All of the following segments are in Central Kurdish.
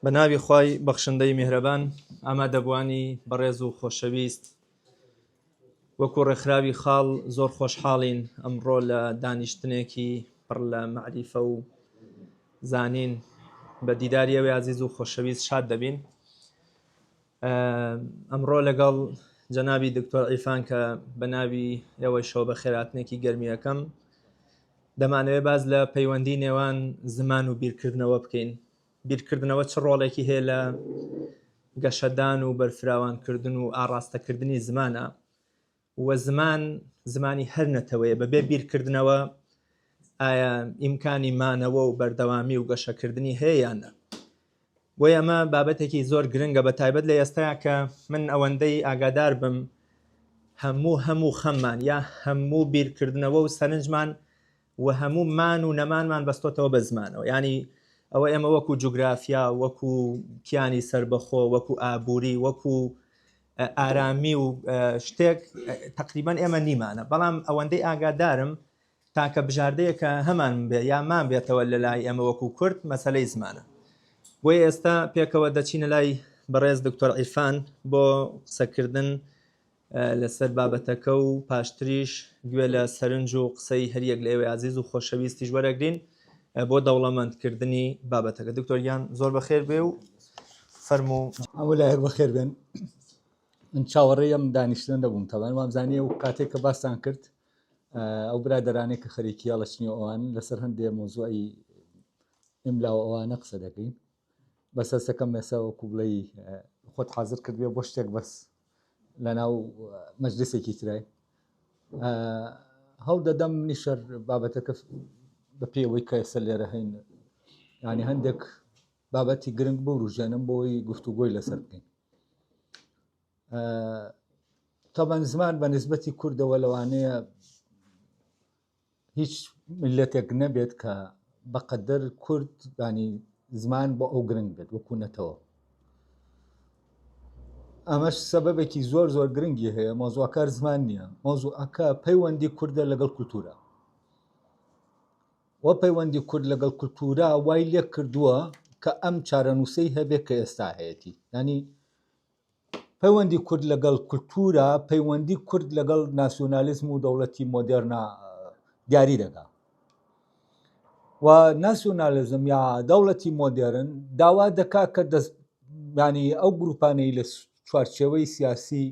بە ناوی خوای بەخشندەی میهرەبان ئامادەبووانی بەڕێز و خۆشەویست وەکو ڕێکخراوی خاڵ زۆر خۆشحاڵین ئەمڕۆ لە دانیشتنێکی پڕ لە مەعریفە و زانین بە دیداری ئەوی ئازیز و خۆشەویست شاد دەبین ئەمڕۆ لەگەڵ جەنابی دکتۆر عیرفان کە بە ناوی ئێوەیشەوە بە خێراتنێکی گەرمیەکەم دەمانەوێت باز لە پەیوەندی نێوان زمان و بیرکردنەوە بکەین بیرکردنەوە چ ڕۆڵێکی هەیە لە گەشەدان و بەرفراوانکردن و ئاڕاستەکردنی زمانە و زمان زمانی هەر نەتەوەیە بەبێ بیرکردنەوە ئایا ئیمکانی مانەوە و بەردەوامی و گەشەکردنی هەیە یان نە بۆیە ئەمە بابەتێکی زۆر گرنگە بە تایبەت لە ئێستا کە من ئەوەندەی ئاگادار بم هەموو هەموو خەممان یا هەموو بیرکردنەوە و سەرنجمان و هەموو مان و نەمانمان بەستۆتەوە بە زمانەوە ینی ئەوە ئێمە وەکو جوگرافیا وەکو کیانی سربەخۆ وەکو ئابووری وەکو ئارامی و شتێک تقریبان ئێمە نیمانە بەڵام ئەوەندەی ئاگادارم تاکە بژاردەیە کە هەمان بێ یا مان بێتەوە لە لای ئێمە وەکو کورد مەسلەی زمانە بۆیە ئێستا پێکەوە دەچینە لای بەڕێز دکتۆر عیرفان بۆ قسەکردن لەسەر بابەتەکە و پاشتریش گوێ لە سەرنج و قسەی هەریەک لە ئێوەی ئازیز و خۆشەویستیش وەرەگرین بۆ دەوڵەمەندکردنی بابەتەکە. دکتۆر گیان زۆر بەخێر بێ و فەرموو. هەموو لایەک بەخێر بێن. من چاوەڕێی ئەم دانیشتنە نەبووم تەبان وامزانی ئەو کاتێک کە باستان کرد ئەو برادەرانەی کە خەریکی هەڵەچنی ئەوان لەسەر هەندێ مۆزوعی ئیملا و ئەوانە قسە دەکەین بەس هەستەکەم ئێستا وەکو بڵێی خۆت حازر کردبێ بۆ شتێک بەس لەناو مەجلسێکی ترای هەوڵ دەدەم منیشەر بابەتەکە بە پێوەی کە ئێستا لێرە هەین ینی هەندێک بابەتی گرنگ بوروژێنم بۆی گفتوگۆی لەسەر بکەین تەبەن زمان بە نسبەتی کوردەوە لەوانەیە هیچ میللەتێک نەبێت کە بەقەدەر کورد ینی زمان بۆ ئەو گرنگ بێت وەکو نەتەوە ئەمەش سەبەبێکی زۆر زۆر گرنگی هەیە مۆزوعکار زمان نییە مۆزوعەکە پەیوەندی کوردە لەگەڵ کولتورە و پەیوەندی کورد لەگەڵ کولتورە وای لێ کردووە کە ئەم چارەنووسەی هەبێت کە ئێستا هەیەی ینی پەیوەندی کورد لەگەڵ کولتوورا، پەیوەندی کورد لەگەڵ ناسیۆنالیزم و دەوڵەتی مۆدێرنا دیاری دەکا. و ناسیۆنالیزم یا دەوڵەتی مۆدێرن داوا دەکا کە دەست ینی ئەو گروپانەی لە چوارچێوەی سیاسی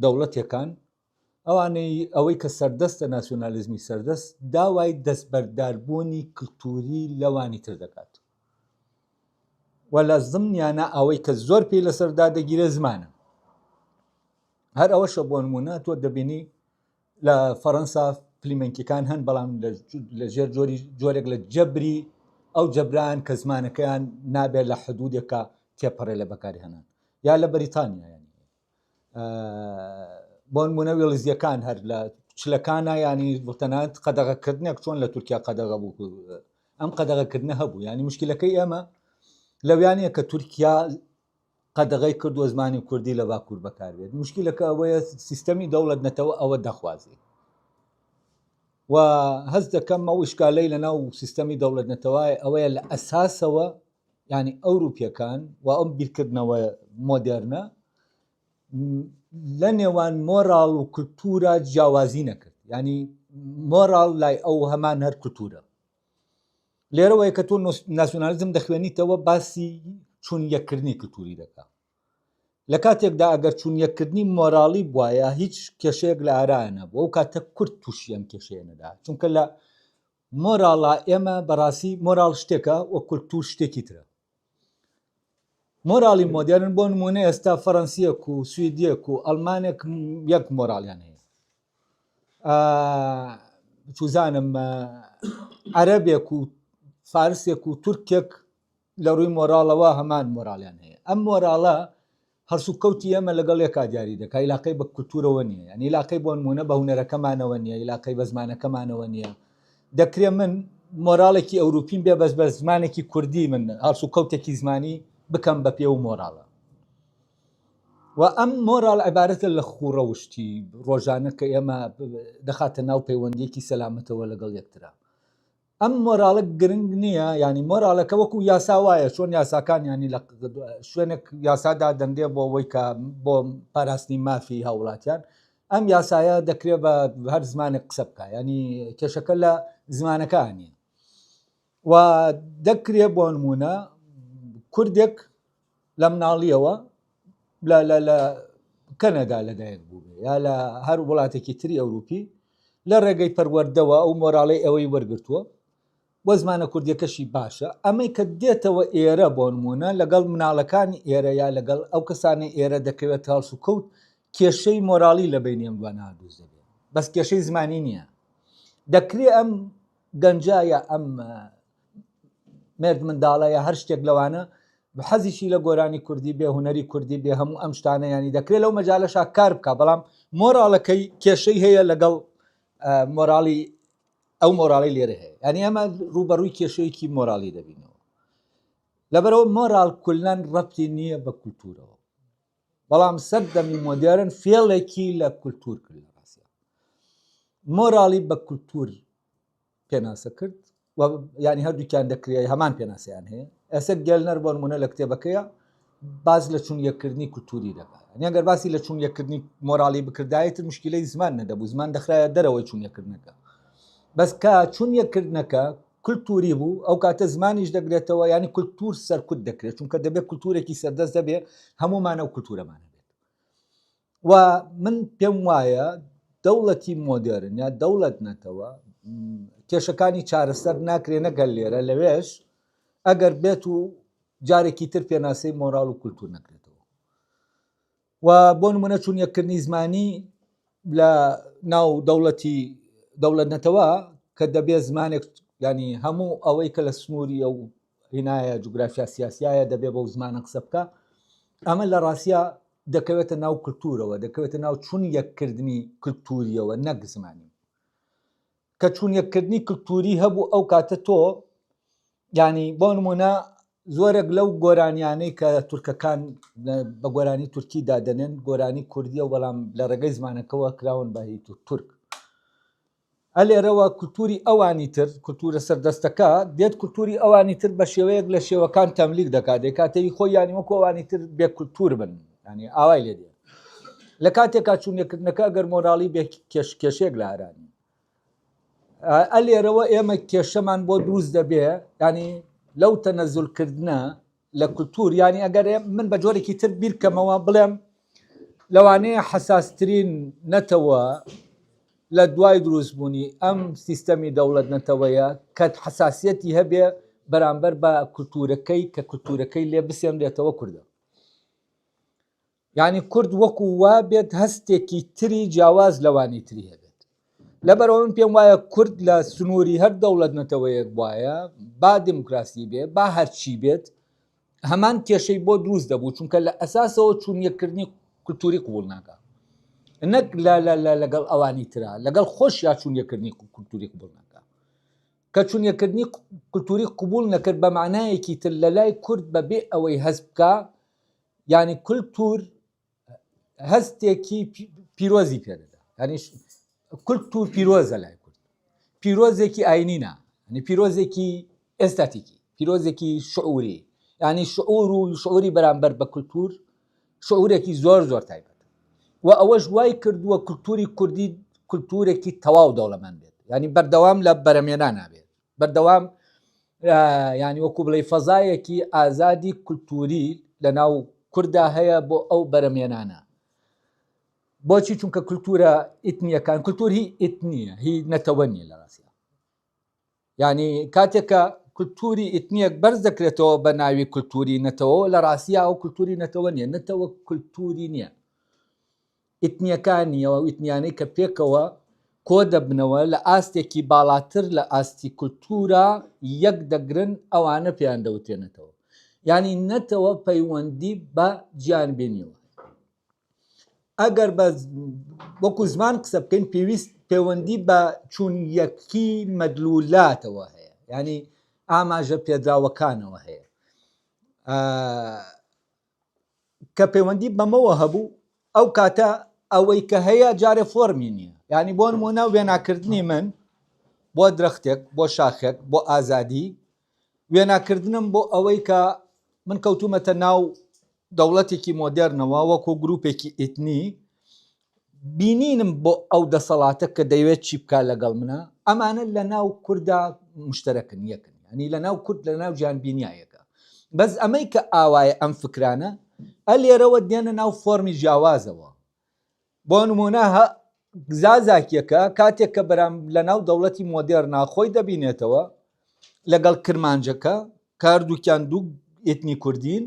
دەوڵەتێکان ئەوانەی ئەوەی کە سەردەستە ناسیۆنالیزمی سەردەست داوای دەستبەرداربوونی کلتوری لەوانی تر دەکات و لە زمنیانە ئەوەی کە زۆر پێی لەسەر دادەگیرێ زمانە هەر ئەوەشە بۆ نمونە تۆ دەبینی لە فەڕەنسا فلیمەنکیەکان هەن بەڵام لە ژێر جۆری جۆرێک لە جەبری ئەو جەبران کە زمانەکەیان نابێت لە حدودێکە تێپەڕێ لە بەکارهێنان یا لە بەریتانیا یانی بۆ نمونە وێڵزیەکان هەر لە چلەکانە ینی تەنانەت قەدەغەکردنێک چۆن لە تورکیا قەدەغە بوو ئەم قەدەغەکردنە هەبوو ینی مشکلەکەی ئێمە لەویانە کە تورکیا قەدەغی کردووە زمانی کوردی لە باکوور بەکاربێت مشکلەکە ئەوەیە سیستەمی دەوڵەت نەتەوە ئەوە دەخوازی و هەست دەکەم ئەو ئشکالەی لە ناو سیستەمی دەوڵەت نەتەوە ئەوەیە لە ئەساسەوە یانی ئەوروپیەکان و ئەم بیرکردنەوە مۆدێرنە لە نێوان مۆراڵ و کولتورە جیاوازی نەکرد ینی مۆراڵ لای ئەو هەمان هەر کولتورە لێرەوەی کە تۆ ناسیۆنالیزم دەخوێنیتەوە باسی چون یەککردنی کولتوری دەکا لە کاتێکدا ئەگەر چون یەککردنی مۆراڵی بواە هیچ کێشەیەک لە ئارا نەبوو ئەو کاتە کورد تووشی ئەم کێشەیە نەدا چونکە لە مۆراڵا ئێمە بەڕاستی مۆراڵ شتێکە و کولتور شتێکی ترە مۆراڵی مۆدێرن بۆ نمونە ئێستا فەرەنسیەک و سویدیەک و ئەڵمانێک یەک مۆراڵیان هەیە چوزانم عەرەبێک و فارسێک و تورکێک لە ڕووی مۆراڵەوە هەمان مۆراڵیان هەیە ئەم مۆراڵە هەڵسوکەوتی ئێمە لەگەڵ یەکا دیاری دەکا ئیلاقەی بە کولتوورەوە نییە یانی ئیلاقەی بۆ نموونە بە هونەرەکەمانەوە نییە ئیلاقەی بە زمانەکەمانەوە نییە دەکرێ من مۆراڵێکی ئەوروپیم بێ بەس بە زمانێکی کوردی من هەڵسوکەوتێکی زمانی بکەم بە پێ و مۆراڵە و ئەم مۆراڵ عیبارەتە لە خووڕەوشتی ڕۆژانە کە ئێمە دەخاتە ناو پەیوەندیەکی سەلامەتەوە لەگەڵ یەکترا. ئەم مۆراڵە گرنگ نییە ینی مۆراڵەکە وەکو یاسا وایە چۆن یاساکان ینی لە شوێنێک یاسادا دەندێ بۆ ئەوەی کە بۆ پاراستنی مافی هاوڵاتیان ئەم یاسایە دەکرێت بە هەر زمانێک قسە بکە ینی کێشەکە لە زمانەکە نیە و دەکرێ بۆ نمونە کوردێک لە مناڵیەوە لە لە لە کەنەدا لەدایک بوو یا لە هەر وڵاتێکی تری ئەوروپی لە ڕێگەی پەروەردەوە ئەو مۆراڵی ئەوەی وەرگتووە بۆ زمانە کوردیەکەشی باشە ئەمەی کە دێتەوە ئێرە بۆ نمونە لەگەڵ مناڵەکانی ئێرە یا لەگەڵ ئەو کەسانی ئێرە دەکەوێت هەڵس و کەوت کێشەی مۆراڵی لە بینی ئەم دوانە دروست دەبێت بەس کێشەی زمانی نییە دەکرێ ئەم گەنجە یا ئەم مێرد منداڵە یا هەر شتێک لەوانە حەزیشی لە گۆرانی کوردی بێ هوەری کوردی بێ هەموو ئەم شتانە ینی دەکرێت لەو مەجالەشا کار بکە بەڵام مۆراڵەکەی کێشەی هەیە لەگەڵ مۆراڵی ئەو مۆراڵی لێرە هەیە ینی ئەمە ڕوبەڕووی کێشەیەکی مۆراڵی دەبینەوە لەبەرەوە مۆراڵ کولەن ڕەتی نییە بە کولتورەوە بەڵام سەردەمی مۆدێرن فێڵێکی لە کولتور کرد لە ڕاستیا مۆراڵی بە کولتور پێناسە کرد و ینی هەردووکیان دەکرێت هەمان پێناسەیان هەیە ئێستا گەلنەر بۆ نمونە لە کتێبەکەیە باز لە چون یەککردنی کولتوری دەکات ئەگەر باسی لە چون یەککردنی مۆراڵی بکردایەتر مشکلەی زمان نەدەبوو زمان دەخرایە دەرەوەی چون یەکردنەکە بەس کە چون یەککردنەکە کولتوری بوو ئەو کاتە زمانیش دەگرێتەوە ینی کولتور سەرکوت دەکرێت چونکە دەبێت کولتورێکی سەردەست دەبێت هەمومانە و کولتورەمان هەبێت و من پێم وایە دەوڵەتی مۆدێرن یا دەوڵەت نەتەوە کێشەکانی چارەسەر ناکرێ نەگەل لێرە لەوێش ئەگەر بێت و جارێکی تر پێناسەی مۆراڵ و کولتور نەکرێتەوە و بۆ نمونە چون یەککردنی زمانی لە ناو دەوڵەتی دەوڵەت نەتەوە کە دەبێ زمانێک ینی هەموو ئەوەی کە لە سنووری ئەو هینایە جوگرافیا سیاسیایە دەبێ بەو زمانە قسە بکە ئەمە لە ڕاستە دەکەوێتە ناو کللتورەوە دەکەوێتە ناو چون یەککردنی کللتوریەوە نەک زمانی کە چون یەککردنی کللتوری هەبوو ئەو کاتە تۆ ینی بۆ نمونە زۆرێک لەو گۆرانیانەی کە تورکەکان بە گۆرانی تورکی دادەنێن گۆرانی کوردیە بەڵام لە ڕێگەی زمانەکەەوە کراون بە هی تورک ئەلێرەوە کولتوری ئەوانی تر کولتورە سەردەستەکە دێت کولتوری ئەوانی تر بە شێوەیەک لە شێوەکان تەملیک دەکات دەکاتەوی خۆی ینی وەکو ئەوانی تر بێ کولتور بن ینی ئاوای لێ دێ لە کاتێکا چوونیەکردنەکە ئەگەر مۆراڵی بێ کێش کێشێک لە ئارانی ئەلێرەوە ئێمە کێشەمان بۆ دروست دەبێ ینی لەو تەنەزولکردە لە کولتور ینی ئەگەر من بە جۆرێکی تر بیرکەمەوە بڵێم لەوانەیە حەساسترین نەتەوە لە دوای دروستبوونی ئەم سیستەمی دەوڵەت نەتەوەیە کە حەساسیەتی هەبێ بەرامبەر بە کولتورەکەی کە کولتورەکەی لێ بسێنرێتەوە کوردە یعنی کورد وەکو وا بێت هەستێکی تری جیاواز لەوانی تری هەبێت لەبەرەوە من پێم وایە کورد لە سنووری هەر دەوڵەت نەتەوەیەک وایە با دیموکراسی بێ با هەرچی بێت هەمان کێشەی بۆ دروست دەبوو چونکە لە ئەساسەوە چون یەککردنی کولتوری قبول ناکە نەک لەگەڵ ئەوانی ترا لەگەڵ خۆش یا چون یەکردنی کولتوری قبول ناکە کە چون یەکردنی کولتوری قبول نەکرد بە معنایەکی تر لە لای کورد بەبێ ئەوەی هەست بکە یعنی کولتور هەستێکی پیرۆزی پێدەدا ینی کولتور پیرۆزە لای کورد پیرۆزێکی ئاینی نا ینی پیرۆزێکی ئێستاتیکی پیرۆزێکی شعوری ینی شعور و شعوری بەرامبەر بە کولتور شعورێکی زۆر زۆر تایبەت و ئەوەش وای کردووە کولتوری کوردی کولتورێکی تەواو دەوڵەمەند بێت ینی بەردەوام لە بەرەمێنان نابێت بەردەوام ینی وەکو بڵێ فەزایەکی ئازادی کولتوری لە ناو کوردا هەیە بۆ ئەو بەرەمێنانە بۆچی چونکە کولتورە ئیتنیەکان کولتور هی ئیتنیە هی نەتەوە نیە لە ڕاستیا یعنی کاتێک کە کولتوری ئیتنیەک بەرز دەکرێتەوە بە ناوی کولتوری نەتەوە لە ڕاستیا ئەو کولتوری نەتەوە نیە نەتەوە کولتوری نییە ئیتنیەکانیەوە ئەو ئیتنیانەی کە پێکەوە کۆ دەبنەوە لە ئاستێکی باڵاتر لە ئاستی کولتورا یەک دەگرن ئەوانە پێیان دەوترێ نەتەوە یعنی نەتەوە پەیوەندی بە گیانبینیەوە ئەگەر بە وەکو زمان قسە بکەین پێویست پەیوەندی بە چون یەکی مەدلولاتەوە هەیە ینی ئاماژە پێدراوەکانەوە هەیە کە پەیوەندی بەمەوە هەبوو ئەو کاتە ئەوەی کە هەیە جارێ فۆرمی نییە ینی بۆ نمونە وێناکردنی من بۆ درەختێک، بۆ شاخێک، بۆ ئازادی، وێناکردنم بۆ ئەوەی کە من کەوتوومەتە ناو دەوڵەتێکی مۆدێرنەوە وەکو گروپێکی ئیتنی، بینینم بۆ ئەو دەسەڵاتە کە دەیەوێت چی بکات لەگەڵ منە، ئەمانە لە ناو کوردا مشتەرەکن، یەکن، یانی لە ناو کورد لە ناو جیهانبینیا یەکە. بەس ئەمەی کە ئاوایە ئەم فکرانە ئە لێرەوە دێنە ناو فۆرمی جیاوازەوە. بۆ نمونە زازاکیەکە کاتێک کە بەرام لە ناو دەوڵەتی مۆدێرنا خۆی دەبینێتەوە لەگەڵ کرمانجەکە کە هەردووکیان دوو ئێتنی کوردین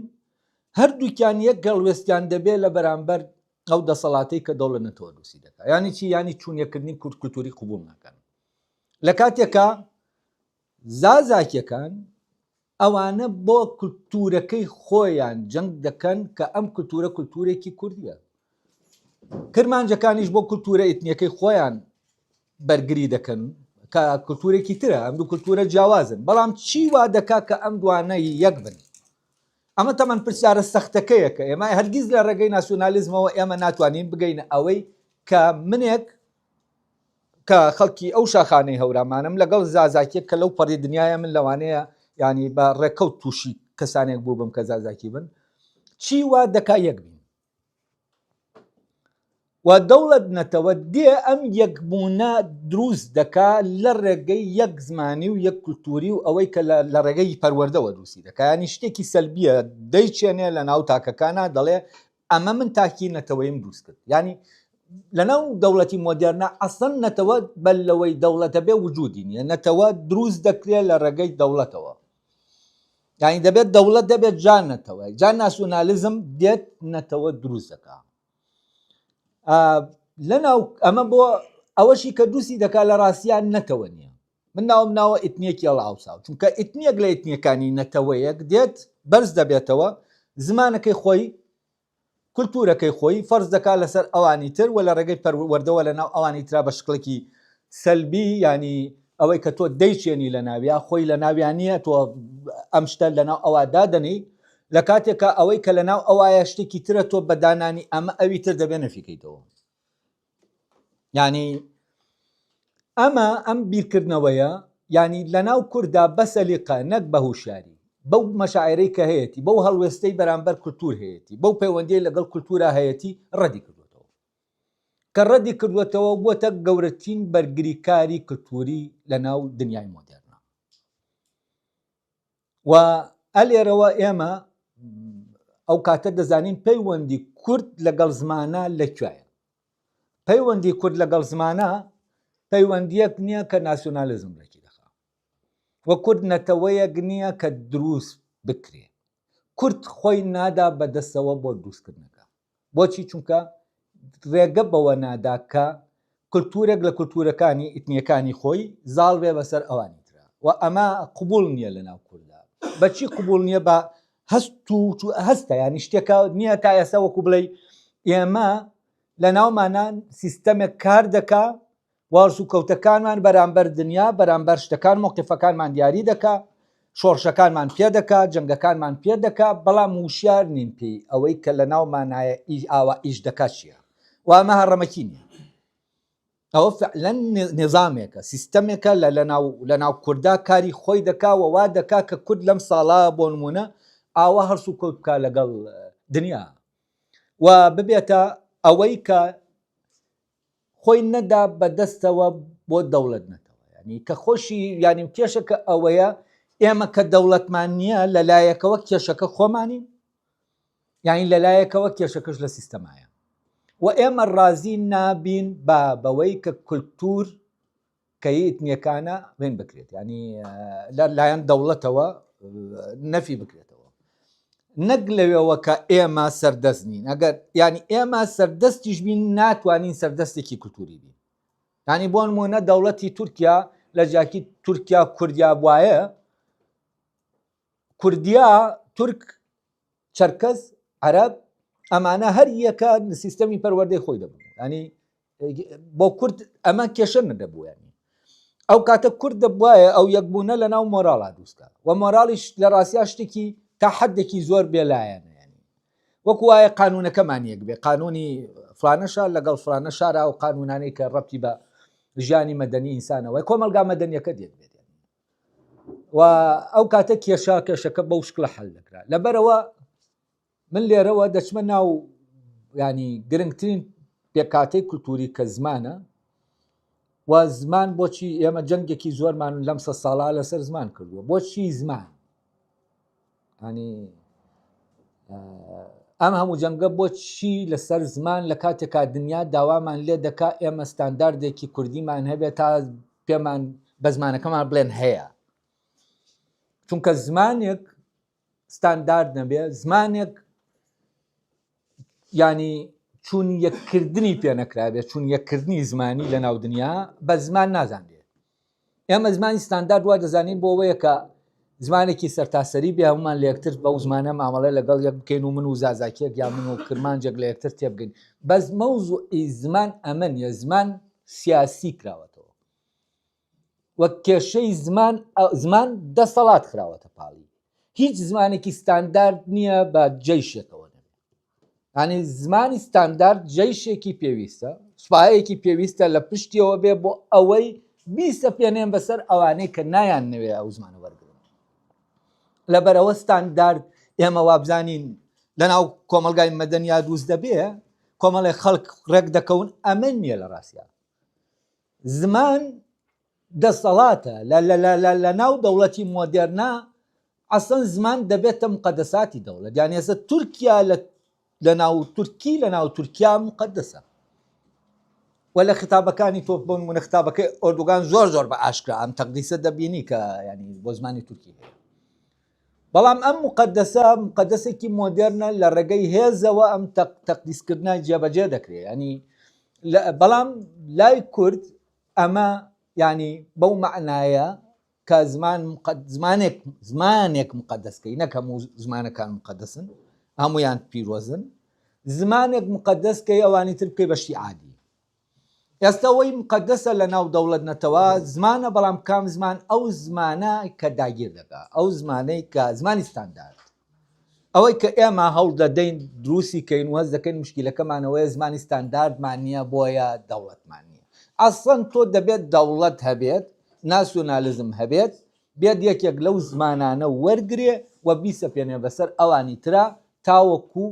هەردووکیان یەک گەڵوێستیان دەبێت لە بەرامبەر ئەو دەسەڵاتەی کە دەوڵەت نەتەوە دروستی دەکات یانی چی یانی چوونیەکردنی کورد کولتوری قبول ناکەن لە کاتێکا زازاکیەکان ئەوانە بۆ کولتوورەکەی خۆیان جەنگ دەکەن کە ئەم کولتوورە کولتوورێکی کوردیە. کرمانجەکانیش بۆ کولتوورە ئیتنیەکەی خۆیان بەرگری دەکەن کە کولتوورێکی ترە ئەم دوو کولتوورە جیاوازن بەڵام چی وا دەکا کە ئەم دوانە یەک بن؟ ئەمە تەمەن پرسیارە سەختەکەیە کە ئێمە هەرگیز لە ڕێگەی ناسیۆنالیزمەوە ئێمە ناتوانین بگەینە ئەوەی کە منێک کە خەڵکی ئەو شاخانەی هەورامانم لەگەڵ زازاکیەک کە لەو پەڕی دنیاە من لەوانەیە ینی بە ڕێکەوت تووشی کەسانێک بوو بم کە زازاکی بن چی وا دەکا یەک بین و دەوڵەت نەتەوە دێ ئەم یەکبوونە دروست دەکا لە ڕێگەی یەک زمانی و یەک کولتوری و ئەوەی کە لە ڕێگەی پەروەردەوە دروستی دەکا ینی شتێکی سەلبیە دەیچێنێ لە ناو تاکەکانە دەڵێ ئەمە من تاکی نەتەوەیم دروست کرد ینی لەناو دەوڵەتی مۆدێرنە ئەسڵەن نەتەوە بەر لەوەی دەوڵەتە بێ وجودی نییە نەتەوە دروست دەکرێت لە ڕێگەی دەوڵەتەوە یعنی دەبێت دەوڵەت دەبێت جا نەتەوە جا ناسیۆنالیزم دێت نەتەوە دروست دەکا لەناو ئەمە بۆ ئەوەشی کە دروستی دەکات لە ڕاستیان نەتەوە نییە من ناوم ناوە ئیتنیەکی هەڵئاوساو چونکە ئیتنیەک لە ئیتنیەکانی نەتەوەیەک دێت بەرز دەبێتەوە زمانەکەی خۆی کولتورەکەی خۆی فەرز دەکات لەسەر ئەوانی تر و لە ڕێگەی پەروەردەوە لە ناو ئەوانی ترا بە شکڵێکی سەلبی ینی ئەوەی کە تۆ دەیچێنی لە ناویا خۆی لە ناویان نییە تۆ ئەم شتە لە ناو ئەوە دادەنی لە کاتێکا ئەوەی کە لە ناو ئەوایە شتێکی ترە تۆ بەدانانی ئەمە ئەوی تر دەبێ نەفیکەیتەوە یعنی ئەمە ئەم بیرکردنەوەیە یعنی لەناو کووردا بەسەلیقە نەک بە هوشیاری بەو مەشاعرەی کە هەیەی بەو هەڵوێستەی بەرامبەر کولتور هەیەی بەو پەیوەندی لەگەڵ کولتورا هەیەی ڕەدی کردوێتەوە کە ڕەدی کردوێتەوە بووەتە گەورەترین بەرگریکاری کولتوری لە ناو دنیای مۆدێرنا و ئەلێرەوە ئێمە ئەو کاتە دەزانین پەیوەندی کورد لەگەڵ زمانە لە کوێیە پەیوەندی کورد لەگەڵ زمانە پەیوەندیەک نییە کە ناسیۆنالیزم ڕێکی دەخا و کورد نەتەوەیەک نییە کە دروست بکرێ کورد خۆی نادا بەدەستەوە بۆ دروستکردنەکە بۆچی چونکە ڕێگە بەوە نادا کە کولتوورێک لە کولتوورەکانی ئیتنیەکانی خۆی زاڵ بێ بەسەر ئەوانی ترا و ئەمە قبول نییە لە ناو کووردا بەچی قبول نییە بە هەست و هەستە ینی شتێکە نییە تا ئێستا وەکو بڵێ ئێمە لە ناومانە سیستەمێک کار دەکا وهەڵسوکەوتەکانمان بەرامبەر دنیا، بەرامبەر شتەکان مەوقفەکانمان دیاری دەکا، شۆڕشەکانمان پێ دەکا، جەنگەکانمان پێ دەکا، بەڵام وشیار نین پێی، ئەوەی کە لە ناومانایە ئیش ئاوا ئیش دەکا چییە؟ و ئەمە هەڕەمەکی نییە. ئەوە فعلەن نیزامێکە، سیستەمێکە لە لەناو لەناو کوردا کاری خۆی دەکا و وا دەکا کە کورد لەم ساڵە بۆ نموونە ئاوا هەڵسوکەوت بکا لەگەڵ دنیا و ببێتە ئەوەی کە خۆی نەدا بە دەستەوە بۆ دەوڵەت نەتەوە ینی کە خۆشی ینی کێشەکە ئەوەیە ئێمە کە دەوڵەتمان نییە لەلایەکەوە کێشەکە خۆمانین یعنی لەلایەکەوە کێشەکەش لە سیستەمایە و ئێمە ڕازی نابین بە بەوەی کە کولتور کە ی ئیتنیەکانە وێن بکرێت ینی لە لایەن دەوڵەتەوە نەفی بکرێتەوە نەک لەوێەوە کە ئێمە سەردەست نین ئەگەر ینی ئێمە سەردەستیش بین ناتوانین سەردەستێکی کولتوری بین ینی بۆ نمونە دەوڵەتی تورکیا لە جاکی تورکیا کوردیا وایە کوردیا تورک چەرکەس عەرەب ئەمانە هەر یەکە سیستەمی پەروەردەی خۆی دەبوو ینی بۆ کورد ئەمە کێشە نەدەبوو ینی ئەو کاتە کورد دەبواە ئەو یەکبوونە لە ناو مۆراڵا دروستکە و مۆراڵیش لە ڕاستیا شتێکی تا حدێکی زۆر بێلایەنە ینی وەکو وایە قانونەکەمان یەک بێ قانونی فلانە شار لەگەڵ فلانە شارا و قانونانەی کە ڕەتی بە ژیانی مەدەنی ئینسانەوەی کۆمەلگا مەدەنیەکە دێت بێت و ئەو کاتە کێشا کێشەکە بەو شکلە حل دەکرا لەبەرەوە من لێرەوە دەچمە ناو ینی گرنگترین پێکاتەی کولتوری کە زمانە و زمان بۆچی ئێمە جەنگێکی زۆرمان لەم سە ساڵا لەسەر زمان کردووە بۆچی زمان ینی ئەم هەموو جەنگە بۆچی لەسەر زمان لە کاتێکا دنیا داوامان لێ دەکا ئێمە ستانداردێکی کوردیمان هەبێت تا پێمان بە زمانەکەمان بڵێن هەیە چونکە زمانێک ستاندارد نەبێ زمانێک ینی چون یەککردنی پێ نەکرابێت چون یەککردنی زمانی لە ناو دنیا بە زمان نازانرێت ئێمە زمانی ستاندارد وا دەزانین بۆ ئەوەیە کە زمانێکی سەرتاسەری بێ هەمومان لە یەکتر بەو زمانە مامەڵە لەگەڵ یەک بکەین و من و زازاکیەک یا من و کرمانجێک لە یەکتر تێبگەین بەس مەوزوعی زمان ئەمە نیە زمان سیاسی کراوەتەوە وە کێشەی زمان زمان دەسەڵات خراوەتە پاڵی هیچ زمانێکی ستاندارد نییە بە جەیشێکەوە نەبێت ینی زمانی ستاندارد جەیشێکی پێویستە سوپایەکی پێویستە لە پشتیەوە بێ بۆ ئەوەی بیسە پێنێن بەسەر ئەوانەی کە نایان نەوێ ئەو زمانە وەرگن لەبەرەوە ستاندارد ئێمە وابزانین لەناو کۆمەلگای مەدەنیا دروست دەبێ کۆمەڵێک خەڵک ڕێک دەکەون ئەمە نییە لە ڕاستە زمان دەسەڵاتە لە ناو دەوڵەتی مۆدێرنا ئەسڵەن زمان دەبێتە مقەدەساتی دەوڵەت یان ئێستا تورکیا لە لە ناو تورکی لە ناو تورکیا مقەدەسە و لە خیتابەکانی تۆ بۆ نمونە خیتابەکەی ئۆردوگان زۆر زۆر بە ئاشکرا ئەم تەقدیسە دەبینی کە ینی بۆ زمانی تورکی هەیە بەڵام ئەم مقدسە مقدسێکی مۆدێرنە لە ڕێگەی هێزەوە ئەم تەقدیسکردە جێبەجێ دەکرێت ینی بەڵام لای کورد ئەمە ینی بەو معنایە کە زمان زمانێک زمانێک مقدسکەی نەک هەموو زمانەکان مقدسن هەمویان پیرۆزن زمانێک مقدسکەی ئەوانی تر بکەی بەشتی عادی ئێستا ئەوەی مقدسە لە ناو دەوڵەت نەتەوە زمانە بەڵام کام زمان ئەو زمانە کە داگیر دەکا ئەو زمانەی کە زمانی ستاندارد ئەوەی کە ئێمە هەوڵ دەدەین دروستی کەین و هەست دەکەین مشکیلەکەمانەوەیە زمانی ستانداردمان نییە بۆیە دەوڵەتمان نییە ئەسڵەن تۆ دەبێت دەوڵەت هەبێت ناسیۆنالیزم هەبێت بێت یەکێک لەو زمانانە وەرگرێ و بیسەپێنێ بەسەر ئەوانی ترا تاوەکو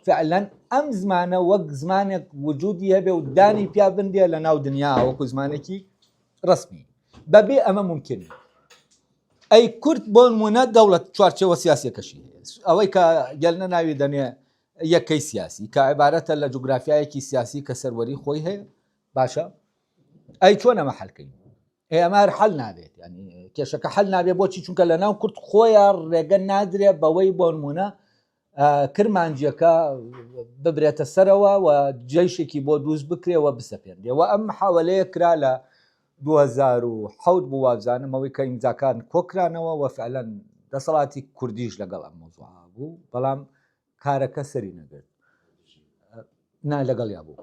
فعلەن ئەم زمانە وەک زمانێک وجودی هەبێ و دانی پیا بنرێ لە ناو دنیا وەکو زمانێکی ڕسمی بەبێ ئەمە ممکن نییە. ئەی کورد بۆ نمونە دەوڵەت چوارچێوە سیاسیەکەشی هەیە ئەوەی کە گەلنە ناوی دەنێ یەکەی سیاسی کە عیبارەتە لە جوگرافیایەکی سیاسی کە سەروەری خۆی هەیە باشە ئەی چۆن ئەمە حەلکەین ئێمە هەر حەل نابێت ینی کێشەکە حەل نابێت بۆچی چونکە لە ناو کورد خۆیان ڕێگە نادرێ بەوەی بۆ نمونە کرمانجیەکە ببرێتە سەرەوە و جەیشێکی بۆ دروست بکرێ و بسەپێنرێ و ئەم محاولەیە کرا لە 2007 بوو وابزانم ئەوەی کە ئیمزاکان کۆکرانەوە و فعلەن دەسەڵاتی کوردیش لەگەڵ ئەم مەوزوعە بوو بەڵام کارەکە سەری نەگرت نا لەگەڵیا بوو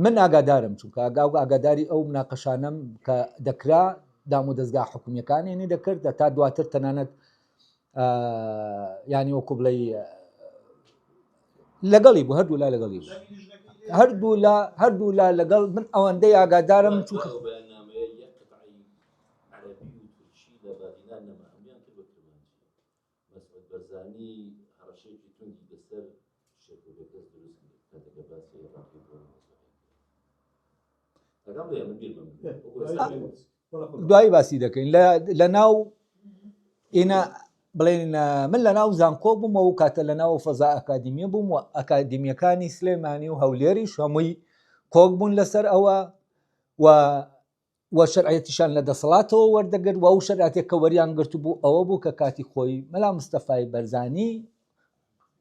من ئاگادارم چونکە ئاگا و ئاگاداری ئەو مناقەشانەم کە دەکرا دام و دەستگا حکومیەکان ینی دەکرد تا دواتر تەنانەت ینی وەکو بڵێ لەگەڵی بوو هەردوو لا لەگەڵی بوو هەردوو لا هەردوو لا لەگەڵ من ئەوەندەی ئاگادارم چونکە مەسعود بەرزانی هەڕەشەیەکی توندی لەسەر شێرکۆ بێکەس دروست کرد کاتێک کە باسی عێراقی بۆ ئەگەم لێ من بیرمە دوایی باسی دەکەین لە ناو ئینە بڵێن من لە ناو زانکۆ بووم و کاتە لە ناو فەزا ئەکادیمیە بووم و ئەکادیمیەکانی سلێمانی و هەولێریش هەمووی کۆک بوون لەسەر ئەوە و و شەرعیەتیشان لە دەسەڵاتەوە وەردەگرت و ئەو شەرعەتێک کە وەریان گرتبوو ئەوە بوو کە کاتی خۆی مەلا مستەفای بەرزانی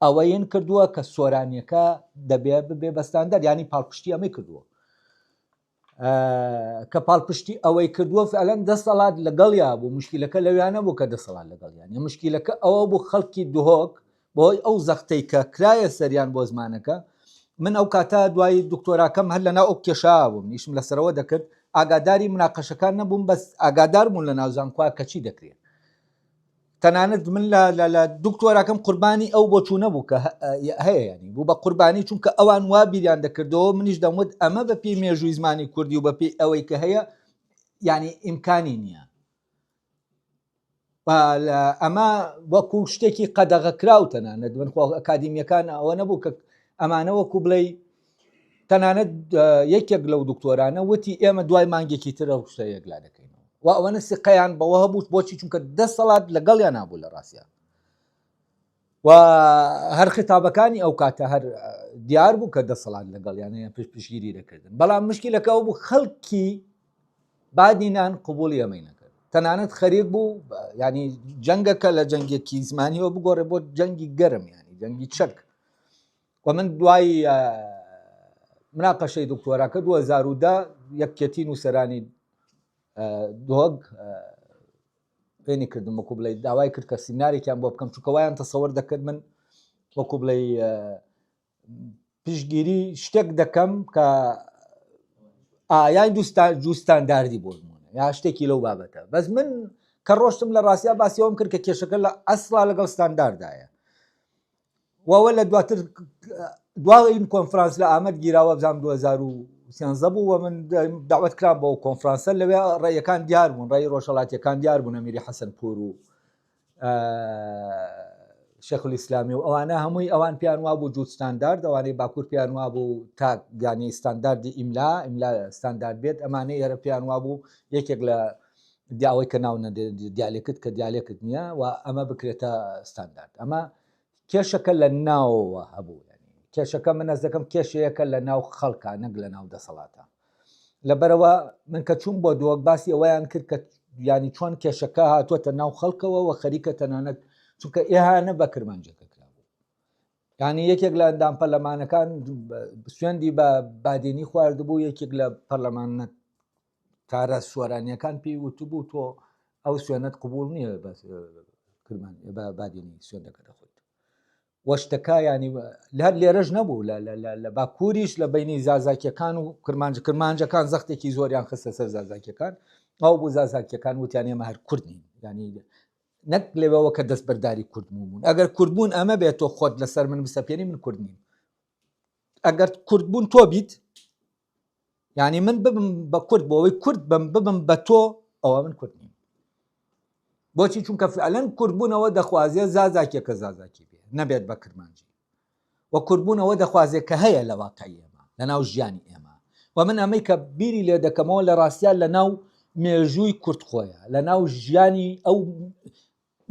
ئەوەین کردووە کە سۆرانیەکە دەبێ ببێ بە ستاندەر ینی پاڵپشتی ئەمەی کردووە کە پاڵپشتی ئەوەی کردووە فعلەن دەسەڵات لەگەڵیا بوو مشکلەکە لەویانە بوو کە دەسەڵات لەگەڵیان مشکلەکە ئەوە بوو خەڵکی دهۆک بەهۆی ئەو زەختەی کە کرایە سەریان بۆ زمانەکە من ئەو کاتە دوای دکتۆراکەم هەر لەناو ئەو کێشا بووم نیشم لەسەرەوە دەکرد ئاگاداری مناقەشەکان نەبووم بەس ئاگادار بوون لە ناو زانکۆ کە چی دەکرێت. تەنانەت من لە لە لە دکتۆراکەم قوربانی ئەو بۆچوونە بوو کە هەیە ینی بوو بە قوربانی چونکە ئەوان وا بیریان دەکردەوە منیش دەموت ئەمە بە پێی مێژووی زمانی کوردی و بە پێی ئەوەی کە هەیە ینی ئیمکانی نییە ئەمە وەکو شتێکی قەدەغەکراو تەنانەت من خۆ ئەکادیمیەکان ئەوە نەبوو کە ئەمانە وەکو بڵێ تەنانەت یەکێک لەو دکتۆرانە وتی ئێمە دوای مانگێکی تر ئەو شتە یەکلا دەکەینەوە و ئەوەنە سقەیان بەوە هەبوو بۆچی چونکە دەسەڵات لەگەڵیان نابوو لە ڕاستە و هەر خیتابەکانی ئەو کاتە هەر دیار بوو کە دەسەڵات لەگەڵیان یان پشت پشگیری دەکردن بەڵام مشکلەکە ئەو بوو خەڵکی بادینان قوبولی ئەمەی نەکرد تەنانەت خەریک بوو ینی جەنگەکە لە جەنگێکی زمانیەوە بگۆڕێ بۆ جەنگی گەرم ینی جەنگی چەک و من دوای مناقەشەی دکتۆراکە 2010 یەکێتی نووسەرانی دۆگ پێنی کردم وەکو بڵێ داوای کرد کە سیمنارێکیان بۆ بکەم چونکە وایان تەسەوەر دەکرد من وەکو بڵێ پشگیری شتێک دەکەم کە ئایای دوو ستانداردی بۆ نمونە یا شتێکی لەو بابەتە بەس من کە ڕۆشتم لە ڕاستیا باسیەوەم کرد کە کێشەکە لە ئەسڵا لەگەڵ ستانداردایە وەوە لە دواتر دواین کۆنفرانس لە ئامەد گیراوە بزانام 2013 بوو و من داوت کرام بۆ کۆنفرانسە لەوێ ڕێیەکان دیار بوون ڕێی ڕۆژهڵاتیەکان دیار بوون ئەمیری حەسەن پور و شێخ ئیسلامی و ئەوانە هەمووی ئەوان پیان وابوو جووت ستاندارد ئەوانەی باکوور پیان وابوو تاک گیانی ستانداردی ئیملا ئیملا ستاندارد بێت ئەمانەی ئێرە پیان وابوو یەکێک لە دیاوەی کە ناو دیالێکت کە دیالێکت نییە و ئەمە بکرێتە ستاندارد ئەمە کێشەکە لە ناوەوە هەبوو کێشەکە من ئەز دەکەم کێشەیەکە لە ناو خەڵکە نەک لە ناو دەسەڵاتە لەبەرەوە من کە چوون بۆ دووەک باسی ئەوەیان کرد کە ینی چۆن کێشەکە هاتووەتە ناو خەڵکەوە و خەریکە تەنانەت چونکە ئێهانە بە کرمانجەکە کرابوو ینی یەکێک لە ئەندام پەرلەمانەکان سوێندی بە بادینی خواردبوو یەکێک لە پەرلەمانە تارە سۆرانیەکان پێی وتبوو تۆ ئەو سوێنت قبول نییە بەس کرمان بە بادینی سوێندەکە دەخۆیت وەشتەکە ینی هەر لێرەش نەبوو لە باکووریش لە بینی زازاکیەکان و کرمانج کرمانجەکان زەختێکی زۆریان خستە سەر زازاکیەکان ئەو بوو زازاکیەکان وتیان ئێمە هەر کورد نین ینی نەک لەوەوە کە دەست بەرداری کوردبوون ئەگەر کوردبوون ئەمە بێت تۆ خۆت لەسەر من بسەپێنی من کورد نیم ئەگەر کوردبوون تۆ بیت یعنی من ببم بە کورد بۆ ئەوەی کورد بم ببم بە تۆ ئەوە من کورد نیم بۆچی چونکە فعلەن کوردبوونەوە دەخوازێ زازاکیەکە زازاکی بێ نەبێت بە کرمانجی و کوردبوونەوە دەخوازێت کە هەیە لە واقعی ئێمە لە ناو ژیانی ئێمە و من ئەمەی کە بیری لێ دەکەمەوە لە ڕاستیا لە ناو مێژووی کورد خۆیە لە ناو ژیانی ئەو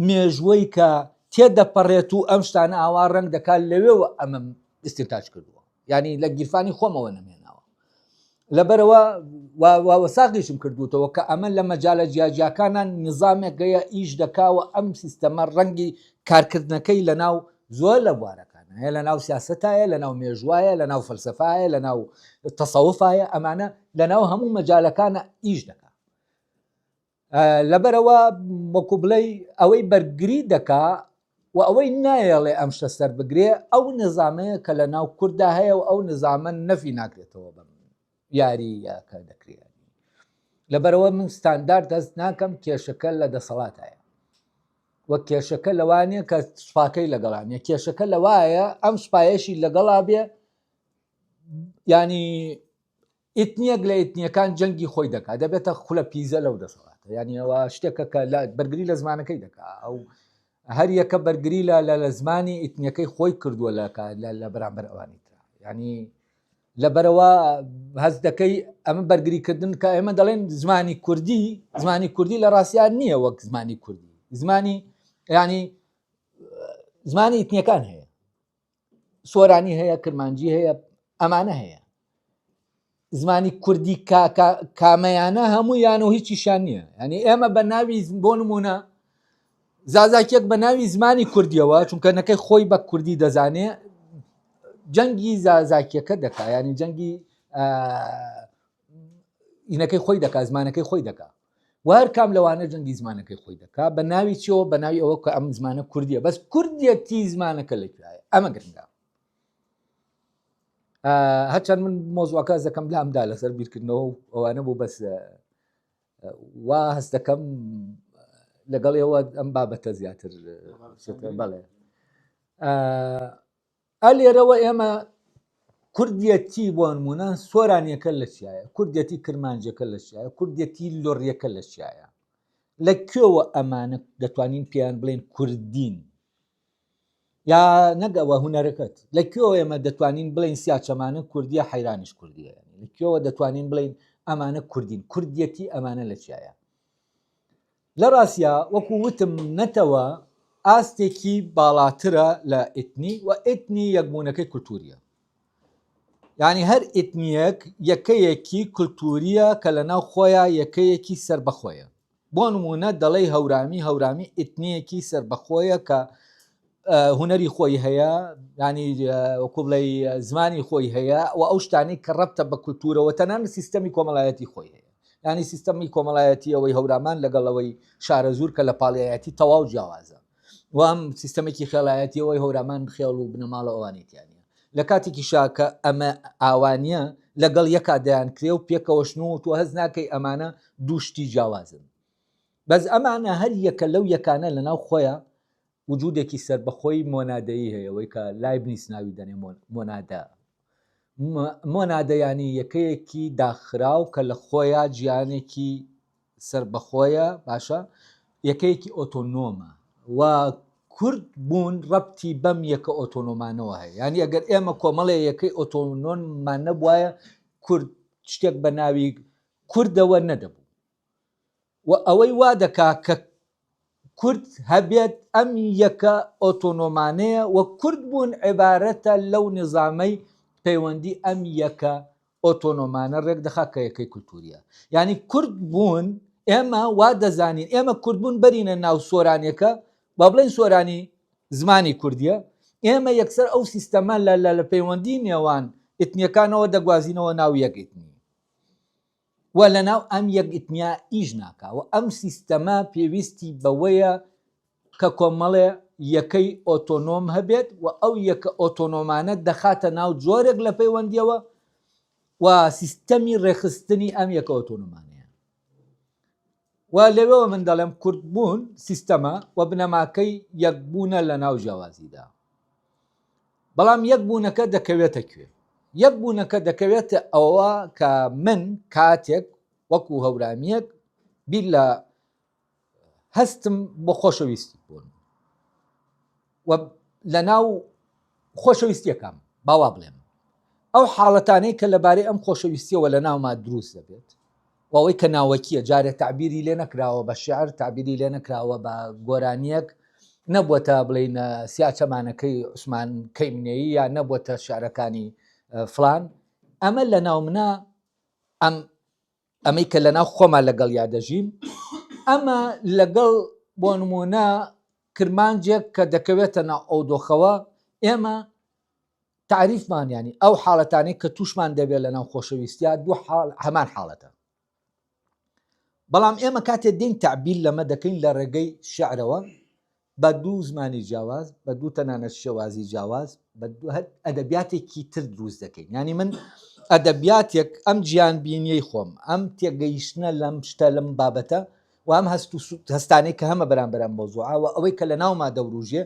مێژووەی کە تێدەپەڕێت و ئەم شتانە ئاوا ڕەنگ دەکات لەوێوە ئەمەم ئیستنتاج کردووە یعنی لە گیرفانی خۆمەوە نەمێناوە لەبەرەوە وەساقیشم کردوتەوە کە ئەمە لە مەجالە جیاجیاکانان نظامێک گەیە ئیش دەکاوە ئەم سیستەمە ڕەنگی کارکردنەکەی لە ناو زۆر لە بوارەکان هەیە لە ناو سیاستایە لە ناو مێژوایە لە ناو فەلسفایە لە ناو تەسەوفایە ئەمانە لە ناو هەموو مەجالەکانە ئیش دەکا لەبەرئەوە وەکو بڵێی ئەوەی بەرگری دەکا و ئەوەی نایەڵێ ئەم شتە سەر بگرێ ئەو نظامەیە کە لە ناو کورددا هەیە و ئەو نظامە نەفی ناکرێتەوە بەم یاریەکە دەکرێت لەبەرەوە من ستاندارد دەست ناکەم کێشەکە لە دەسەڵاتایە وە کێشەکە لەوانە کە سوپاکەی لەگەڵانە کێشەکە لەوایە ئەم سوپایەشی لەگەڵا بێ ینی ئیتنیەک لە ئیتنیەکان جەنگی خۆی دەکات دەبێتە خولە پیزە لەو دەسەڵاتە یعنی ئەوە شتێکە کە لە بەرگری لە زمانەکەی دەکا ئەو هەر یەکە بەرگری لە لە زمانی ئیتنیەکەی خۆی کردووە لە لە بەرامبەر ئەوانی ترا یعنی لەبەرەوە هەست دەکەی ئەمە بەرگریکردن کە ئێمە دەڵێن زمانی کوردی زمانی کوردی لە ڕاستیان نییە وەک زمانی کوردی زمانی ینی زمانی ئیتنیەکان هەیە سۆرانی هەیە کرمانجی هەیە ئەمانە هەیە زمانی کوردی کامەیانە هەموویان و هیچیشان نییە ینی ئێمە بە ناوی بۆ نمونە زازاکیەک بە ناوی زمانی کوردیەوە چونکە نەکەی خۆی بە کوردی دەزانێ جەنگی زازاکیەکە دەکا ینی جەنگی ئینەکەی خۆی دەکا زمانەکەی خۆی دەکا و هەر کام لەوانە جەنگی زمانەکەی خۆی دەکا بە ناوی چیەوە بە ناوی ئەوە کە ئەم زمانە کوردیە بەس کوردیەتی زمانەکە لەکوایە ئەمە گرنگە هەرچەند من مۆزوعەکە زەکەم لامدا لەسەر بیرکردنەوە و ئەوانە بوو بەس وا هەست دەکەم لەگەڵ ئێوە ئەم بابەتە زیاتر بەڵێ ئە لێرەوە ئێمە کوردیەتی بۆ نمونە سۆرانیەکە لە چیایە کوردیەتی کرمانجەکە لە چیایە کوردیەتی لۆڕیەکە لە چیایە لە کوێوە ئەمانە دەتوانین پێیان بڵێن کوردین یا نەگەوە هوەرەکەت لە کوێوە ئێمە دەتوانین بڵین سیاچەمانە کوردیە حەیرانیش کوردیە لە کوێوە دەتوانین بڵین ئەمانە کوردین کوردیەتی ئەمانە لە چیایە لە ڕاستیا وەکو وتم نەتەوە ئاستێکی باڵاترە لە ئیتنی و ئیتنی یەکبوونەکەی کولتوریە یعنی هەر ئیتنیەک یەکەیەکی کولتوریە کە لە ناو خۆیان یەکەیەکی سربەخۆیە بۆ نمونە دەڵێی هەورامی هەورامی ئیتنیەکی سربەخۆیە کە هونەری خۆی هەیە ینی وەکو بڵێ زمانی خۆی هەیە و ئەو شتانی کە ڕەبتە بە کولتورەوە تەنان سیستەمی کۆمەڵایەتی خۆی هەیە ینی سیستەمی کۆمەڵایەتی ئەوەی هەورامان لەگەڵ ئەوەی شارەزوور کە لە پاڵیایەتی تەواو جیاوازە و ئەم سیستەمێکی خێڵایەتی ئەوەی هەورامان خێڵ و بنەماڵە ئەوانی تیانە لە کاتێکی شاکە ئەمە ئاوانیە لەگەڵ یەکا دەیان کرێ و پێکەوەشن و تۆ هەز ناکەی ئەمانە دوو شتی جیاوازن بەس ئەمانە هەر یەکە لەو یەکانە لەناو خۆیان وجودێکی سەربەخۆی مۆنادەیی هەیە ئەوەی کە لایبنیس ناوی دەنێ مۆنادە مۆنادە یانی یەکەیەکی داخراو کە لە خۆیان گیانێکی سەربەخۆیە باشە یەکەیەکی ئۆتۆنۆمە و کورد بوون ڕەبتی بەم یەکە ئۆتۆنۆمانەوە هەیە یانی ئەگەر ئێمە کۆمەڵێ یەکەی ئۆتۆنۆممان نەبوایە کورد شتێک بە ناوی کوردەوە نەدەبوو و ئەوەی وا دەکا کە کورد هەبێت ئەم یەکە ئۆتۆنۆمانەیە و کورد بوون عیبارەتە لەو نیزامەی پەیوەندی ئەم یەکە ئۆتۆنۆمانە ڕێک دەخا کە یەکەی کولتوریە یعنی کورد بوون ئێمە وا دەزانین ئێمە کورد بوون بەرینە ناو سۆرانیەکە با بڵێن سۆرانی زمانی کوردیە ئێمە یەکسەر ئەو سیستەمە لە لە پەیوەندی نێوان ئیتنیەکانەوە دەگوازینەوە ناو یەک ئیتنی و لەناو ئەم یەک ئیتنیا ئیش ناکا و ئەم سیستەمە پێویستی بەوەیە کە کۆمەڵێ یەکەی ئۆتۆنۆم هەبێت و ئەو یەکە ئۆتۆنۆمانە دەخاتە ناو جۆرێک لە پەیوەندیەوە و سیستەمی ڕێکخستنی ئەم یەکە ئۆتۆنۆمانەیە و لەوێوە من دەڵێم کوردبوون سیستەمە و بنەماکەی یەکبوونە لە ناو جیاوازیدا. بەڵام یەک بوونەکە دەکەوێتە کوێ؟ یەک بوونەکە دەکەوێتە ئەوە کە من کاتێک وەکو هەورامیەک بیر لە هەستم بۆ خۆشەویستی بوون و لە ناو خۆشەویستیەکەم باوا بڵێم ئەو حاڵەتانەی کە لەبارەی ئەم خۆشەویستیەوە لە ناوما دروست دەبێت و ئەوەی کە ناوەکیە جارێ تەعبیری لێ نەکراوە بە شعر تەعبیری لێ نەکراوە بە گۆرانیەک نەبووەتە بڵین سیاچەمانەکەی عوسمان کەیمنەیی یا نەبووەتە شعرەکانی فلان ئەمە لە ناو منە ئەم ئەمەی کە لە ناو خۆمان لەگەڵ یا دەژیم ئەمە لەگەڵ بۆ نمونە کرمانجێک کە دەکەوێتە ناو ئەو دۆخەوە ئێمە تاریفمان ینی ئەو حاڵەتانەی کە تووشمان دەبێت لە ناو خۆشەویستیا دوو حاڵ هەمان حاڵەتە بەڵام ئێمە کاتێ دین تعبیر لەمە دەکەین لە ڕێگەی شعرەوە بە دوو زمانی جیاواز بە دوو تەنانەت شێوازی جیاواز بە ئەدەبیاتێکی تر دروست دەکەین ینی من ئەدەبیاتێک ئەم گیان بینیەی خۆم ئەم تێگەیشتنە لەم شتە لەم بابەتە و ئەم هەست و هەستانەی کە هەمە بەرامبەر ئەم مەوزوعە و ئەوەی کە لە ناوما دەوروژێ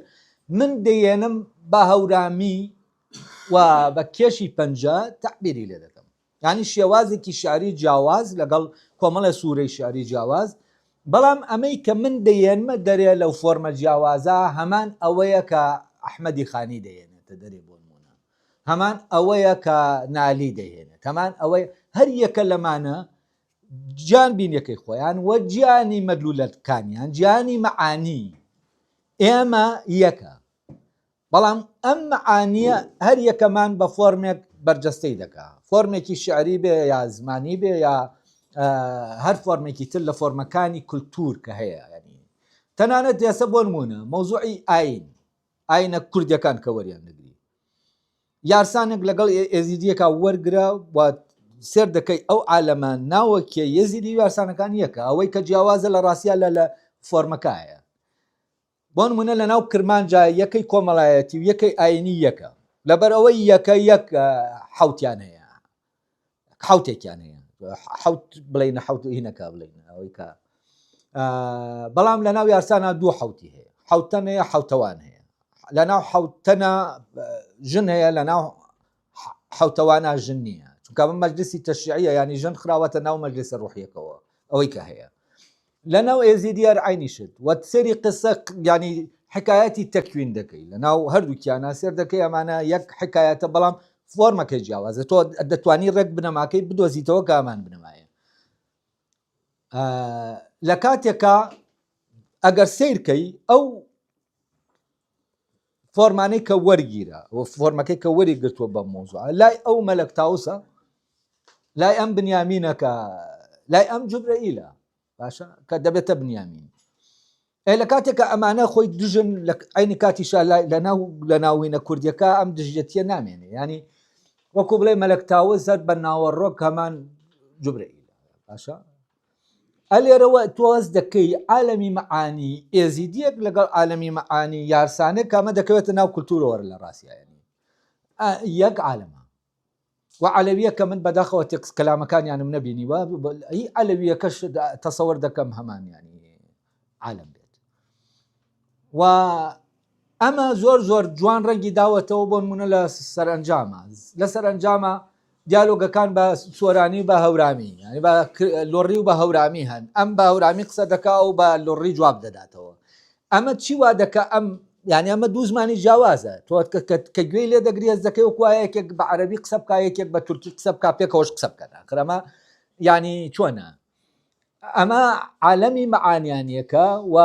من دەیێنم بە هەورامی و بە کێشی پەنجە تەعبیری لێ دەکەم یعنی شێوازێکی شعری جیاواز لەگەڵ کۆمەڵێ سوورەی شعری جیاواز بەڵام ئەمەی کە من دەیێنمە دەرێ لەو فۆرمە جیاوازە هەمان ئەوەیە کە ئەحمەدی خانی دەیێنێتە دەرێ بۆ نمونە هەمان ئەوەیە کە نالی دەیێنێت هەمان ئەوەی هەر یەکە لەمانە جیان بینیەکەی خۆیان و جیانی مەدلولەکانیان جیانی مەعانی ئێمە یەکە بەڵام ئەم مەعانیە هەر یەکەمان بە فۆرمێک بەرجەستەی دەکا فۆرمێکی شعری بێ یا زمانی بێ یا هەر فۆرمێکی تر لە فۆرمەکانی کولتور کە هەیە ینی تەنانەت ئێستا بۆ نمونە مەوزوعی ئاین ئاینە کوردەکان کە وەریان دەگری یارسانێک لەگەڵ ئێزیدیەکە وەرگرە و سێر دەکەی ئەو عالەمە ناوەکیە یەزیدی و یارسانەکان یەکە ئەوەی کە جیاوازە لە ڕاستیا لە لە فۆرمەکایە بۆ نمونە لە ناو کرمانجا یەکەی کۆمەڵایەتی و یەکەی ئاینی یەکە لەبەر ئەوەی یەکە یەک حوتیان هەیە حوتێکیان هەیە حوت بڵین حوت هینەکە بڵین ئەوەی کە. بەڵام لە ناو یارسانە دوو حوتی هەیە، حوتەن هەیە، حوتەوان هەیە. لە ناو حوتەنە ژن هەیە، لە ناو حوتەوانە ژن نییە، چونکە ئەمە مەجلسی تەشریعیە، یانی ژن خراوەتە ناو مەجلسە ڕوحیەکەوە. ئەوەی کە هەیە لە ناو ئێزیدیار عینی شت وە سێری قسە، ینی حکایەتی تەکوین دەکەی لە ناو هەردووکیانە سێر دەکەی، ئەمانە یەک حکایەتە بەڵام فۆرمەکەی جیاوازە. تۆ دەتوانی ڕێک بنەماکەی بدۆزیتەوە کە ئەمان بنەمایە. لە کاتێکا ئەگەر سیرکەی ئەو فۆرمانەی کە وەرگیرە و فۆرمەکەی کە وەری گرتووە بەم مۆزوع، لای ئەو مەلەک تاوسە، لای ئەم بنیامینەکە، لای ئەم جوبرەئیلە، باشە کە دەبێتە بنیامین. ئێ لە کاتێکە ئەمانە خۆی دژن، لە عینی کاتیشا لە ناو لە ناوینە کوردیەکە ئەم دژیەتیە نامێنێ. ینی وەکو بڵێ مەلەک تاوس هەر بە ناوەڕۆک هەمان جوبرەئیلە. باشە ئەلێرەوە تۆ هەست دەکەی عالەمی مەعانی ئێزیدیەک لەگەڵ عالەمی مەعانی یارسانێک کامە دەکەوێتە ناو کولتورەوە لە ڕاستیایانی یەک عالەمە و عەلەویە کە من بەداخەوە تێکس کەلامەکانیانم نەبینیوە، هی عەلەویەکەش تەسەوەر دەکەم هەمان ینی عالم بێت. و ئەمە زۆر زۆر جوان ڕەنگی داوەتەوە بۆ نمونە لە سەرئەنجامە، لە سەرئەنجامە دیالۆگەکان بە سۆرانی و بە هەورامی، یعنی بە لۆڕی و بە هەورامی هەن، ئەم بە هەورامی قسە دەکا و بە لۆڕی جواب دەداتەوە. ئەمە چی وا دەکا؟ ئەم یعنی ئەمە دوو زمانی جیاوازە. تۆ کە گوێی لێ دەگری هەست دەکەی وەکو وایە یەکێک بە عەرەبی قسە بکا، یەکێک بە تورکی قسە بکا، پێکەوەش قسە بکەن. ئاخر ئەمە یعنی چۆنە؟ ئەمە عالەمی مەعانیانیەکە و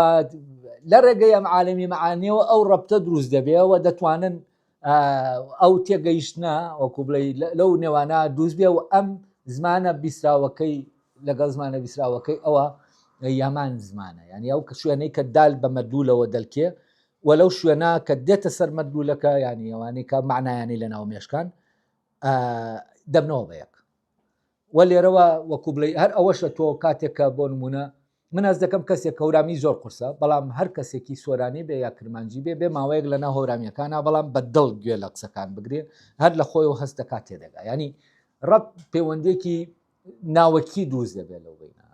لە ڕێگەی ئەم عالەمی مەعانیەوە ئەو ڕەبتە دروست دەبێ و دەتوانن ئەو تێگەیشتنە وەکو بڵێ لەو نێوانە دروست بێ و ئەم زمانە بیسراوەکەی لەگەڵ زمانە بیسراوەکەی ئەوە یامان زمانە، یعنی ئەو کە شوێنەی کە دال بە مەدلولەوە دەلکێ و لەو شوێنە کە دێتە سەر مەدلولەکە، یعنی ئەوانەی کە معنایانی لە ناو مێشکان دەبنەوە بە یەک. و لێرەوە وەکو بڵێ هەر ئەوەشە تۆ کاتێک کە بۆ نمونە من هەست دەکەم کەسێک هەورامی زۆر قورسە، بەڵام هەر کەسێکی سۆرانی بێ یا کرمانجی بێ، بێ ماوەیەک لە ناو هەورامیەکانە بەڵام بە دڵ گوێ لە قسەکان بگرێ، هەر لە خۆیەوە هەست دەکات تێدەگا، ینی ڕەب پەیوەندێکی ناوەکی دروست دەبێت لەو بینە.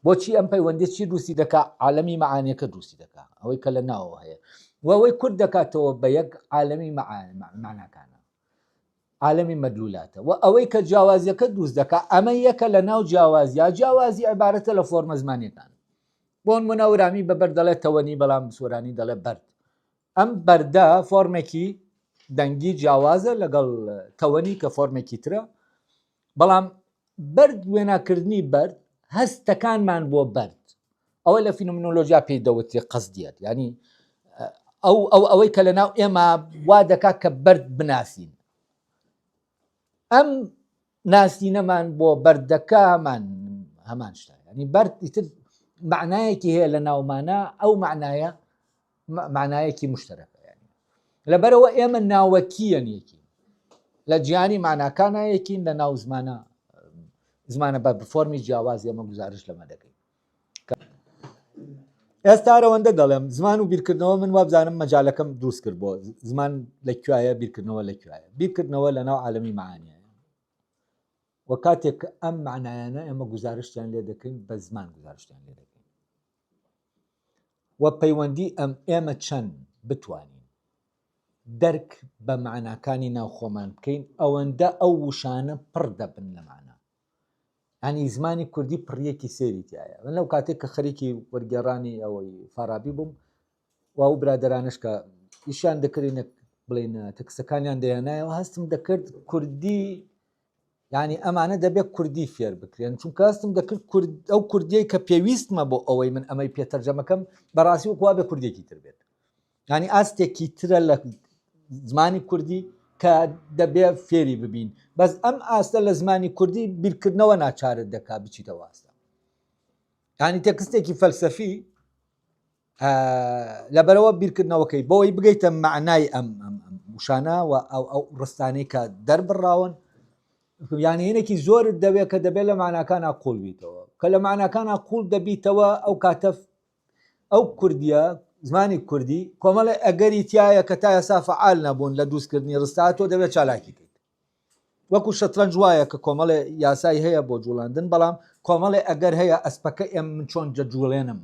بۆچی ئەم پەیوەندی چی دروستی دەکا؟ عالەمی مەعانیەکە دروستی دەکا، ئەوەی کە لە ناوەوە هەیە و ئەوەی کورد دەکاتەوە بە یەک عالەمی معناکانە، عالەمی مەدلولاتە. و ئەوەی کە جیاوازیەکە دروست دەکا ئەمە یەکە لە ناو جیاوازیا، جیاوازی عیبارەتە لە فۆرمە زمانیەکان. بۆ نمونە هەورامی بە بەرد دەڵێت تەوەنی، بەڵام سۆرانی دەڵێ بەرد. ئەم بەردە فۆرمێکی دەنگی جیاوازە لەگەڵ تەوەنی کە فۆرمێکی ترە، بەڵام بەرد وێناکردنی بەرد هەستەکانمان بۆ بەرد، ئەوە لە فینۆمینۆلۆژیا پێی دەوترێ قەسدیەت، ینی ئەو ئەو ئەوەی کە لە ناو ئێمە وا دەکات کە بەرد بناسین. ئەم ناسینەمان بۆ بەردەکە هەمان هەمان شتە، ینی بەرد ئیتر معنایەکی هەیە لە ناومانە، ئەو معنایە معنایەکی مشتەرەکە. ینی لەبەرەوە ئێمە ناوەکیەن یەکین لە جیانی معناکانە یەکین لە ناو زمانە زمانە بە فۆرمی جیاواز ئێمە گزارش لەمە دەکەین. ئێستا ئەوەندە دەڵێم زمان و بیرکردنەوە، من وابزانم مەجالەکەم دروست کرد بۆ زمان لە کوایە، بیرکردنەوە لە کوایە. بیرکردنەوە لە ناو عالەمی مەعانیە و کاتێک کە ئەم معنایانە ئێمە گزارشتیان لێ دەکەین بە زمان گزارشتیان لێ دەکەین و پەیوەندی ئەم ئێمە چەند بتوانین دەرک بە معناکانی ناو خۆمان بکەین ئەوەندە ئەو وشانە پڕ دەبن لە معنا. ینی زمانی کوردی پڕیەکی سێری تایە. من لەو کاتێک کە خەریکی وەرگێڕانی ئەوەی فارابی بووم و ئەو برادەرانش کە ئیشیان دەکردینە بڵین تەکسەکانیان دەیانایەوە، هەستم دەکرد کوردی ینی ئەمانە دەبێت کوردی فێر بکرێن، چونکە هەستم دەکرد کورد ئەو کوردیەی کە پێویستمە بۆ ئەوەی من ئەمەی پێ تەرجەمەکەم بەڕاستی وەکوا بێ کوردێکی تر بێت، ینی ئاستێکی ترە لە زمانی کوردی کە دەبێ فێری ببین. بەس ئەم ئاستە لە زمانی کوردی بیرکردنەوە ناچارت دەکا بچیتەوە ئاستە، ینی تێکستێکی فەلسەفی لەبەرەوە بیرکردنەوەکەی بۆی بگەیتە معنای ئەم وشانە و ئەو ئەو ڕستانەی کە دەربڕاون، یعنی هینێکی زۆرت دەوێت کە دەبێت لە معناکانە قوڵ بیتەوە. کە لە معناکانە قوڵ دەبیتەوە ئەو کاتە ئەو کوردیە زمانی کوردی کۆمەڵی ئەگەری تایە کە تا ئێستا فعال نەبوون لە دروستکردنی ڕستا، تۆ دەبێت چالاکی کەیت. وەکو شەترەنج وایە کە کۆمەڵێ یاسای هەیە بۆ جوڵاندن بەڵام کۆمەڵێ ئەگەر هەیە ئەسپەکە ئێم من چۆن جەجوڵێنم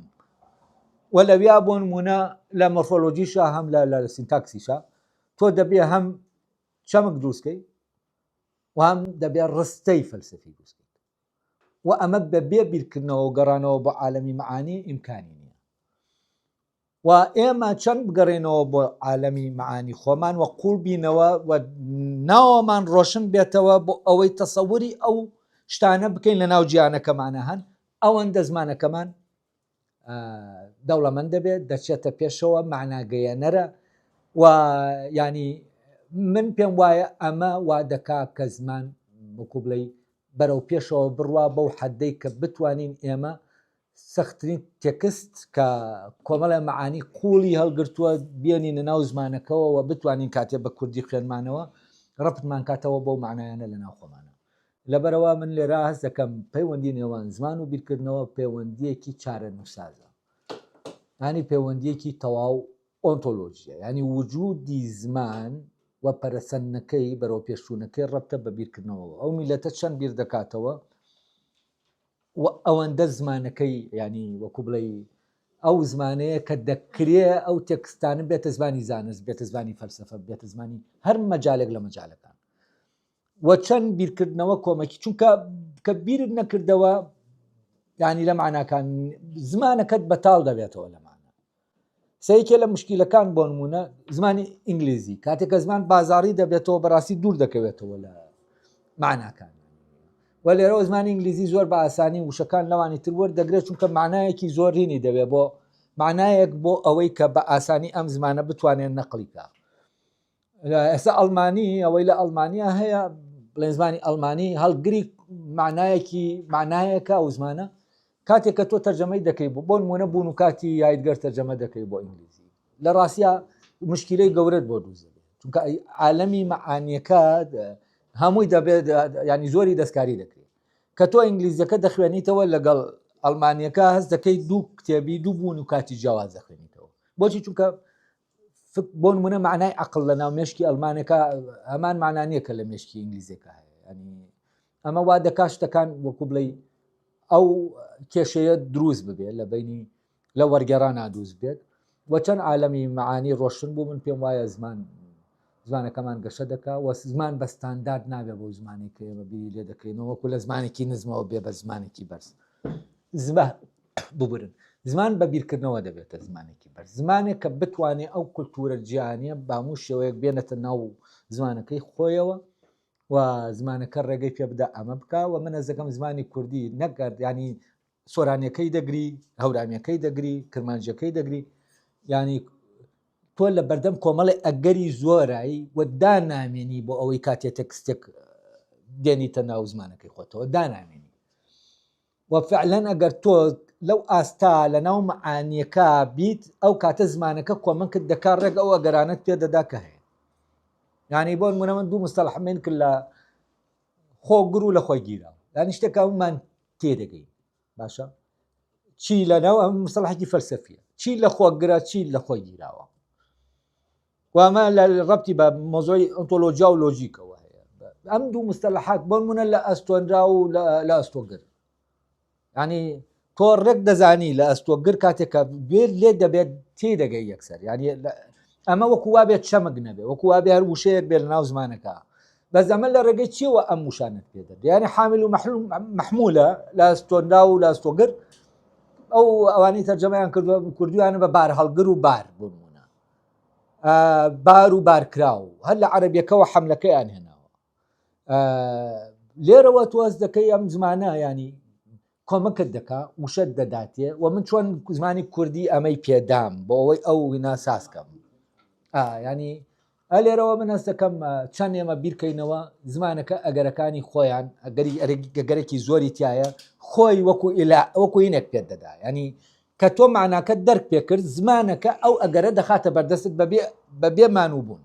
و لەویا بۆ نمونە لە مۆرفۆلۆجیشا هەم لە لە سینتاکسیشا تۆ دەبێ هەم چەمک دروستکەی و هەم دەبێ ڕستەی فەلسەفی دروستکەیت و ئەمە بە بێ بیرکردنەوە و گەڕانەوە بۆ عالەمی مەعانی ئیمکانی نییە و ئێمە چەند بگەڕێنەوە بۆ عالەمی مەعانی خۆمان و قوڵ بینەوە و ناوەمان ڕۆشن بێتەوە بۆ ئەوەی تەسەوری ئەو شتانە بکەین لە ناو جیانەکەمانە هەن ئەوەندە زمانەکەمان دەوڵەمەند دەبێت دەچێتە پێشەوە معناگەیەنەرە و ینی من پێم وایە ئەمە وا دەکا کە زمان وەکو بڵێ بەرەو پێشەوە بڕوا بەو حەدەی کە بتوانین ئێمە سەختترین تێکست کە کۆمەڵێ مەعانی قوڵی هەڵگرتووە بێنینە ناو زمانەکەوە و بتوانین کاتێ بە کوردی خوێنمانەوە ڕەبتمان کاتەوە بەو مەعنایانە لە ناو خۆمانە. لەبەرئەوە من لێرە هەست دەکەم پەیوەندی نێوان زمان و بیرکردنەوە پەیوەندییەکی چارەنووسسازە. یانی پەیوەندییەکی تەواو ئۆنتۆلۆژییە. یانی وجودی زمان و پەرەسەندنەکەی، بەرەوپێشچوونەکەی ڕەبتە بە بیرکردنەوەوە. ئەو میللەتە چەند بیر دەکاتەوە و ئەوەندە زمانەکەی ینی وەکو بڵێ ئەو زمانەیە کە دەکرێ ئەو تێکستانە بێتە زمانی زانست بێتە زمانی فەلسفە بێتە زمانی هەر مەجالێک لە مەجالەکان و چەند بیرکردنەوە کۆمەکی چونکە کە بیرت نەکردەوە ینی لە معناکان زمانەکەت بەتاڵ دەبێتەوە لەمانە سەیەکێ لە مشکیلەکان بۆ نمونە زمانی ئینگلیزی کاتێک کە زمان بازاری دەبێتەوە بەڕاستی دوور دەکەوێتەوە لە معناکان و لێرەوە زمانی ئینگلیزی زۆر بە ئاسانی وشەکان لەوانی تر وەردەگرێت چونکە معنایەکی زۆرینی دەوێت بۆ معنایەک بۆ ئەوەی کە بە ئاسانی ئەم زمانە بتوانێت نەقلی کا ئێستا ئەڵمانی ئەوەی لە ئەڵمانیا هەیە بڵێن زمانی ئەڵمانی هەڵگری معنایەکی معنایەکە ئەو زمانە کاتێک کە تۆ تەرجەمەی دەکەی بۆ بۆ نمونە بوون و کاتی یایدگەر تەرجەمە دەکەی بۆ ئینگلیزی لە ڕاستە مشکلەی گەورەت بۆ دروست دەبێت چونکە عالەمی مەعانیەکە هەمووی دەبێت ینی زۆری دەستکاری دەکرێت کە تۆ ئینگلیزیەکە دەخوێنیتەوە لەگەڵ ئەڵمانیەکە هەست دەکەیت دوو کتێبی دوو بوون و کاتی جیاواز دەخوێنیتەوە بۆچی چونکە بۆ نمونە معنای عقل لە ناو مێشکی ئەلمانەکە هەمان معنا نییە کە لە مێشکی ئینگلیزیەکە هەیە ینی ئەمە وا دەکات شتەکان وەکو بڵێ ئەو کێشەیە دروست ببێت لە بینی لە وەرگێڕان دروست بێت و چەند عالەمی معانی ڕۆشن بوو من پێم وایە زمان زمانەکەمان گەشە دەکا و زمان بە ستاندارد نابێ بۆ زمانی کە ئێمە بیری لێ دەکەینەوە وەکو لە زمانێکی نزمەوە بێ بە زمانێکی بەرز زمان ببورن زمان بە بیرکردنەوە دەبێتە زمانێکی بەرز زمانێک کە بتوانێت ئەو کولتورە جیهانیە بە هەموو شێوەیەک بێنێتە ناو زمانەکەی خۆیەوە و زمانەکە ڕێگەی پێ بدا ئەمە بکە و من ئەزەکەم زمانی کوردی نەگەرد ینی سۆرانیەکەی دەگری هەورامیەکەی دەگری کرمانجەکەی دەگری ینی تۆ لە بەردەم کۆمەڵی ئەگەری زۆرایی و دانامێنی بۆ ئەوەی کاتێ تەکستێک دێنیتە ناو زمانەکەی خۆتەوە دانامێنی و فعلەن ئەگەر تۆ لەو ئاستا لە ناو مەعانیەکە بیت ئەو کاتە زمانەکە کۆمەکت دەکا ڕێک ئەو ئەگەرانەت پێ دەدا کە هەیە یعنی بۆ نمونە من دوو مستەڵحمێن کرد لە خۆگر و لە خۆی گیرا یعنی شتێک ئەومان تێدەگەین باشە چی لە ناو ئەم مستەڵحێکی فەلسەفیە چی لە خۆگرە چی لە خۆی گیراوە وامە لە ڕەبتی بە مۆزۆی ئۆنتۆلۆجیا و لۆجیکەوە هەیە ئەم دوو مستەلحات بۆ نمونە لە ئەستۆنرا و لە ئەستۆگر ینی تۆ ڕێک دەزانی لە ئەستۆگر کاتێک کە گوێ لێ دەبێت تێ دەگەی یەکسەر ینی ئەمە وەکو وا بێت چەمک نەبێ وەکو وا بێ هەر وشەیەک بێت لە ناو زمانەکە بەس ئەمە لە ڕێگەی چیەوە ئەم وشانت پێ دەدرێت یعنی حامل و محمولە لە ئەستۆنرا و لە ئەستۆگر ئەو ئەوانەی تەرجەمەیان کردووە کوردیانە بە بار هەڵگر و بار بوون بار و بارکراو هەر لە عەربیەکەوە حملەکەیان هێناوە لێرەوە تۆز دەکەی ئەم زمانە ینی کۆمەکت دەکا وشەت دەداتێ و من چۆن زمانی کوردی ئەمەی پێدام بۆ ئەوەی ئەو ناساز کەم ینی ئەلێرەوە من هەست دەکەم چەند ئێمە بیرکەینەوە زمانەکە ئەگەرەکانی خۆیان ئەگەری ئەگەرێکی زۆری تایە خۆی وەکو ئیلا وەکو ینێک پێت دەدا ینی کە تۆ معناکە دەرک پێکرد زمانەکە ئەو ئەگەرە دەخاتە بەردەستت بەبێ بەبێ مانووبوون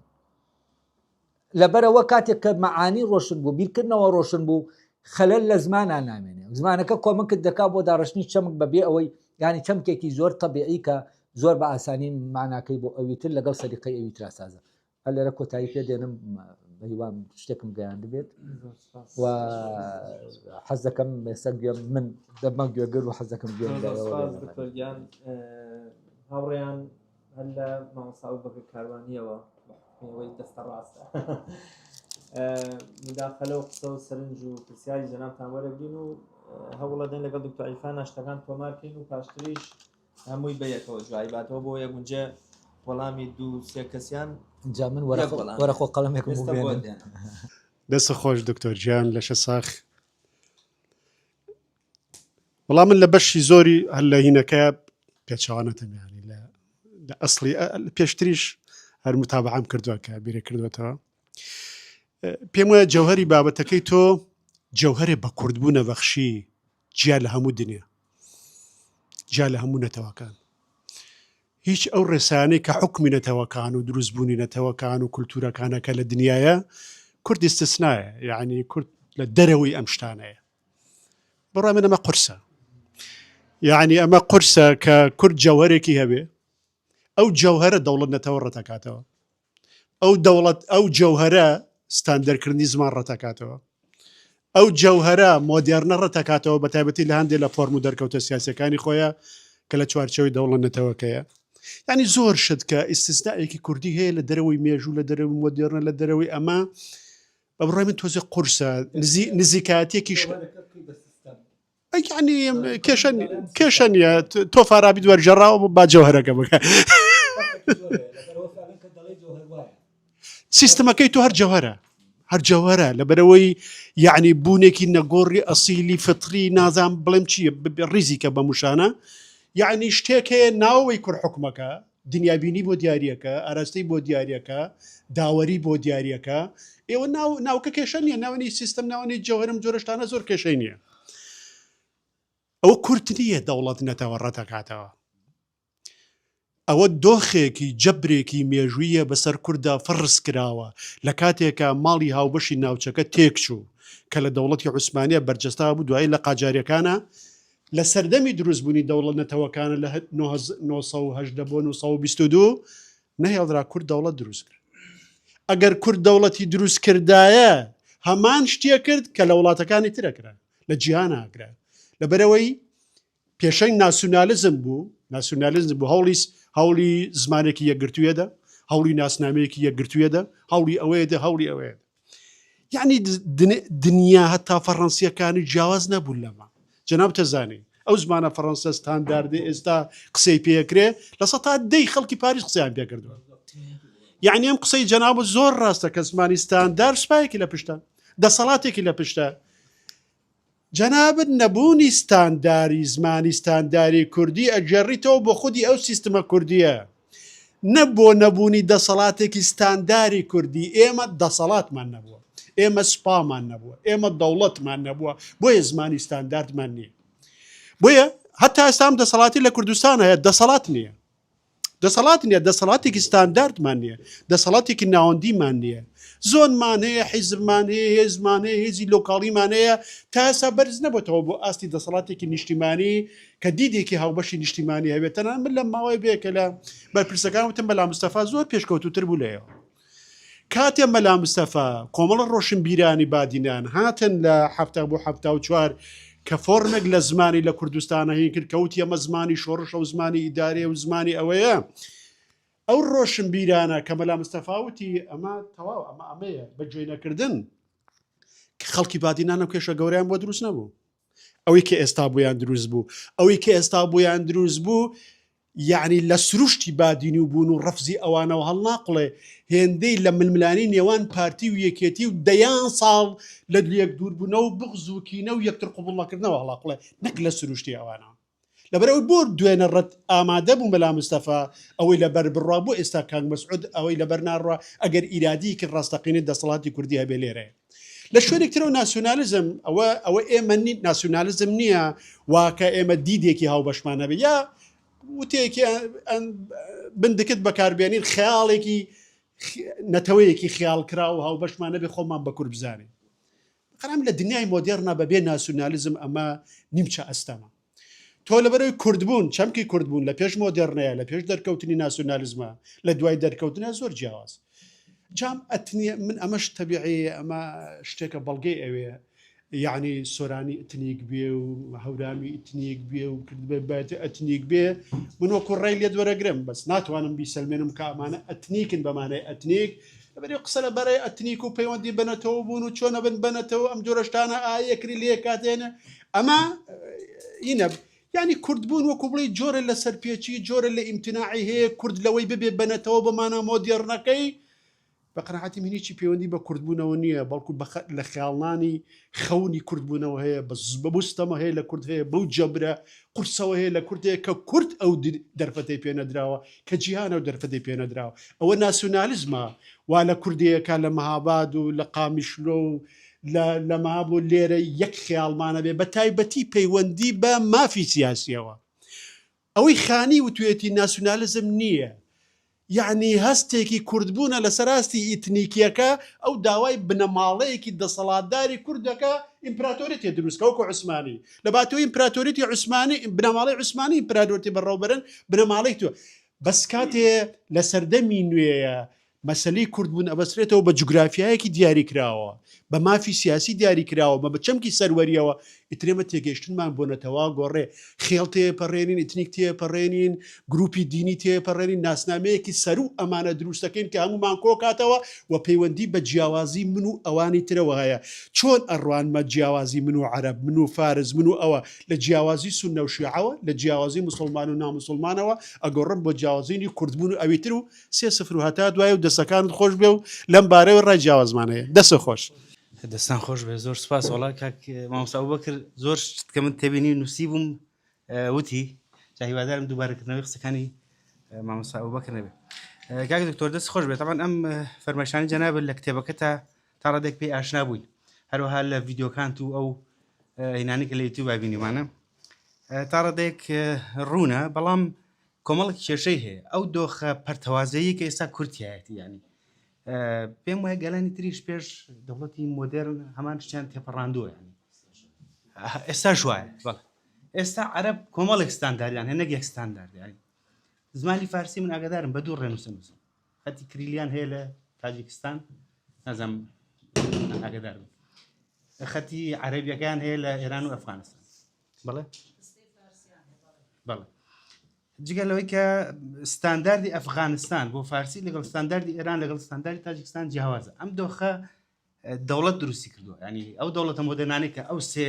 لەبەرەوە کاتێک کە مەعانی ڕۆشن بوو بیرکردنەوە ڕۆشن بوو خەلەل لە زمانا نامێنێ زمانەکە کۆمەکت دەکا بۆ داڕشتنی چەمک بەبێ ئەوەی یانی چەمکێکی زۆر تەبیعی کە زۆر بە ئاسانی معناکەی بۆ ئەوی تر لەگەڵ سەلیقەی ئەوی ترا سازە. ئە لێرە کۆتایی پێ دێنم. بەهیوام شتێکم گەیاندبێت و حەز دەکەم ئێستا گوێم من دەبمە گوێگر و حەز دەکەم گوێم لە ئێوە بێ. دکتۆر گیان هاوڕێیان هەر لە مامۆستا ئەبوبەکر کاروانیەوە بە حوکمی ئەوەی دەستە ڕاستە مداخلە و قسە و سەرنج و پرسیاری جەنابتان وەرەگرین و هەوڵەدەین لەگەڵ دکتۆر عیرفان شتەکان تۆمارکەین و پاشتریش هەمووی بەیەکەوە جوای باتەوە بۆ یەگونجێ وەڵامی دوو سێ کەسیان جا من وەرەخۆ قەڵەمێکم بۆ بێنن. دەست خۆش دکتۆر گیان لەشە ساخ. وەڵام من لە بەشی زۆری هەر لە هینەکە پێچوانەتە میانی لە لە ئەسڵی پێشتریش هەر متابعام کردووە کە بیرە کردوێتەوە پێم وایە جەوهری بابەتەکەی تۆ جەوهرێ بە کوردبوونە بەخشی جیا لە هەموو دنیا جیا لە هەموو نەتەوەکان هیچ ئەو ڕێسایانەی کە حوکمی نەتەوەکان و دروستبوونی نەتەوەکان و کولتوورەکانەکە لە دنیاە کورد ئیستسنایە یعنی کورد لە دەرەوەی ئەم شتانەیە بڕای من ئەمە قورسە یعنی ئەمە قورسە کە کورد جەوهرێکی هەبێ ئەو جەوهرە دەوڵەت نەتەوە ڕەتەکاتەوە ئەو دەوڵەت ئەو جەوهرە ستاندەرکردنی زمان ڕەتەکاتەوە ئەو جەوهرە مۆدێرنە ڕەتەکاتەوە بە تایبەتی لە هەندێک لە فۆرم و دەرکەوتە سیاسەکانی خۆیە کە لە چوارچەوەی دەوڵەت نەتەوەکەیە ینی زۆر شت کە ئیسیسنائێکی کوردی هەیە لە دەرەوەی مێژوو لە دەرەوەی مۆدێرنە لە دەرەوەی ئەمە بە بڕای من تۆزێ قورسە نزیکایەتێکیش یعنی کێشە کێشە نییە تۆ فارابی وەرگێڕاوە بۆ با جەوهرەکە بکە سیستمەکەی تۆ هەر جەوهرە هەر جەوهرە لەبەرەوەی یعنی بوونێکی نەگۆڕی ئەسیلی فطری نازان بڵێم چییە ڕیزی کە بە مشانە یعنی شتێک هەیە ناوەوەی کورد حکومەکە دنیابینی بۆ دیاریەکە ئاراستەی بۆ دیاریەکە داوەری بۆ دیاریەکە ئێوە ناو ناوکە کێشە نییە ناوەنی سیستم ناوەنی جەوهرم جۆرەشتانە زۆر کێشەی نییە ئەوە کورت نییە دەوڵەت نەتەوە ڕەتەکاتەوە ئەوە دۆخێکی جەبرێکی مێژوویە بەسەر کووردا فەرز کراوە لە کاتێکە ماڵی هاوبەشی ناوچەکە تێکچوو کە لە دەوڵەتی عوسمانە بەرجەستا بوو دوایی لە قاجاریەکانە لە سەردەمی دروستبوونی دەوڵەت نەتەوەکانە لە 918 بۆ 922 نەهێڵدرا کورد دەوڵەت دروست کرد. ئەگەر کورد دەوڵەتی دروست کردایە هەمان شتیە کرد کە لە وڵاتەکانی ترە کرا لە جیهان کرا لەبەرەوەی پێشەنگ ناسیونالیزم بوو ناسیونالیزم بوو هەوڵی هەوڵی زمانێکی یەکگرتوویەدا هەوڵی ناسنامەیەکی یەکگرتوویەدا هەوڵی ئەوەیە هەوڵی ئەوەیە یعنی دنیا هەتا فەڕەنسیەکانی جیاواز نەبوو لەمە جەناب تەزانی ئەو زمانە فەڕەنسە ستانداردی ئێستا قسەی پێکرێ لە سە تا دەی خەڵکی پاریس قسەیان پێکردووە یعنی ئەم قسەی جەناب زۆر ڕاستە کە زمانی ستاندار سوپایەکی لە پشتە دەسەڵاتێکی لە پشتە جەنابت نەبوونی ستانداری زمانی ستانداری کوردی ئەگێڕیتەوە بۆ خودی ئەو سیستمە کوردیە نە بۆ نەبوونی دەسەڵاتێکی ستانداری کوردی ئێمە دەسەڵاتمان نەبووە ئێمە سوپامان نەبووە ئێمە دەوڵەتمان نەبووە بۆیە زمانی ستانداردمان نییە بۆیە هەتا ئێستام دەسەڵاتی لە کوردستان هەیە دەسەڵات نییە دەسەڵات نییە، دەسەڵاتێکی ستانداردمان نییە، دەسەڵاتێکی ناوەندیمان نییە. زۆنمان هەیە، حیزبمان هەیە، هێزمان هەیە، هێزی لۆکاڵیمان هەیە، تا ئێستا بەرز نەبۆتەوە بۆ ئاستی دەسەڵاتێکی نیشتیمانی کە دیدێکی هاوبەشی نیشتیمانی هەبێت. تەنانەت من لەم ماوەیە بێ کە لە بەرپرسەکان وتم مەلا مستەفا زۆر پێشکەوتووتر بوو لە ئێوە. کاتێ مەلا مستەفا کۆمەڵە ڕۆشنبیرانی بادینان هاتن لە حەفتا بۆ 74 کە فۆرمێک لە زمانی لە کوردستانە هین کرد کەوتی ئەمە زمانی شۆڕشە و زمانی ئیدارەیە و زمانی ئەوەیە ئەو ڕۆشنبیرانە کە مەلا مستەفا وتی ئەمە تەواو ئەمە ئەمەیە بە گوێ نەکردن خەڵکی بادینان ئەو کێشە گەورەیان بۆ دروست نەبوو ئەوەی کە ئێستا بۆیان دروست بوو ئەوەی کە ئێستا بۆیان دروست بوو یەعنی لە سروشتی بادینی و بوون و ڕەفزی ئەوانەوە هەڵناقڵێ، هێندەی لە ململانێی نێوان پارتی و یەکێتی و دەیان ساڵ لە لێک دووربوونەوە و بوغز و کینە و یەکتر قبوڵنەکردنەوە هەڵاقڵێ نەک لە سروشتی ئەوانەوە. لەبەرئەوەی بۆ دوێنە ڕەت ئامادە بوو مەلا مستەفا ئەوەی لەبەر بڕوا بۆ ئێستا کاک مەسعود ئەوەی لەبەر ناڕوا ئەگەر ئیرادیەکی ڕاستەقینەی دەسەڵاتی کوردی هەبێ لێرەیە. لە شوێنێک ترەوە ناسیونالیزم ئەوە ئەوە ئێمە ناسیونالیزم نییە واکە ئێمە دیدێکی هاوبەشمان هەبێ یا وتێکی بندکت بەکاربێنین خەیاڵێکی نەتەوەیەکی خیاڵکرا و هاوبەشمان نەبێ خۆمان بە کورد بزانین قەرام لە دنیای مۆدێرنا بەبێ ناسیونالیزم ئەمە نیمچە ئەستەمە تۆ لەبەرەوەی کوردبوون چەمکی کوردبوون لە پێش مۆدێرنەیە لە پێش دەرکەوتنی ناسیونالیزمە لە دوای دەرکەوتنە زۆر جیاواز. جام ئەتنیە من ئەمەش تەبیعی ئەمە شتێکە بەڵگەی ئەوێ یعنی سۆرانی ئەتنیک بێ و هەورامی ئەتنیک بێ و کردبێ بێت ئەتنیک بێ من وەکو ڕێی لێت وەرەگرم بەس ناتوانم بیسەلمێنم کە ئەمانە ئەتنیکن بەمانای ئەتنیک لەبەری قسە لە بەرەی ئەتنیک و پەیوەندی بەنەتەوە بوون و چۆنە بن بەنەتەوە ئەم جۆرەشتانە ئایەکری لێ کاتێنە ئەمە ئینە یانی کوردبوون وەکو بڵێی جۆرە لە سەرپێچی، جۆرە لە ئیمتناعی هەیە، کورد لەوەی ببێ بە نەتەوە بە مانا مۆدێڕنەکەی، بە قەناعەتی من هیچی پەیوەندی بە کوردبوونەوە نییە، بەڵکو بە لە خەیاڵنانی خەونی کوردبوونەوە هەیە، بە بەو ستەمە هەیە لە کورد هەیە، بەو جەبرە قورسەوە هەیە لە کورد هەیە کە کورد ئەو دەرفەتەی پێ نەدراوە، کە جیهان ئەو دەرفەتەی پێ نەدراوە. ئەوە ناسیونالیزمە وا لە کوردەیەکا لە مهاباد و لە قامیشلۆ و لە لە مابوو لێرە یەک خەیاڵمانە بێ بە تایبەتی پەیوەندی بە مافی سیاسیەوە ئەوەی خانی وتوێتی ناسیونالیزم نییە یعنی هەستێکی کوردبوونە لەسەر ئاستی ئیتنیکیەکە ئەو داوای بنەماڵەیەکی دەسەڵاتداری کوردەکە ئیمپراتۆریەتی دروستکە وەکو عوسمانی لە باتەوەی ئیمپراتۆریەتی عوسمانی بنەماڵەی عوسمانی ئیمپراتۆریەتی بەڕێوەبەرن بنەماڵەی تۆ بەس کاتێ لە سەردەمی نوێیە مەسەلەی کوردبوون ئەبەسترێتەوە بە جوگرافیایەکی دیاریکراوە، بە مافی سیاسی دیاریکراوە، بە بە چەمکی سەروەرییەوە، ئیتر ئێمە تێگەیشتنمان بۆ نەتەوە گۆڕێ، خێڵ تێپەڕێنین، ئیتنیک تێپەڕێنین، گروپی دینی تێپەڕێنین، ناسنامەیەکی سەروو ئەمانە دروست دەکەین کە هەموومان کۆکاتەوە و پەیوەندی بە جیاوازی من و ئەوانی ترەوە هەیە. چۆن ئەڕوانمە جیاوازی من و عەرەب، من و فارس، من و ئەوە، لە جیاوازی سوننە و شیعەوە، لە جیاوازی موسڵمان و ناموسڵمانەوە ئەگۆڕم بۆ جیاوازیی کوردبوون و ئەویتر و 3-0 و هەتا دوای و دەستەکانت خۆش بێ و لەم بارەوە ڕای جیاوازمان هەیە دەستت خۆش. دەستان خۆش بێ زۆر سوپاس وەڵا کاک مامۆستا ئەبوبەکر زۆر شت کە من تێبینی نووسی بووم وتی جا هیوادارم دووبارەکردنەوەی قسەکانی مامۆستا ئەبوبەکر نەبێ کاک دکتۆر دەست خۆش بێت تەبعەن ئەم فەرمایشانی جەنابت لە کتێبەکە تا تا ڕادێک پێی ئاشنا بووین هەروەها لە ڤیدیۆکانت و ئەو هینانی کە لە یوتیوب بینیمانە تا ڕادێک ڕوونە بەڵام کۆمەڵێک کێشەی هەیە ئەو دۆخە پەرتەوازەیی کە ئێستا کورد تیایەتی یانی پێم وایە گەلانی تریش پێش دەوڵەتی مۆدێرن هەمان شتیان تێپەڕاندووە ینی ئێستا وایە بەڵێ ئێستا عەرەب کۆمەڵێک ستانداریان هەیە نەک یەک ستاندارد یانی زمانی فارسی من ئاگادارم بە دوو ڕێنووسە نووسن خەتی کریلیان هەیە لە تاجیکستان نازانم ئاگادارم خەتی عەرەبیەکان هەیە لە ئێران و ئەفغانستان بەڵێ بەڵێ جگە لەوەی کە ستانداردی ئەفغانستان بۆ فارسی لەگەڵ ستانداردی ئێران لەگەڵ ستانداردی تاجیکستان جیاوازە ئەم دۆخە دەوڵەت دروستی کردووە ینی ئەو دەوڵەتە مۆدەرنانەی کە ئەو سێ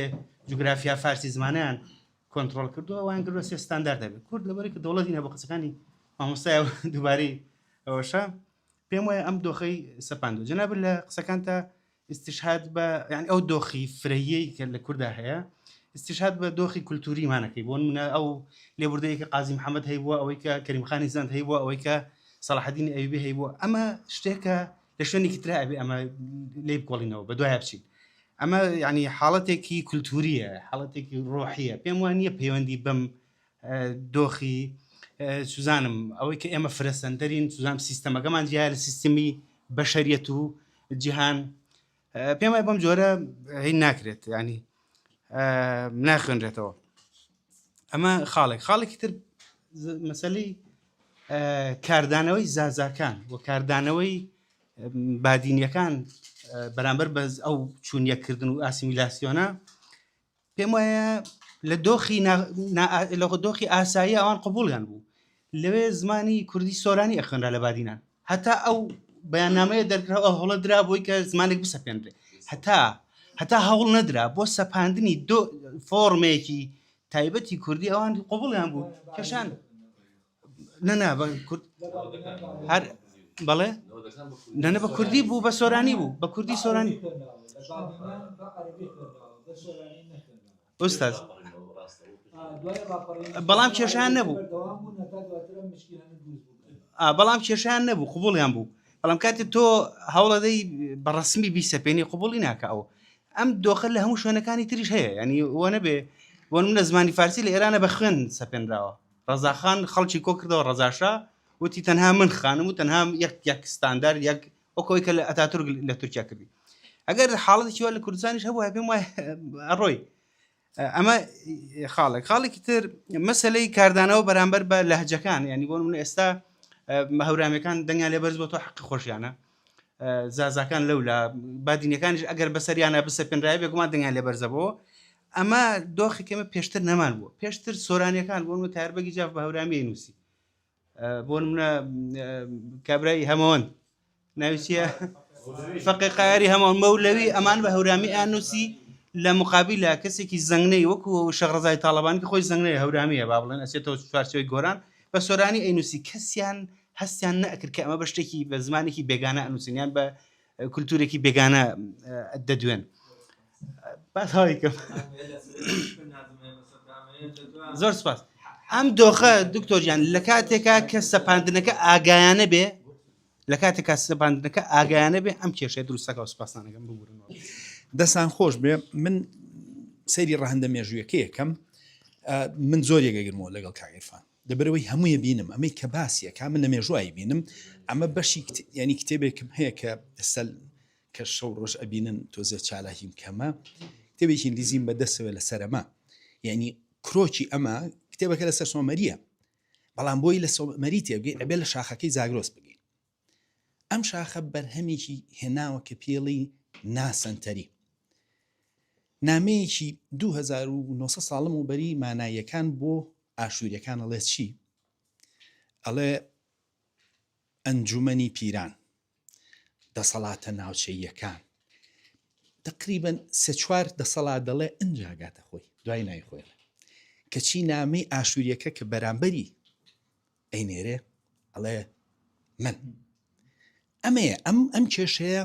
جوگرافیا فارسی زمانیان کۆنترۆل کردووە وان کردووە سێ ستاندارد دەبێت کورد لەبەری کە دەوڵەتی نەبوو قسەکانی مامۆستای دووبارەی ئەوەشە پێم وایە ئەم دۆخەی سەپاندووە جەناب لە قسەکانتا استشهاد بە یعنی ئەو دۆخی فرەیەی کە لە کووردا هەیە استشهاد بە دۆخی کولتوریمانەکەی بۆ منە ئەو لێبوردەیە کە قازی محەممەد هەیبووە ئەوەی کە کەریمخانی زەند هەیبووە ئەوەی کە سەڵاحەدینی ئەیوبی هەیبووە ئەمە شتێکە لە شوێنێکی ترا ئەبێ ئەمە لێ بکۆڵینەوە بە دوای بچین ئەمە یعنی حاڵەتێکی کولتوریە حاڵەتێکی ڕۆحیە پێم وان نییە پەیوەندی بەم دۆخی سوزانم ئەوەی کە ئێمە فرەسەندەرین سوزان سیستەمەکەمان جیا لە سیستمی بەشەریەت و جیهان پێم وایە بەم جۆرە هی ناکرێت ینی ناخوێنرێتەوە ئەمە خاڵێک خاڵێکی تر مەسەلی کاردانەوەی زازاکان و کاردانەوەی بادینیەکان بەرامبەر بە ئەو چوونیەکردن و ئاسیمیلاسیۆنە پێم وایە لە دۆخی لە دۆخی ئاسایی ئەوان قبوڵیان بوو لەوێ زمانی کوردی سۆرانی ئەخوێنرا لە بادینان هەتا ئەو بەیاننامەیە دەرکرا ئەو هەوڵە درا بۆی کە زمانێک بسەپێنرێ هەتا هەتا هەوڵ نەدرا بۆ سەپاندنی دۆ فۆرمێکی تایبەتی کوردی ئەوان قبوڵیان بوو کێشان نەنا بە کورد هەر بەڵێ نەنە بە کوردی بوو بە سۆرانی بوو بە کوردی سۆرانی ئوستاز بەڵام کێشیان نەبوو بەڵام کێشیان نەبوو قوبڵیان بوو بەڵام کاتێ تۆ هەوڵەدەی بە ڕسمی بیسەپێنی قوبڵی ناکە ئەو ئەم دۆخە لە هەموو شوێنەکانی تریش هەیە ینی وە نەبێ بۆ منە زمانی فارسی لە ئێرانە بە خوێن سەپێنراوە ڕەزاخان خەڵکی کۆ کردەوە ڕەزاشا وتی تەنها من خانم و تەنها یەک یەک ستاندار یەک وەکەوەی کە لە ئەتاتورک لە تورکیا کردی ئەگەر حاڵەتێکی وا لە کوردستانیش هەبوو پێم وایە ئەڕۆی ئەمە خاڵێک خاڵێکی تر مەسلەی کاردانەوە بەرامبەر بە لەهجەکان ینی بۆ من ئێستا هەورامیەکان دەنگیان لێ بەرز بۆ تۆ حەقی خۆشیانە. زازاکان لەولا بادینەکانیش ئەگەر بەسەریانە بسەپێنرایە بێگومان دەنگیان لێ بەرزەبەوە ئەمە دۆخی کەمە پێشتر نەمان بووە پێشتر سۆرانیەکان بوون و تاربەگی جاف بە هەورامی نووسی بۆ نمونە کابرای هەمەوەند ناوی چییە فەقێ قایاری هەمەوەند مەولەوی ئەمان بە هەورامی ئانوسی لە مقابلە کەسێکی زەنگنەی وەکو شێخ ڕەزای تاڵەبانی کە خۆی زەنگنەیە هەورامیە با بڵێن ئەچێتەوە چوارچێوەی گۆران بە سۆرانی ئەینوسی کەسیان هەستیان نەئەکرد کە ئەمە بە شتێکی بە زمانێکی بێگانە ئەنووسن یان بە کولتوورێکی بێگانە دەدوێن باس هاویکەم زۆر سپاس ئەم دۆخە دکتۆریان لە کاتێکا کە سەپاندنەکە ئاگایانە بێ لە کاتێکا سەپاندنەکە ئاگایانە بێ ئەم کێشەیە دروستەکە و سپاسانەکەم ببورن دەسان خۆش بێ من سەیری ڕەهەندە مێژوویەکەی یەکەم من زۆر یەکەگرمەوە لەگەڵ کاک عیرفان لەبەرەوەی هەمووی بینم ئەمەی کە باسیەکە من لە مێژوایی بینم ئەمە بەشی ینی کتێبێکم هەیە کە ئێستا کە شەو ڕۆژ ئەبینن تۆزێ چالاکیم کەمە کتێبێکی ئینگلیزیم بەدەستەوە لەسەر ئەمە یعنی کرۆکی ئەمە کتێبەکە لەسەر سۆمەریە بەڵام بۆی لە سۆمەری تێبگەین ئەبێ لە شاخەکەی زاگرۆس بگەین ئەم شاخە بەرهەمێکی هێناوە کە پێڵی ناسەنتەری نامەیەکی 2900 ساڵم و بەری ماناییەکان بۆ ئاشووریەکان ئەڵێ چی ئەڵێ ئەنجومەنی پیران دەسەڵاتە ناوچەییەکان تقریبا سێ چوار دەسەڵات دەڵێ ئەنجا گاتە خۆی دوای ناوی خۆی ئەڵێ کەچی نامەی ئاشووریەکە کە بەرامبەری ئەینێرێ ئەڵێ من ئەمەیە ئەم ئەم کێشەیە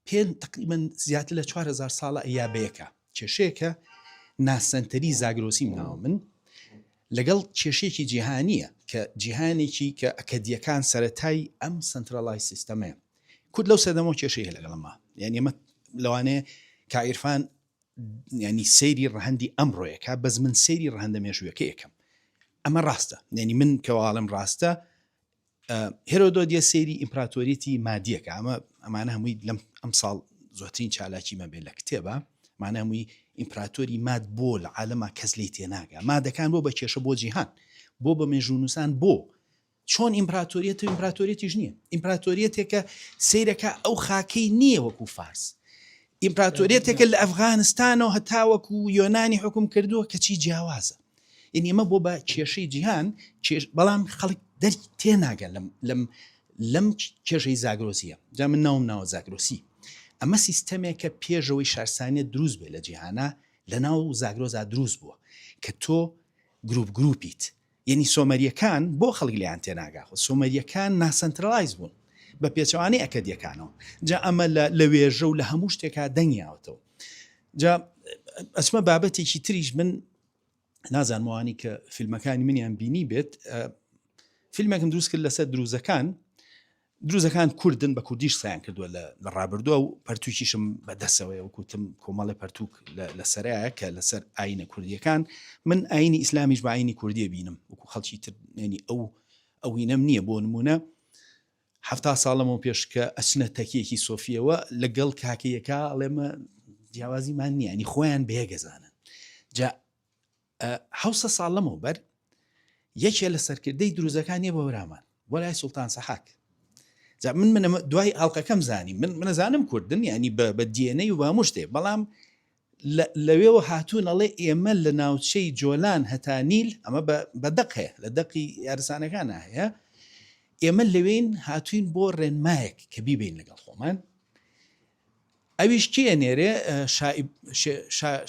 پێ تقریبا زیاتر لە 4000 ساڵە یا بەیەکە کێشەیەکە ناسەنتەری زاگرۆسیم ناوە من لەگەڵ کێشەیەکی جیهانییە کە جیهانێکی کە ئەکەدییەکان سەرەتای ئەم centralized سیستەمەیە. کورد لەو سەردەمەوە کێشەی هەیە لەگەڵ ئەمە. یانی ئەمە لەوانەیە کاک عیرفان یانی سەیری ڕەهەندی ئەمڕۆیەکە بەس من سەیری ڕەهەندە مێژوویەکەی ئەکەم. ئەمە ڕاستە. یانی من کە واڵم ڕاستە هێرۆدۆت یە سەیری ئیمپراتۆریەتی مادیەکە ئەمە ئەمانە هەمووی لەم ئەم ساڵ زۆرترین چالاکیمە بێ لە کتێبە مانە هەمووی ئیمپراتۆری ماد بۆ لە عالەما کەس لی تێناگە مادەکان بۆ بە کێشە بۆ جیهان بۆ بە مێژوونووسان بۆ چۆن ئیمپراتۆریەت و ئیمپراتۆریەتیش نییە ئیمپراتۆریەتێکە سیرەکە ئەو خاکەی نییە وەکو فارس ئیمپراتۆریەتێکە لە ئەفغانستانەوە هەتاوەکو یۆنانی حکوم کردووە کەچی جیاوازە یعنی ئەمە بۆ بە کێشەی جیهان کێش بەڵام خەڵک دەرک تێناگەن لەم لەم لەم کێشەی زاگرۆسیە جا من ناوم ناوە زاگرۆسی ئەمە سیستەمێکە پێشەوەی شارستانیت دروست بێ لە جیهانە لە ناو زاگرۆزا دروست بووە کە تۆ گروپ گروپیت یعنی سۆمەریەکان بۆ خەڵک لیان تێناگا خۆ سۆمەریەکان نا centralize بوون بە پێچەوانەی ئەکەدیەکانەوە جا ئەمە لە وێژە و لە هەموو شتێکا دەنگیاوەتەوە جا ئەچمە بابەتێکی تریش من نازانم ئەوانی کە فیلمەکانی منیان بینی بێت فیلمێکم دروست کرد لەسەر دروزەکان دروزەکان کوردن بە کوردیش قسەیان کردووە لە ڕابردووە و پەرتوکیشم بەدەسەوەی وکوتم کۆمەڵی پەرتوک لەسەرایە کە لەسەر ئاینە کوردیەکان من ئاینی ئیسلامیش بە ئاینی کوردیە بینم وەکو خەڵکی تر ینی ئەو ئەوینەم نییە بۆ نمونە حەفتا ساڵ لەمەو پێش کە ئەچنە تەکیەکی سۆفیەوە لەگەڵ کاکەیەکە ئەڵێمە جیاوازیمان نییە ینی خۆیان بەیەگەزانن جا حوسە ساڵ لەمەو بەر یەکێ لە سەرکردەی دروزەکان نیە بە ورامان بۆ لای سوڵتان سەحاک جا من منە دوای ئاڵلقەکەم زانی من منەزانم کوردن ینی بە دیێنەی و بامشتێ بەڵام لەوێوە هاتوون ئەڵێ ئێمە لە ناوچەی جۆلان هەتا نیل، ئەمە بە دەق هەیە لە دەقی یارسانەکانا هەیە، ئێمە لەوێین هاتووین بۆ ڕێنمایەک کە بیبەین لەگەڵ خۆمان. ئەویش کێ ئەنێرێ؟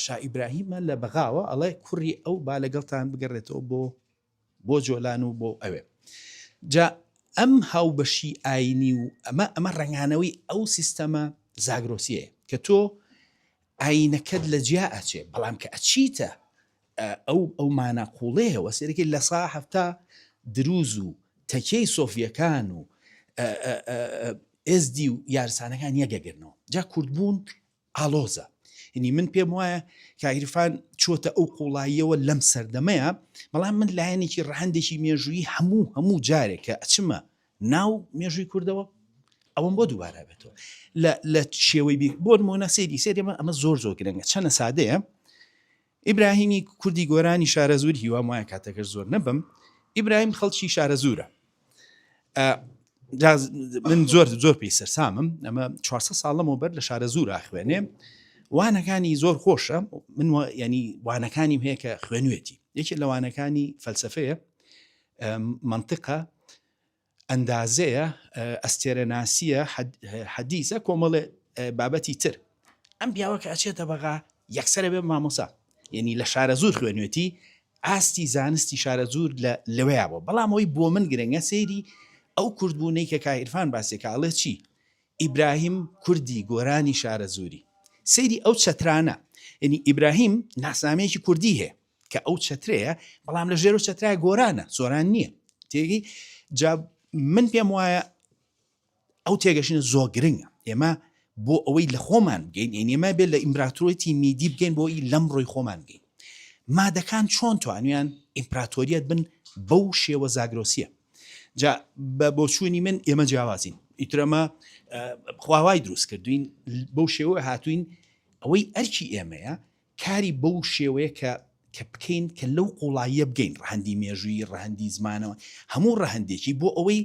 شا ئیبراهیمە لە بەغاوە ئەڵێ کوڕی ئەو با لەگەڵتان بگەڕێتەوە بۆ بۆ جۆلان و بۆ ئەوێ. جا ئەم هاوبەشی ئاینی و ئەمە ئەمە ڕەنگانەوەی ئەو سیستەمە زاگرۆسیەیە کە تۆ ئاینەکەت لە جیا ئەچێ بەڵام کە ئەچیتە ئەو ئەو مانا قوڵەیەوە سێرەکەی لە سا هەفتا دروز و تەکیەی سۆفیەکان و ئێزدی و یارسانەکان یەکەگرنەوە جا کوردبوون ئاڵۆزە یعنی من پێم وایە کاک عیرفان چۆتە ئەو قوڵاییەوە لەم سەردەمەیە بەڵام من لایەنێکی ڕەهەندێکی مێژوویی هەموو هەموو جارێک کە ئەچمە ناو مێژووی کوردەوە ئەوەم بۆ دووبارە بێتەوە لە لە شێوەی بیر بۆ نمونە سەیری سەیری ئەمە ئەمە زۆر زۆر گرنگە چەنە سادەیە ئیبراهیمی کوردی گۆرانی شارەزوور هیوام وایە کاتەکەش زۆر نەبم ئیبراهیم خەڵکی شارەزوورە. من زۆر زۆر پێی سەرسامم ئەمە 400 ساڵ لەمەوبەر لە شارە زور ئاخوێنێ وانەکانی زۆر خۆشە من ینی وانەکانیم هەیە کە خوێنوێتی یەکێک لە وانەکانی فەلسفەیە منطقە ئەندازەیە ئەستێرەناسیە حەدیسە کۆمەڵێ بابەتی تر ئەم پیاوە کە ئەچێتە بەغا یەکسەرە بێ مامۆسا یعنی لە شارە زۆر خوێنوێتی ئاستی زانستی شارەزوور لە لەوەیا بووە بەڵام ئەوەی بۆ من گرنگە سەیری ئەو کوردبوونەی کە کاک عیرفان باسێکا ئەڵێ چی ئیبراهیم کوردی گۆرانی شارەزووری سەیری ئەو چەترانە یعنی ئیبراهیم ناسنامەیەکی کوردی هەیە کە ئەو چەترەیە بەڵام لە ژێر و چەترای گۆرانە سۆران نییە تێگەی جا من پێم وایە ئەو تێگەشتنە زۆر گرنگە ئێمە بۆ ئەوەی لە خۆمان بگەین یعنی ئێمە بێت لە ئیمپراتۆریەتی میدی بگەین بۆ ئەوی لەم ڕۆی خۆمان بگەین مادەکان چۆن توانیان ئیمپراتۆریەت بن بەو شێوە زاگرۆسیە جا بە بۆچوونی من ئێمە جیاوازین ئیترەمە خواوای دروست کردوین بەو شێوە هاتوین ئەوەی ئەرکی ئێمەیە کاری بەو شێوەیە کە کە بکەین کە لەو قوڵاییە بگەین، ڕەهەندی مێژوویی، ڕەهەندی زمانەوە، هەموو ڕەهەندێکی بۆ ئەوەی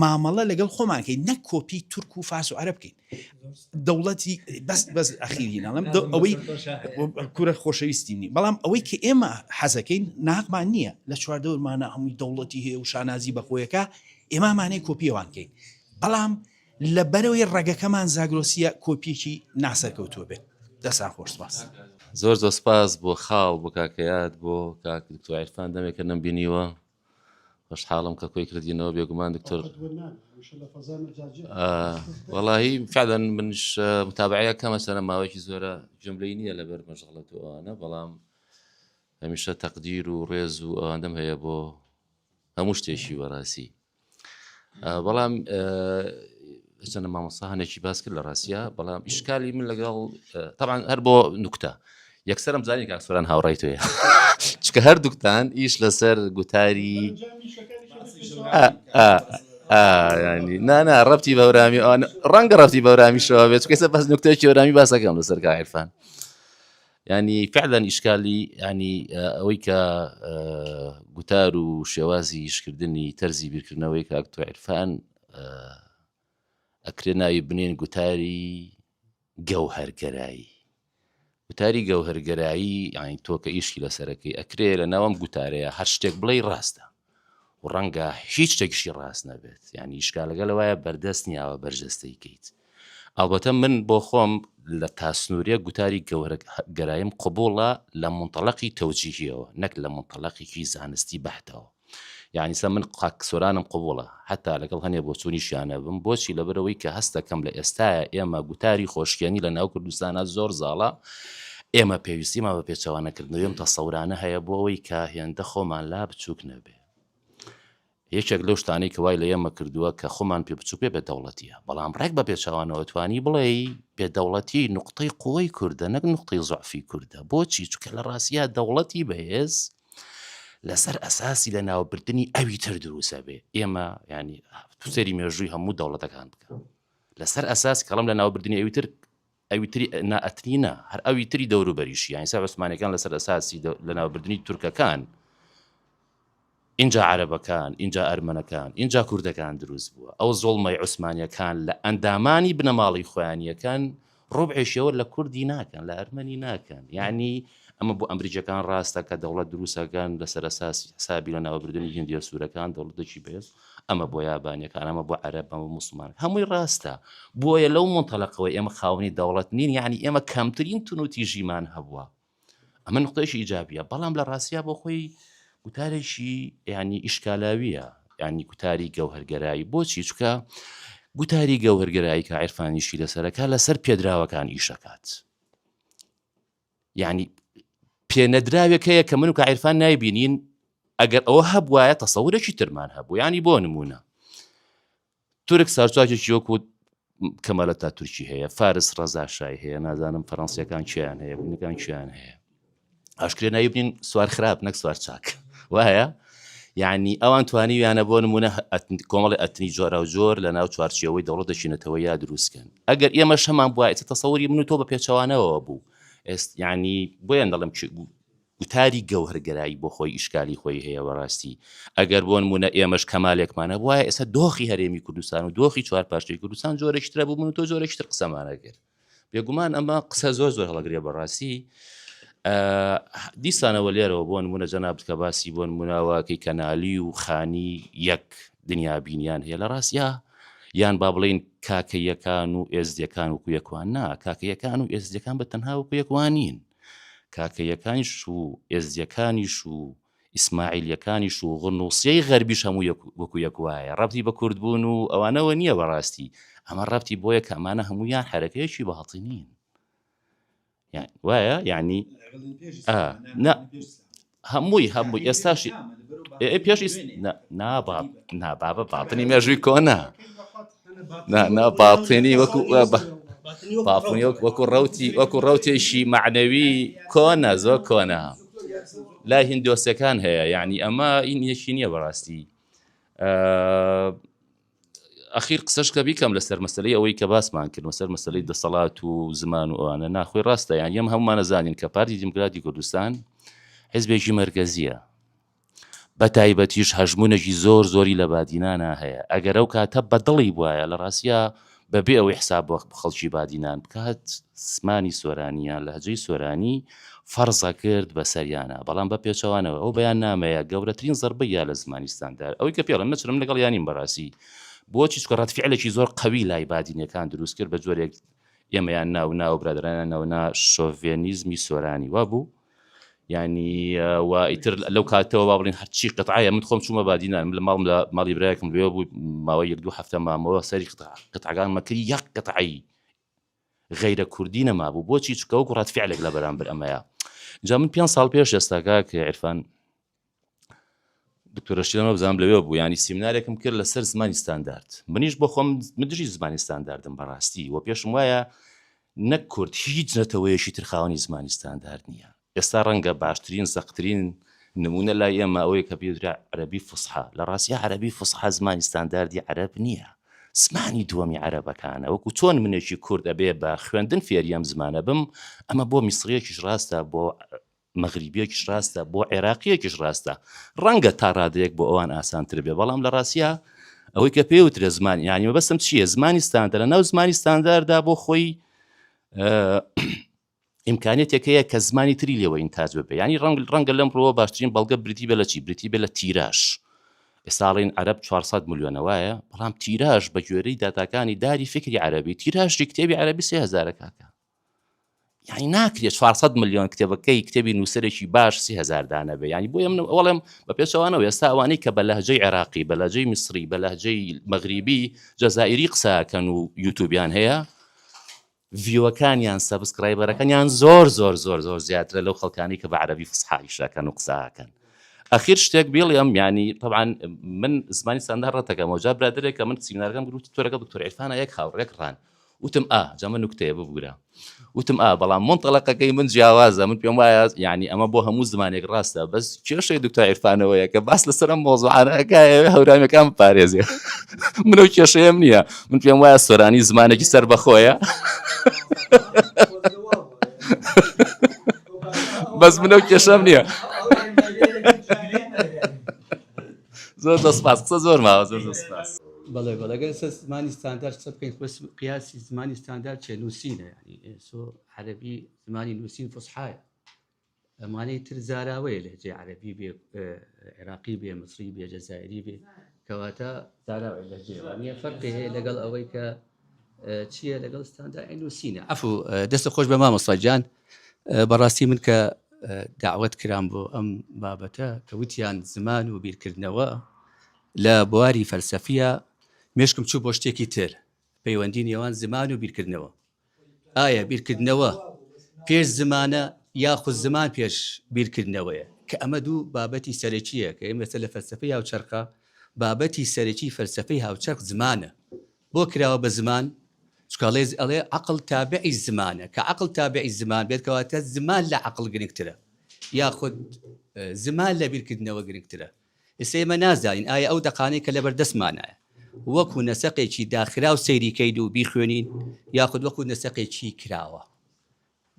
مامەڵە لەگەڵ خۆمان کەین نەک کۆپی تورک و فارس و عەرەب بکەین. دەوڵەتی بەس بەس ئەخیری ناڵێم ئەوەی کورە خۆشەویستی نی بەڵام ئەوەی کە ئێمە حەزەکەین ناقمان نییە لە چواردەورمانە هەمووی دەوڵەتی هەیە و شانازی بەخۆیەکە ئێمامانەی کۆپیەوان کەین بەڵام لەبەرئەوەی ڕەگەکەمان زاگرۆسییە کۆپیەکی ناسەرکەوتووە بێت. دەستان خۆش سپاس. زۆر زۆر سپاس بۆ خاڵ بۆ کاکە یاد بۆ کاک دکتۆر عیرفان دەمێکە نەمبینیوە خۆشحاڵم کە کۆی کردینەوە بێگومان دکتۆر وەڵی فعلا منش متابعەیە کەمە سەرە ماوەیەکی زۆرە جملەی نییە لەبەر مەشغڵەت و ئەوانە بەڵام هەمیشە تەقدیر و ڕێز و ئەوەندەم هەیە بۆ هەموو شتێکی بەڕاستی بەڵام چەنە مامۆستا هەنێکی باس کرد لە ڕاستە بەڵام ئیشکالی من لەگەڵ طبعا هەر بۆ نوکتە یەکسرم زانی کاک سۆران هاوڕای توێ چکە هەردووکتان ئیش لەسەر گوتاری ینی نانا ڕەتی بەورامی ئەوان ڕەنگە ڕەتی بەورامیشەوە بێت چکەسە بەس نوکتەیەکی وەرامی باسەکەم لەسەر کاعرفان یانی فعلا ئیشکالی ینی ئەوەی کە گوتار و شێوازی ئیشکردنی تەرزی بیرکردنەوەی کاک تۆ عیرفان ئەکرێ ناوی بنێن گوتاری گەوهەرگەرایی گوتاری گەوهەرگەرایی یانی تۆ کە ئیشکی لەسەرەکەی ئەکرێ لە ناوم گوتارەیە هەر شتێک بڵێ ڕاستە و ڕەنگە هیچ شتێکیشی ڕاست نەبێت یعنی ئیشکالەکە لەوایە بەردەست نیاوە بەرجەستەی کەیت ئەڵبەتە من بۆ خۆم لە تاسنوورێک گوتاری گەوهەرگەراییم قبوڵە لە مونتەڵەقی تەوجیهیەوە نەک لە مونتەڵەقێکی زانستی بەحتەوە یعنی سە من قاک سۆرانم قبوڵە حتا لەگەڵ هەنێ بۆچوونیشیانە بم بۆچی لەبەرەوەی کە هەستەکەم لە ئێستاە ئێمە گوتاری خۆشکێنی لە ناو کوردستانە زۆر زاڵە ئێمە پێویستیمان بە پێچەوانەکردنەوەی ئەم تەسەورانە هەیە بۆ ئەوەی کە هێندە خۆمان لا بچووک نەبێ. یەکێک لەو شتانەی کە وای لە ئێمە کردووە کە خۆمان پێ بچووک بێ بێدەوڵەتییە، بەڵام ڕێک بە پێچەوانەوە توانی بڵێی بێدەوڵەتی نوقتەی قوەی کوردە نەک نوقتەی زوعفی کوردە. بۆچی؟ چونکە لە ڕاستیا دەوڵەتی بەهێز لەسەر ئەساسی لەناوبردنی ئەوی تر دروست ئەبێ. ئێمە یانی سەیری مێژووی هەموو دەوڵەتەکان بکە لەسەر ئەساس کەڵم لەناوبردنی ئەوی تر ئەوی تری نا ئەتنی نا هەر ئەوی تری دەوروبەریشی یانی سەر عوسمانیەکان لەسەر ئەساسی لەناوبردنی تورکەکان ئینجا عەرەبەکان ئینجا ئەرمەنەکان ئینجا کوردەکان دروست بووە ئەو زوڵمەی عوسمانیەکان لە ئەندامانی بنەماڵەی خۆیانیەکان ڕوبعێکیەوە لە کوردی ناکەن لە ئەرمەنی ناکەن یعنی ئەمە بۆ ئەمریکەکان ڕاستە کە دەوڵەت دروستەکان لەسەر ئەساسی حسابی لە ناوبردنی هندیە سوورەکان دەوڵەتێکی بەهێز ئەمە بۆ یابانیەکان ئەمە بۆ عەرەب ئەمە موسڵمان هەمووی ڕاستە بۆیە لەو مونتەلەقەوە ئێمە خاوەنی دەوڵەت نین یعنی ئێمە کەمترین تونوتیژیمان هەبووە ئەمە نقطەیەکی ئیجابیە بەڵام لە ڕاستیا بۆ خۆی گوتارێکی ینی ئیشکالاویە ینی گوتاری گەوهرگەرایی بۆچی چکە گوتاری گەوهرگەرایی کە عرفانیشی لەسەرەکە لەسەر پێدراوەکان ئیشەکات یعنی پێنەدراوێک هەیە کە من و کە عیرفان نایبینین ئەگەر ئەوە هەبواە تەسەورێکی ترمان هەبوو ینی بۆ نمونە تورک سارچاکێکی وەکو کەمالە تا تورکی هەیە فارس ڕەزاشای هەیە نازانم فەرەنسیەکان کیان هەیە بوونەکان کیان هەیە ئاشکرێ ناوی بنین سوار خراپ نەک سوار چاک وایە یعنی ئەوان توانیویانە بۆ نمونە کۆمەڵی ئەتنی جۆرا و جۆر لە ناو چوارچێوەی دەوڵەتێکی نەتەوە یا دروستکەن ئەگەر ئێمە شەمان بووە ئێستا تەسەوری من و تۆ بە پێچەوانەوە بوو ئێست یعنی بۆیان دەڵێم. گوتاری گەوهەرگەرایی بۆ خۆی ئیشکالی خۆی هەیە بەڕاستی ئەگەر بۆ نمونە ئێمەش کەمالێکمان هەبوایە ئێستا دۆخی هەرێمی کوردستان و دۆخی چوارپارچەی کوردستان جۆرێکی ترە بوو من و تۆ جۆرێکی تر قسەمان ئەکرد بێگومان ئەمە قسە زۆر زۆر هەڵەگرێ بەڕاستی دیسانەوە لێرەوە بۆ نمونە جەنابت کە باسی بۆ نموناوەکەی کەنالی و خانی یەک دنیابینیان هەیە لە ڕاستیا یان با بڵین کاکەیەکان و ئێزدیەکان وەکو یەکوان نا کاکەیەکان و ئێزدیەکان بە تەنها وەکو یەکوانین کاکەیەکانیش و ئێزدیەکانیش و ئیسماعیلیەکانیش و غنوسیەی غەربیش هەموو یەک وەکو یەک وایە ڕەبتی بە کورد بوون و ئەوانەوە نییە بەڕاستی ئەمە ڕەبتی بۆیە کە ئەمانە هەموویان حەرەکەیەکی باڵتینین یان وایە یعنی نا هەمووی هەمووی ئێستاشی پێش نا بابە باڵتنی مێژووی کۆنە نا باڵتێنی وەکو باڵتنی وەکو ڕوتی وەکو ڕوتێکی معنەوی کۆنە زۆر کۆنە لای هندۆسەکان هەیە یعنی ئەمە ئین یەکی نییە بەڕاستی ئەخیر قسەش کە بیکەم لەسەر مەسلەی ئەوەی کە باسمان کرد مەسەر مەسلەی دەسەڵات و زمان و ئەوانە ناخۆی ڕاستە یان یەم هەمومانە زانین کە پارتی دیموکراتی کوردستان حزبێکی مەرکەزیە بە تایبەتیش هەژموونێکی زۆر زۆری لە بادینانا هەیە، ئەگەر ئەو کاتە بە دڵی بوایە لە ڕاستیا بە بێ ئەوەی حساب بۆ خەڵکی بادینان بکات زمانی سۆرانی یان لەهجەی سۆرانی فەرز ئەکرد بە سەریانا، بەڵام بە پێچەوانەوە ئەو بەیاننامەیە گەورەترین زەربەی یا لە زمانی ستاندار ئەوەی کە پێڵێم نەچرم لەگەڵیا نیم بەڕاستی بۆچی چونکە ڕەدفیعلێکی زۆر قەوی لای بادینیەکان دروست کرد بە جۆرێک ئێمەیان ناو نا و برادەرانیان ناو نا شۆڤێنیزمی سۆرانی وابوو یعنی و ئیتر لەو کاتەوە با بڵین هەرچی قطعەیە من خۆم چوومە بادینان من لە ماڵم لە ماڵی برایەکم لێ بوو ماوەی یەک دوو هەفتە مامەوە سەری قطعەکانمە کرد یەک قطعەی غەیرە کوردی نەمابوو بۆچی چکە وەکو ڕەت فعلێک لە بەرامبەر ئەمەیە جا من پێ ساڵ پێش ئێستا کاک عیرفان دکتۆر رەشید ئەمە بزانم لەوێ بوو ینی سیمنارێکم کرد لەسەر زمانی ستاندارد منیش بۆ خۆم من دژی زمانی ستانداردم بەڕاستی و پێشم وایە نەک کورد هیچ نەتەوەیەکی تر خاوەنی زمانی ستاندارد نییە ئێستا ڕەنگە باشترین زەقترین نمونە لای ئێمە ئەوەیە کە پێدرا عەربی فسحە لە ڕاستیا عەربی فسحە زمانی ستانداردی عەرەب نییە زمانی دووەمی عەرەبەکانە وەکو چۆن منێکی کورد ئەبێ بە خوێندن فێری ئەم زمانە بم ئەمە بۆ میسریەکیش ڕاستە بۆ مەغریبیەکیش ڕاستە بۆ عێراقیەکیش ڕاستە ڕەنگە تا ڕادەیەک بۆ ئەوان ئاسانتر بێ بەڵام لە ڕاستیا ئەوەی کە پێ وترێ زمان یانی مەبەستم چییە زمانی ستاندەر لە ناو زمانی ستانداردا بۆ خۆی ئیمکانیەتێک هەیە کە زمانی تری لێوە ئینتاج ببێ ینی ڕەنگ ڕەنگە لەم ڕووە باشترین بەڵگە بریتی بە لە چی بریتی بێ لە تیراژ ئێستاڵین عەرەب 400 ملیۆنە وایە بەڵام تیراژ بە گوێرەی داتاکانی داری فکری عەرەبی تیراژی کتێبی عەرەبی 3000 کاکە یعنی ناکرێت 400 ملیۆن کتێبەکەی کتێبی نووسەرێکی باش 3000 دانە بێ ینی بۆیە من ئەوڵێم بە پێچەوانەوە ئێستا ئەوانەی کە بە لەهجەی عێراقی بە لەهجەی میسری بە لەهجەی مەغریبی جەزائیری قسەکەن و یوتوبیان هەیە view ەکانیان subscriber ەکانیان زۆر زۆر زۆر زۆر زیاترە لەو خەڵکانی کە بە عەربی فسحا ئیشەکەن و قسەکەن ئەخیر شتێک بیڵێم ینی طبعا من زمانی ستاندار ڕەتەکەمەوە جا برادێک کە من سیمینارەکەم گروتی تۆ لەگەڵ دکتۆر عیرفانە یەک هاوڕێک ڕان وتم ئا جا من نوکتەیە ببورە وتم ئا بەڵام منتەڵەقەکەی من جیاوازە من پێم وایە یعنی ئەمە بۆ هەموو زمانێک ڕاستە بەس کێشەی دکتۆر عیرفانەوەیە کە باس لەسەر ئەم مۆزوعانەکە هەورامیەکان پارێزێ منەوە کێشەیەم نییە من پێم وایە سۆرانی زمانێکی سەر بەخۆیە بەس منەوە کێشەم نییە زۆر زۆر سپاس قسە زۆر ماوە زۆر زۆر سپاس. بەڵێ بەڵێ گەر لەسەر زمانی ستاندارد قسە بکەین خۆ قیاسی زمانی ستاندارد چیە نووسینە یعنی ئێسۆ عەرەبی زمانی نووسین فسحایە ئەمانەی تر زاراوەیە لەهجەی عەرەبی بێ عێراقی بێ مصری بێ جەزائری بێ کەواتە زاراوەیە لەهجەیە وانیە فەرقی هەیە لەگەڵ ئەوەی کە چییە لەگەڵ ستاندارد نووسینە عەفو دەستت خۆش بە مامۆستا گیان بەڕاستی من کە داوت کرام بۆ ئەم بابەتە کە وتیان زمان و بیرکردنەوە لە بواری فەلسەفیە مێشکم چوو بۆ شتێکی تر پەیوەندی نێوان زمان و بیرکردنەوە ئایا بیرکردنەوە پێش زمانە یاخود زمان پێش بیرکردنەوەیە کە ئەمە دوو بابەتی سەرەکیە کە ئێمە لە فەلسەفەی هاوچەرخە بابەتی سەرەکی فەلسەفەی هاوچەرخ زمانە بۆ کراوە بە زمان؟ چونکە ئەڵێ ئەڵێ عەقڵ تابعی زمانە، کە عەقڵ تابعی زمان بێت کەواتە زمان لە عەقڵ گرنگترە یاخود زمان لە بیرکردنەوە گرنگترە. ئێستا ئێمە نازانین ئایا ئەو دەقانەی کە لەبەردەستمانایە وەکو نەسەقێکی داخراو سەیری کەین و بیخوێنین یاخود وەکو نەسەقێکی کراوە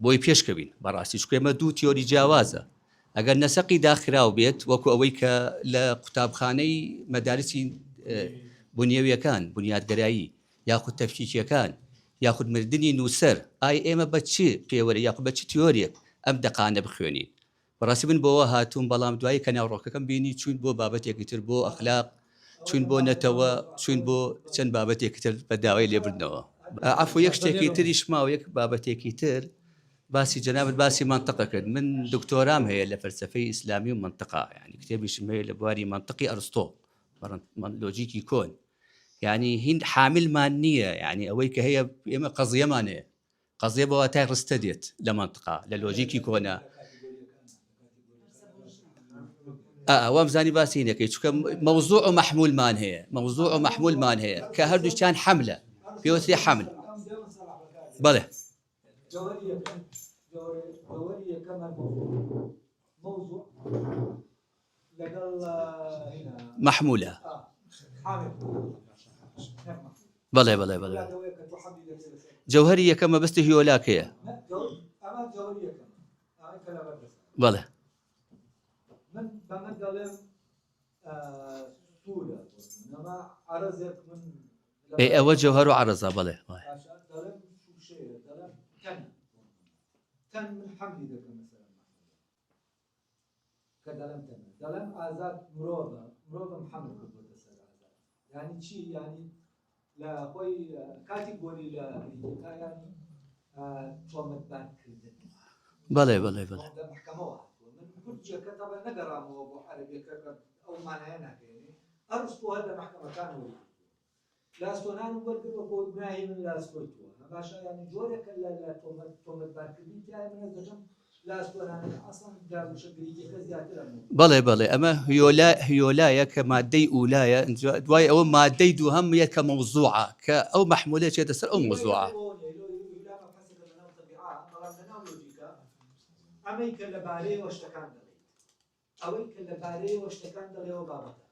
بۆی پێشکەوین بەڕاستی چونکە ئێمە دوو تیۆری جیاوازە. ئەگەر نەسەقی داخراو بێت وەکو ئەوەی کە لە قوتابخانەی مەدارسی بنیەویەکان، بنیادگەرایی، یاخود تەفکیکیەکان، یاخود مردنی نووسەر، ئای ئێمە بە چ پێوەرێک یاخود بە چ تیۆریەک ئەم دەقانە بخوێنین؟ بەڕاستی من بۆوە هاتووم بەڵام دوایی کە ناوڕۆکەکەم بینی چوین بۆ بابەتێکی تر بۆ ئەخلاق چوین بۆ نەتەوە چوین بۆ چەند بابەتێکی تر بە داوای لێبردنەوە. عەفو یەک شتێکی تریش ماوە یەک بابەتێکی تر باسی جەنابت باسی مەنتقە کرد من دکتۆرام هەیە لە فەلسەفەی ئیسلامی و مەنتقا یعنی کتێبیشم هەیە لە بواری مەنتقی ئەرستۆ لۆجیکی کۆن یعنی هیند حاملمان نییە یعنی ئەوەی کە هەیە ئێمە قەزیەمان هەیە قەزیە بە واتای ڕستە دێت لە مەنتقا لە لۆجیکی کۆنا وام زانی باسی نەکەی چونکە مەوزوع و مەحمولمان هەیە مەوزوع و مەحمولمان هەیە کە هەردووکیان حەملە پێوتری حەمل بەڵێ مەحمولە بەڵێ بەڵێ بەڵێ جەوهری یەکەم مەبەستی هیۆلاکەیە بەڵێ من بەمە دەڵێم سوورە نەما عەرەزێک من ئێ ئەوە جەوهەر و عەرەزە بەڵێ دەڵێم شوشەیە دەڵێم تەن تەن من حەملی دەکەم مەسەلەن کە دەڵێم تەنە دەڵێم ئازاد مرۆڤە مرۆڤم حەمل کردووەتە سەر ئازاد یعنی چی یعنی لە خۆی کاتی گۆری لە گریکەکە یعنی تۆمەتبارکردن بەڵێ بەڵێ بەڵێ لە محکەمەوە هاتووە من کوردیەکە تەبە نەگەڕامەوە بۆ عەرەبیەکە کە ئەو مانایە ناگەیەنێ ئەرسطۆ هەر لە مەحکەمەکانەوە لاستۆنانم وەرگرت وەکو ئەوەی گوناهی من لە ئەستۆی تۆ هە باشە یانی جۆرێکە لە لە تۆمەت تۆمەتبارکردنی تیایە من هەست دەکەم لە ئەستۆنانەکە ئەسڵەن لە وشە گریکیەکە زیاتر ئەمە بەڵێ بەڵێ ئەمە هیۆلا هیۆلایە کە مادەی ئولایە ئینجا دوای ئەوە مادەی دووهەم یە کە مەوزوعە کە ئەو مەحمولە چێتە سەر ئەو مەوزوعە. ئەمەی کە لەبارەیەوە شتەکان دەڵێیت ئەوەی کە لە بارەیەوە شتەکان دەڵێەوە بابەتە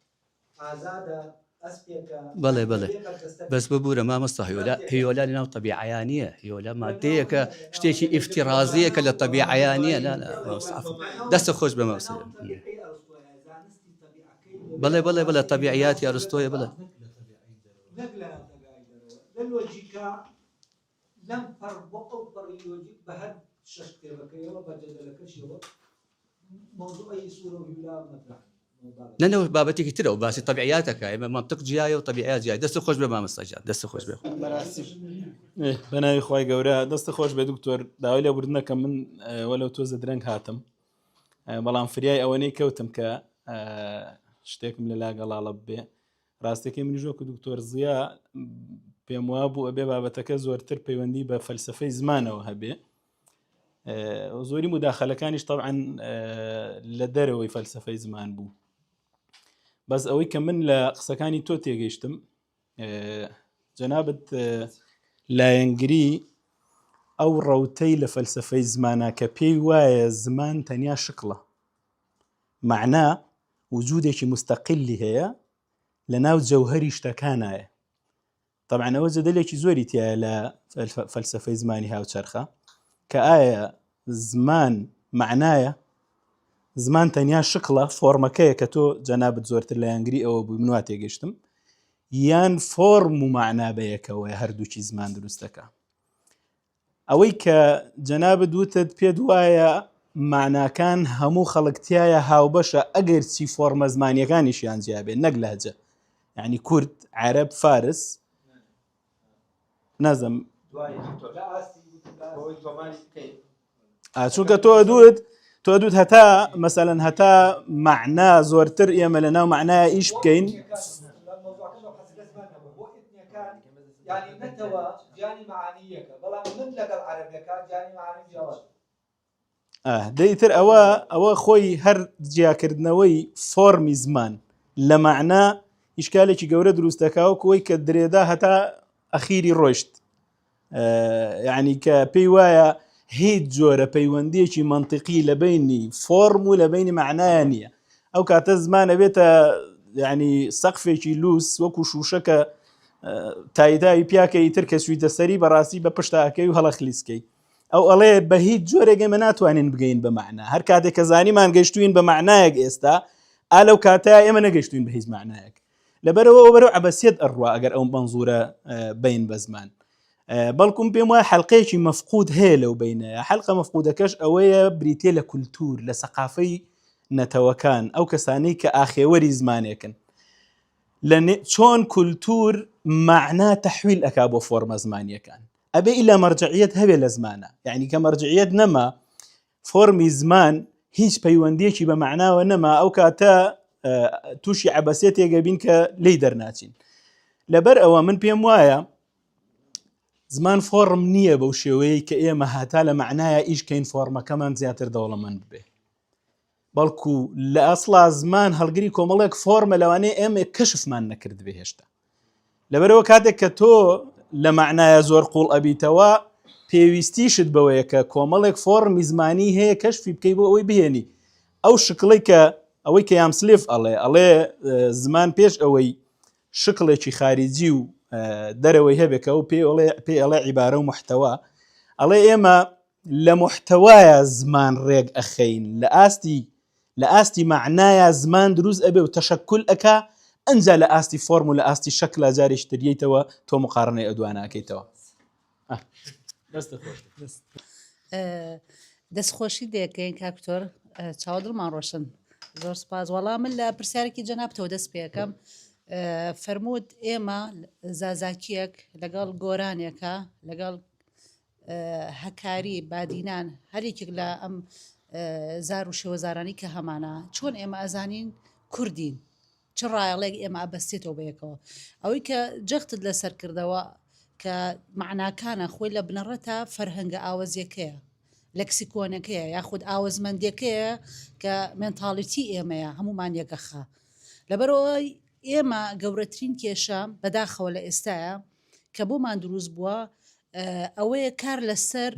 ئازادە ئەسپێکە بەڵێ بەڵێ دەبێ بەردەستە بەس ببورە مامۆستا هیۆلا هیۆلا لەناو تەبیعەیا نییە هیۆلا مادەیەکە شتێکی ئیفتیڕازییە کە لە تەبیعەیا نییە نا نا مامۆستا عەفو دەستت خۆش بێ مامۆستا بەڵێ بەڵێ بەڵێ تەبیعیاتی ئەرستۆیە بەڵێ نەک لە ناو تەبیعەی دەرەوە لە لۆجیکا لەم پەڕ بۆ ئەو پەڕی لۆجیک بە هەر شەش کتێبەکەیەوە بە جەدەلەکەشیەوە مەوزوعی سوورە و هیولا مەترەح نە نە بابەتێکی ترە و باسی تەبیعیاتەکە ئێمە مەنتق جیایە و تەبیعیات جیایە دەست خۆش بێ مامۆستا گیان دەست خۆش بێ بە ناوی خوای گەورە دەست خۆش بێ دکتۆر داوای لێبوردن دەکەم من وەلو تۆزە درەنگ هاتم بەڵام فریای ئەوەنەی کەوتم کە شتێکم لەلا گەڵاڵە بێ ڕاستەکەی منیش وەکو دکتۆر زیا پێم وا بوو ئەبێ بابەتەکە زۆرتر پەیوەندی بە فەلسفەی زمانەوە هەبێ زۆری مداخلەکانیش طبعا لە دەرەوەی فەلسفەی زمان بوو بەس ئەوەی کە من لە قسەکانی تۆ تێگەیشتم جەنابەت لایەنگری ئەو ڕەوتەی لە فەلسفەی زمانە کە پێی وایە زمان تەنیا شکڵە مەعنا وجودێکی مستەقلی هەیە لە ناو جەوهری شتەکانایە طبعا ئەوە جەدەلێکی زۆری تایە لە فەلسفەی زمانی هاوچەرخە کە ئایا زمان معنایە زمان تەنیا شکڵە فۆرمەکەیە کە تۆ جەنابەت زۆرتر لایەنگری ئەوە بووی من وا تێگەشتم یان فۆرم و معنا بەیەکەوەی هەردووکی زمان دروستەکە ئەوەی کە جەنابت وتت پێت وایە مەعناکان هەموو خەڵک تایە هاوبەشە ئەگەر چی فۆرمە زمانیەکانیشیان جیا بێت نەک لەهجە یعنی کورد عەرەب فارس نازم چونکە تۆ دوت تۆ دوت هەتا مەسەلەن هەتا مەعنا زۆرتر ئێمە لە ناو مەعنایە ئیش بکەین دەیتر ئەوە ئەوە خۆی هەر جیاکردنەوەی فۆرمی زمان لە مەعنا ئیشکالێکی گەورە دروست دەکا وەکو ئەوەی کە درێدا هەتا ئەخیری ڕۆیشت یعنی کە پێی وایە هیچ جۆرە پەیوەندیەکی منطقی لە بینی فۆرم و لە بینی معناە نییە ئەو کاتە زمانە بێتە یعنی سەقفێکی لوس وەکو شوشە کە تایداوی پیاکەی تر کە سویتە سەری بەڕاستی بە پشتاکەی و هەڵە خلیسکەی. ئەو ئەڵێ بە هیچ جۆرێک ئێمە ناتوانین بگەین بە مەعنا هەر کاتێک کە زانیمان گەشتوین بە مەعنایەک ئێستا ئا لەو کاتە ئێمە نەگەشتوین بە هیچ مەعنایەک لەبەرەوە ئەو بەرەو عەبەسیەت ئەڕوا ئەگەر ئەو مەنزورە بین بە زمان بەڵکم پێم وایە حەلقەیەکی مەفقود هەیە لەو بینەیە حەلقە مەفقودەکەش ئەوەیە بریتە لە کولتور لە سەقافەی نەتەوەکان ئەو کەسانەی کە ئاخێوەری زمانێکن لە چۆن کولتور مەعنا تەحویل ئەکا بۆ فۆرمە زمانیەکان ئەبێ ئیلا مەرجعیەت هەبێ لە زمانە یعنی کە مەرجعیەت نەما فۆرمی زمان هیچ پەیوەندیەکی بە معناوە نەما ئەو کاتە تووشی عبەسێتێگە بین کە لی دەرناچین لەبەر ئەوە من پێم وایە زمان فۆڕم نییە بەو شێوەیە کە ئێمە هاتا لە معناە ئیشکەین فۆرمەکەمان زیاتر دەوڵەمەند بێ بەڵکو لە ئەسڵا زمان هەڵگری کۆمەڵێک فۆرمە لەوانەیە ئێمە کەشفمان نەکردبێ هێشتا لەبەرەوە کاتێک کە تۆ لە معناە زۆر قوڵ ئەبیتەوە پێویستیشت بەوەیە کە کۆمەڵێک فۆرمی زمانی هەیە کەشفی بکەی بۆ ئەوەی بهێنی ئەو شکڵی کە ئەوەی کە یامسلیف ئەڵێ ئەڵێ زمان پێش ئەوەی شکڵێکی خارجی و دەرەوەی هەبێت کە ئەو پێ پێ ئەڵێ عیبارە و محتەوا ئەڵێ ئێمە لە محتەوایا زمان ڕێک ئەخەین لە ئاستی لە ئاستی مەعنایا زمان دروست ئەبێ و تەشەکول ئەکا ئەنجا لە ئاستی فۆرم و لە ئاستی شەکلا جارێکی تر یەیتەوە تۆ مقارنەی ئەو دوانە ئەکەیتەوە. دەستت خۆش بێت. دەستخۆشی دەکەین کاک دکتۆر چاوە دڵمان ڕۆشن زۆر سپاس وەڵا من لە پرسیارێکی جەنابتەوە دەست پێەکەم فەرمووت ئێمە زازاکیەک لەگەڵ گۆرانێکە لەگەڵ هەکاری، بادینان، هەر یەکێک لە ئەم زار و شێوەزارانەی کە هەمانە، چۆن ئێمە ئەزانین کوردین؟ چ ڕایەڵێک ئێمە ئەبەستێتەوە بە یەکەوە؟ ئەوەی کە جەختت لەسەر کردەوە کە مەعناکانە خۆی لە بنەڕەتا فەرهەنگە ئاوەزیەکەیە، لەکسیکۆنەکەیە یاخود ئاوەزمەندیەکەیە کە مێنتاڵیتی ئێمەیە هەموومان یەکەخا. لەبەرئەوەی ئێمە گەورەترین کێشە بەداخەوە لە ئێستایا کە بۆمان دروست بووە ئەوەیە کار لەسەر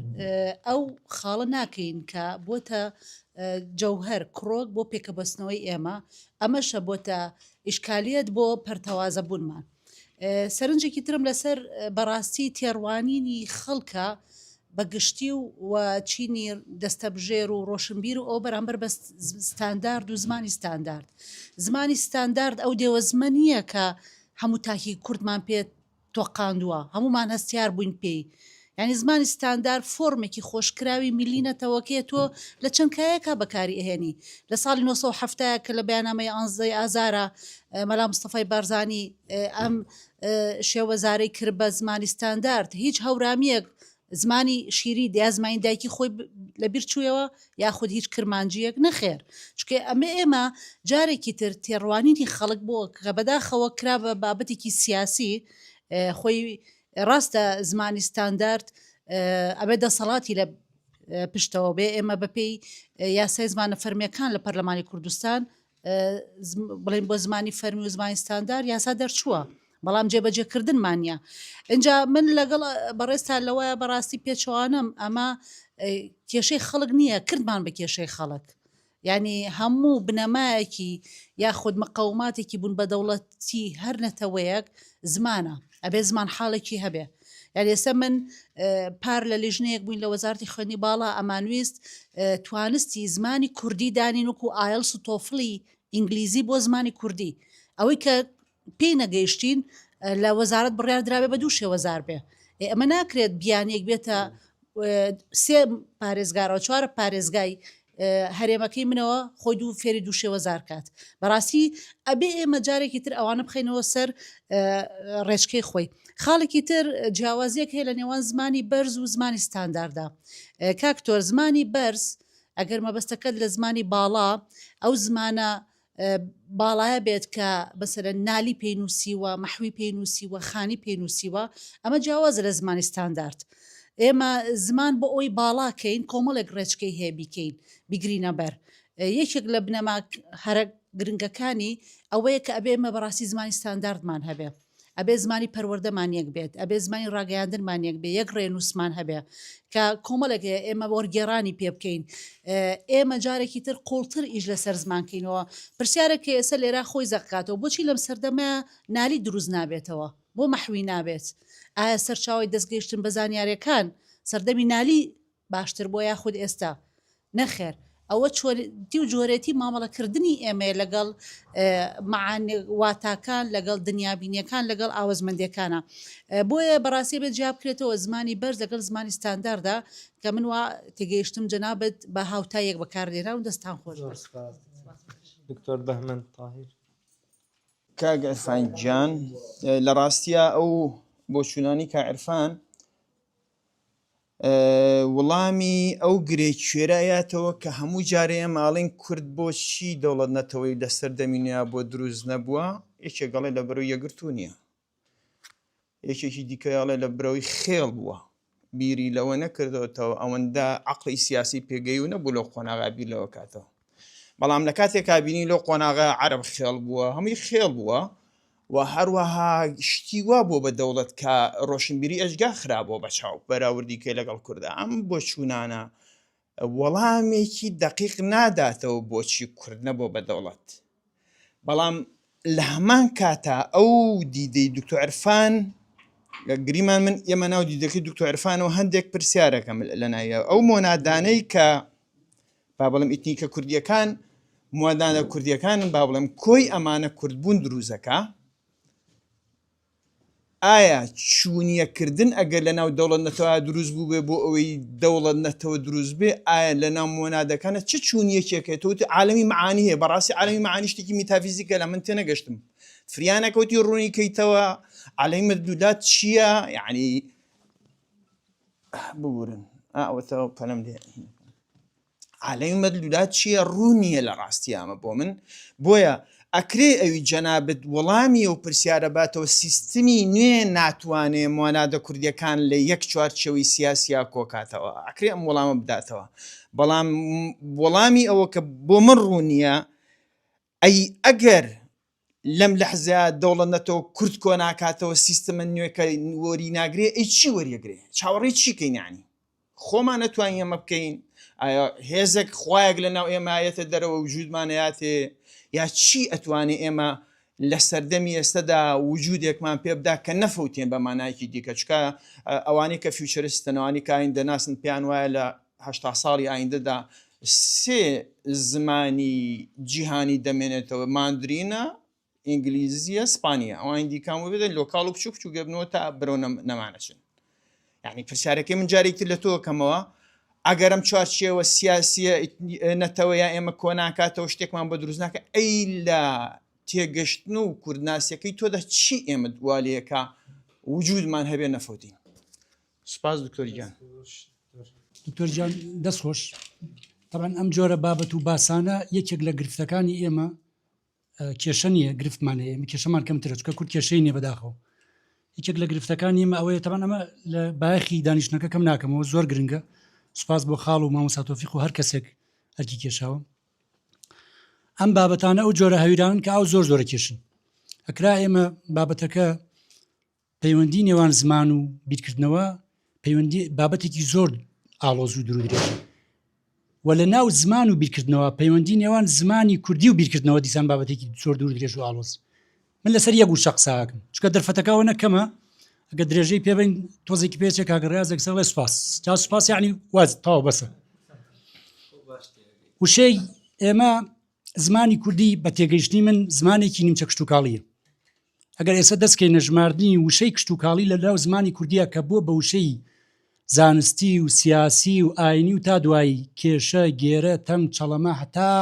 ئەو خاڵە ناکەین کە بۆتە جەوهەر کڕۆک بۆ پێکەبەستنەوەی ئێمە ئەمەشە بۆتە ئیشکالیت بۆ پەرتەوازە بوونمان سەرنجێکی ترم لەسەر بەڕاستی تێڕوانینی خەڵکە بە گشتی و چینی دەستەبژێر و ڕۆشنبیر و ئەو بەرامبەر بە ستاندارد و زمانی ستاندارد زمانی ستاندارد ئەو دێوەزمە نییە کە هەموو تاکی کوردمان پێ تۆقاندووە، هەموومان هەستیار بووین پێی. یانی زمانی ستاندار فۆرمێکی خۆشکراوی میللی نەتەوەکەیە تۆ لە چەند کایەکا بەکاری ئەهێنی. لە ساڵی 970 کە لە بەیاننامەی یانزدەی ئازارا مەلا مستەفای بارزانی ئەم شێوەزارەی کرد بە زمانی ستاندارد هیچ هەورامییەک زمانی شیری یا زمانی دایکی خۆی لەبیر چوویەوە یاخود هیچ کرمانجییەک نەخێر چونکە ئەمە ئێمە جارێکی تر تێڕوانینی خەڵک بۆ کە بەداخەوە کرا بە بابەتێکی سیاسی خۆی ڕاستە زمانی ستاندارد ئەبێ دەسەڵاتی لە پشتەوە بێ ئێمە بەپێی یاسای زمانە فەرمیەکان لە پەرلەمانی کوردستان بڵێن بۆ زمانی فەرمی و زمانی ستاندار یاسا دەرچووە بەڵام جێبەجێکردنمان نییە اینجا من لەگەڵ بەڕێزتا لەوەیە بەڕاستی پێچەوانم ئەمە کێشەی خەڵک نییە کردمان بە کێشەی خەڵک یعنی هەموو بنەمایەکی یاخود مقەوماتێکی بوون بە دەوڵەتی هەر نەتەوەیەک زمانە ئەبێ زمان حاڵێکی هەبێ یعنی ئێستا من پار لە لیژنەیەک بووین لە وەزارتی خوێندنی باڵا ئەمانویست توانستی زمانی کوردی دانین وەکو ئایلس و تۆفڵی ئینگلیزی بۆ زمانی کوردی ئەوەی کە پێی نەگەیشتین لە وەزارەت بڕیار درابێ بە دوو شێوەزار بێ ئەمە ناکرێت بیانێک بێتە سێ پارێزگارەوە چوارە پارێزگای هەرێمەکەی منەوە خۆی دوو فێری دوو شێوەزار کات بەڕاستی ئەبێ ئێمە جارێکی تر ئەوانە بخەینەوە سەر ڕێچکەی خۆی خاڵێکی تر جیاوازیەک هەیە لە نێوان زمانی بەرز و زمانی ستانداردا کاکتۆر زمانی بەرز ئەگەر مەبەستەکەت لە زمانی باڵا ئەو زمانە باڵایە بێت کە مەسەلەن نالی پێی نووسیوە، مەحوی پێی نووسیوە، خانی پێی نووسیوە، ئەمە جیاوازە لە زمانی ستاندارد. ئێمە زمان بۆ ئەوەی باڵا کەین کۆمەڵێک ڕێچکەی هەیە بیکەین، بیگرینە بەر. یەکێک لە بنەما هەرە گرنگەکانی ئەوەیە کە ئەبێ ئێمە بەڕاستی زمانی ستانداردمان هەبێ. ئەبێ زمانی پەروەردەمان یەک بێت، ئەبێ زمانی ڕاگەیاندنمان یەک بێ، یەک ڕێنووسمان هەبێ کە کۆمەڵێک هەیە ئێمە وەرگێڕانی پێ بکەین. ئێمە جارێکی تر قووڵتر ئیش لەسەر زمان کەینەوە. پرسیارێک کە ئێستا لێرە خۆی زەق کاتەوە، بۆچی لەم سەردەمە نالی دروست نابێتەوە؟ بۆ مەحوی نابێت؟ ئایا سەرچاوەی دەستگەیشتن بە زانیارەکان سەردەمی نالی؟ باشتر بووە یاخود ئێستا؟ نەخێر ئەوە چۆنێتی و جۆرێتی مامەڵەکردنی ئێمەیە لەگەڵ مەعانی واتاکان لەگەڵ دنیابینیەکان لەگەڵ ئاوەزمەندیەکانە بۆیە بەڕاستی بێت جیا بکرێتەوە زمانی بەرز لەگەڵ زمانی ستانداردا کە من وا تێگەیشتم جەنابت بە هاوتایەک بەکاردێنا و دەستان خۆش زۆر سپاس دکتۆر بەهمەن تاهیر. کاک عرفان گیان لە ڕاستیا ئەو بۆچوونانی کاک عرفان وڵامی ئەو گرێ کوێرە ئەیاتەوە کە هەموو جارێ ئێمە ئەڵێین کورد بۆچی دەوڵەت نەتەوەی لە سەردەمی نوێیا بۆ دروست نەبووە، یەکێک ئەڵێ لە بەرەو یەکگرتوو نییە، یەکێکی دیکە ئەڵێ لە برەوەی خێڵ بووە، بیری لەوە نەکردۆتەوە ئەوەندە عەقڵی سیاسی پێگەیو نەبوو لەو قۆناغا بیر لەوە کاتەوە. بەڵام لە کاتێکا بینی لەو قۆناغە عەرەب خێڵ بووە هەمووی خێڵ بووە و هەروەها شتی وا بووە بە دەوڵەت کە ڕۆشنبیری ئەشگا خرابووە بە چاو بەراوردی کەی لەگەڵ کوردا ئەم بۆچوونانە وەڵامێکی دەقیق ناداتەوە بۆچی کورد نەبووە بە دەوڵەت بەڵام لە هەمان کاتا ئەو دیدەی دکتۆر عرفان گریمان من ئێمە ناو دیدەکەی دکتۆر عرفانەوە هەندێک پرسیارەکەم لە ناویە ئەو مۆنادانەی کە با بڵێم ئیتنیکە کوردیەکان موادانە کوردیەکانن با بڵێم کۆی ئەمانە کوردبوون دروزەکە ئایا چوونیەکردن ئەگەر لە ناو دەوڵەت نەتەوە دروست بوو بێ بۆ ئەوەی دەوڵەت نەتەوە دروست بێ ئایا لە ناو مۆنادەکانە چ چوونیەکێک هەیە تۆ وتی عالەمی معانی هەیە بەڕاستی عالەمی معانی شتێکی میتافیزیکە لە من تێنەگەشتم فریانەکەوتی ڕوونی کەیتەوە عالەمی مەدلولات چییە یعنی ببورن ئەوەتە پەلم لێ عالەمی مەدلولات چییە ڕوون نییە لە ڕاستی ئەمە بۆ من بۆیە ئەکرێ ئەوی جەنابت وەڵامی ئەو پرسیارە باتەوە سیستمی نوێ ناتوانێ موانادە کوردیەکان لە یەک چوارچێوەی سیاسیا کۆکاتەوە ئەکرێ ئەم وەڵامە بداتەوە بەڵام وەڵامی ئەوە کە بۆ من ڕوون نییە ئەی ئەگەر لەم لەحزەیا دەوڵەت نەتەوە کورد کۆناکاتەوە سیستمە نوێکە وەری ناگرێ ئەی چی وەریەگرێ چاوەڕێی چی کەین یانی خۆمان نەتوانین ئەمە بکەین ئایا هێزێک خوایەک لە ناو ئێمە یەتە دەرەوە وجودمان یاتێ یا چی ئەتوانێ ئێمە لە سەردەمی ئێستەدا وجودێکمان پێ بدا کە نەفەوتێن بە مانایەکی دیکە چکە ئەوانەی کە futurist ن ئەوانەی کە ئایندە ناسن پێیان وایە لە 80 ساڵی ئایندەدا سێ زمانی جیهانی دەمێنێتەوە ماندرینە ئینگلیزیە سپانیە ئەوانی دیکان بێت local و بچوک بچوک بنەوە تا بەرەو نەمانەچن یعنی پرسیارەکەی من جارێکی تر لە تۆ کەمەوە ئەگەر ئەم چوارچێوە سیاسیە نەتەوە یا ئێمە کۆناکاتەوە شتێکمان بە دروست ناکە ئەی لە تێگەشتن و کوردناسیەکەی تۆدا چی ئێمە دوالەیەکە وجودمان هەبێ نەفەوتین سپاس دکتۆر گیان. دکتۆر گیان دەست خۆش تەبعەن ئەم جۆرە بابەت و باسانە یەکێک لە گرفتەکانی ئێمە کێشە نییە گرفتمان هەیە ئێمە کێشەمان کەمترە چکە کورد کێشەی نییە بەداخەوە یەکێک لە گرفتەکانی ئێمە ئەوەیە تەبعەن ئەمە لە بایەخی دانیشتنەکە کەم ناکەمەوە زۆر گرنگە سوپاس بۆ خاڵ و مامۆستا تۆفیق و هەر کەسێک ئەرکی کێشاوە ئەم بابەتانە ئەو جۆرە هەویرانن کە ئاو زۆر زۆرە کێشن ئەکرا ئێمە بابەتەکە پەیوەندی نێوان زمان و بیرکردنەوە پەیوەندی بابەتێکی زۆر ئاڵۆز و دوورودرێژە و لە ناو زمان و بیرکردنەوە پەیوەندی نێوان زمانی کوردی و بیرکردنەوە دیسان بابەتێکی زۆر دوور درێژ و ئاڵۆز من لەسەر یەک وشە قساکەم چکە دەرفەتەکەەوە نەکەمە ئەگە درێژەی پێبین تۆزێکی پێچێک کاکە ڕاازێک سەڵێ سوپاس تا سوپاس یعنی واز تاو بەسە وشەی ئێمە زمانی کوردی بە تێگەیشتنی من زمانێکی نیمچە کشتتوکاڵیە ئەگەر ئێستا دەست کەینە ژماردنی وشەی کشتوکاڵی لە ناو زمانی کوردییە کە بووە بە وشەی زانستی و سیاسی و ئاینی و تا دوایی، کێشە، گێرە، تەنگ، چەڵەمە، هەتا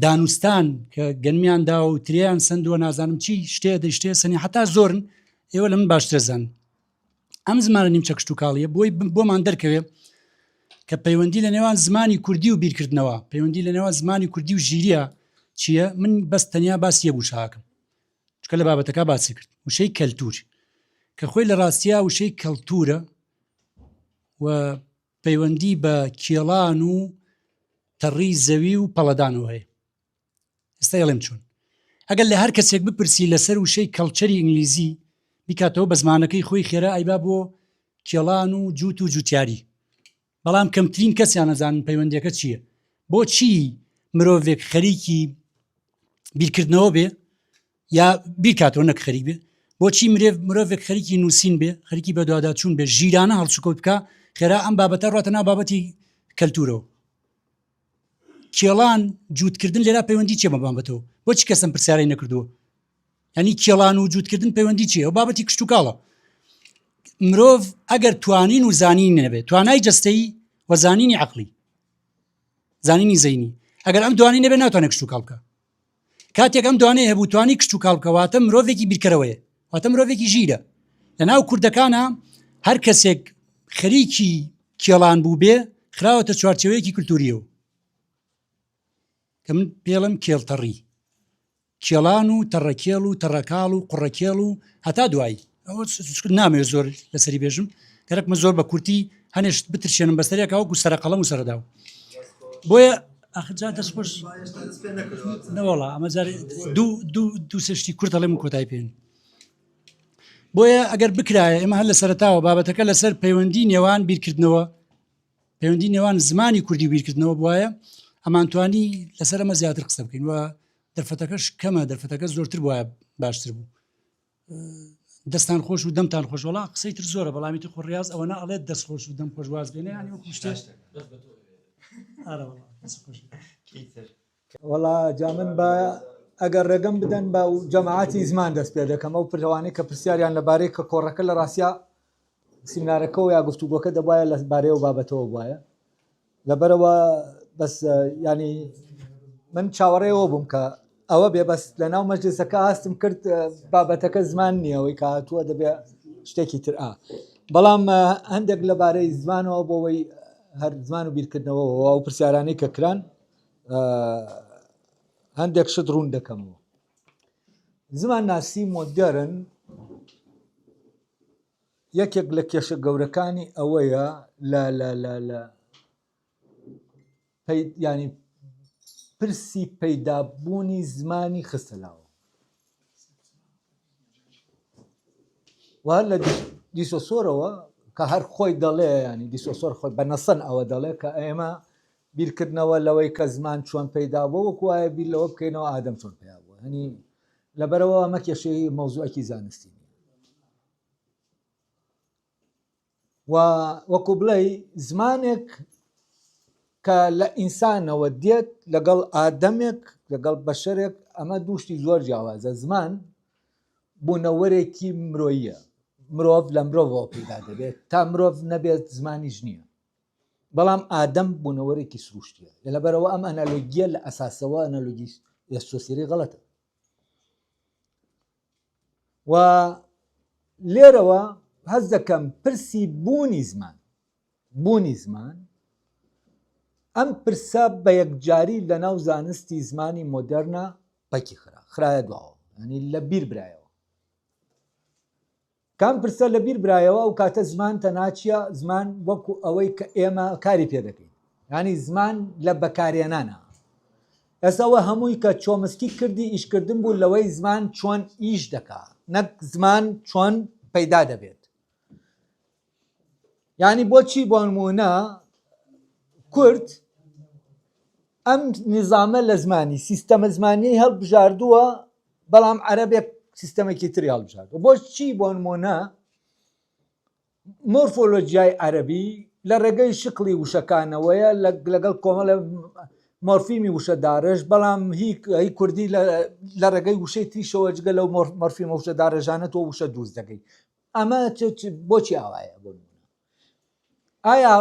دانوستان کە گەنمیان داوە و ترێیان سەندووە نازانم چی شتێ دەی شتێ سەنی هەتا زۆرن ئێوە لە من باشتر زان ئەم زمانە نیمچە کشتوکاڵیە بۆی بۆمان دەرکەوێ کە پەیوەندی لە نێوان زمانی کوردی و بیرکردنەوە پەیوەندی لە نێوان زمانی کوردی و ژیریە چییە من بەس تەنیا باسی یەک وشاکەم چکە لە بابەتەکە باسی کرد وشەی کەلتور کە خۆی لە ڕاستیا وشەی کەلتورە و پەیوەندی بە کێڵان و تەڕی زەوی و پەڵەدانەوە هەیە ئێستا ئەڵێم چۆن ئەگەر لە هەر کەسێک بپرسی لەسەر وشەی culture ی ئینگلیزی بیکاتەوە بە زمانەکەی خۆی خێرا ئەیبا بۆ کێڵان و جووت و جوتیاری بەڵام کەمترین کەسیان نەزانن پەیوەندیەکە چییە بۆچی مرۆڤێک خەریکی بیرکردنەوە بێ یا بیرکاتەوە نەک خەریک بێ بۆچی مرێڤ مرۆڤێک خەریکی نووسین بێ خەریکی بەدواداچوون بێ ژیرانە هەڵسوکەوت بکە خێرا ئەم بابەتە ڕاتە ناو بابەتی کەلتورەوە. کێڵان جووتکردن لێرا پەیوەندی چیە بە بابەتەوە؟ بۆچی کەسم پرسیارەی نەکردووە؟ ینی کێڵان و جووتکردن پەیوەندی چیە؟ ئەو بابەتی کشتتوکاڵە. مرۆڤ ئەگەر توانین و زانین نەبێت توانای جەستەیی و زانینی عقلی زانینی زەینی ئەگەر ئەم دوانی نەبێت ناتوانێت کشتتوکاڵ بکە کاتێک ئەم دوانەی هەبوو توانی کشتوکاڵ بکە واتە مرۆڤێکی بیرکەرەوەیە واتە مرۆڤێکی ژیرە لە ناو کوردەکانە هەر کەسێک خەریکی کێڵان بوو بێ خراوەتە چوارچەوەیەکی کولتوریەوە کە من پێڵم کێڵتەڕی کێڵان و تەڕەکێڵ و تەڕەکاڵ و قوڕەکێڵ و هەتا دوایی ئەوە نامەوێت زۆر لەسەری بێژم گەرەکمە زۆر بە کورتی هەنێشت بترشێنم بەسەرێکا وەکو سەرە قەڵەم و سەرەداو بۆیە ئەخجا دەست خۆش نەوەڵا ئەمە جار دوو دوو دوو سێ شتی کورت ئەڵێم و کۆتایی پێن بۆیە ئەگەر بکرایە ئێمە هەر لە سەرەتاوە بابەتەکە لەسەر پەیوەندی نێوان بیرکردنەوە پەیوەندی نێوان زمانی کوردی و بیرکردنەوە بواە ئەمانتوانی لەسەر ئەمە زیاتر قسە بکەین و دەرفەتەکەش کەمە دەرفەتەکە زۆرتر وایە باشتر بوو دەستان خۆش و دەمتان خۆش وڵا قسەی تر زۆرە بەڵامی تر خۆ ڕاز ئەوە ئەڵێت دەست خۆش و دەم خۆش واز بێنێ ینی وەکو شتێ وەڵا جا من بە ئەگەر ڕێگەم بدەن بە و جەماعەتی زمان دەست پێ دەکەم ئەو پرەوانەی کە پرسیاریان لەبارەی کە کۆڕەکە لە ڕاستیا سیمینارەکەەوە یا گفتوگۆکە دەبایە لە بارەیەوە بابەتەوە بواە لەبەرەوە بەس ینی من چاوەڕێەوە بووم کە ئەوە بێ بەس لە ناو مەجلسەکە هاستم کرد بابەتەکە زمان نییە ئەوەی کە هاتووە دەبێ شتێکی تر ئا بەڵام هەندێک لەبارەی زمانەوە بۆەوەی هەر زمان و بیرکردنەوە ئەو پرسیارانەی کە کران هەندێک شت ڕوون دەکەمەوە زمان ناسی مۆدێرن یەکێک لە کێشە گەورەکانی ئەوەیە لە لە لە لە ینی پرسی پەیدابوونی زمانی خستە لاوە و هەر لە دیسۆسۆرەوە کە هەر خۆی دەڵێ ینی دیسۆسۆر خۆی بە نەسەن ئەوە دەڵێ کە ئێمە بیرکردنەوە لەوەی کە زمان چۆن پەیدا بووە وەکو وایە بیر لەوە بکەینەوە ئادەم چۆن پەیا بووە هەنی لەبەرەوە ئەمە کێشەی مەوزوعێکی زانستی نییە و وەکو بڵێ زمانێک کە لە ئینسانەوە دێت لەگەڵ ئادەمێک لەگەڵ بەشەرێک ئەمە دووشتی زۆر جیاوازە زمان بوونەوەرێکی مرۆیە مرۆڤ لە مرۆڤەوە پەیدا دەبێت تا مرۆڤ نەبێت زمانیش نییە بەڵام ئادەم بوونەوەرێکی سروشتیە لەبەرەوە ئەم ئەنالۆگیە لە ئەساسەوە ئەنالۆگی ئێستۆسیری غەڵەتە و لێرەوە هەست دەکەم پرسی بوونی زمان بوونی زمان ئەم پرسە بە یەکجاری لە ناو زانستی زمانی مۆدێرنە پەکی خرا خرایە دواوە ینی لە بیر برایەوە کام پرسە لە بیر برایەوە ئەو کاتە زمان تەنها چیە زمان وەکو ئەوەی کە ئێمە کاری پێ دەکەین ینی زمان لە بەکارێنانە ئێستا ئەوە هەمووی کە چۆمسکی کردی ئیشکردن بوو لەوەی زمان چۆن ئیش دەکا نەک زمان چۆن پەیدا دەبێت یعنی بۆچی بۆ نمونە کورد ئەم نیزامە لە زمانی سیستەمە زمانیی هەڵبژاردووە بەڵام عەرەبێک سیستەمێکی تری هەڵبژاردووە بۆچی بۆ نمونە مۆرفۆلۆجیای عەرەبی لە ڕێگەی شکڵی وشەکانەوەیە لەگەڵ کۆمەڵە مۆرفیمی وشە داڕێژ بەڵام هی کوردی لە ڕێگەی وشەی تریشەوە جگە لەو مۆرفیمە وشە داڕێژانە تۆ وشە دروست دەکەی ئەمە بۆچی ئاوایە بۆ نمونە ئایا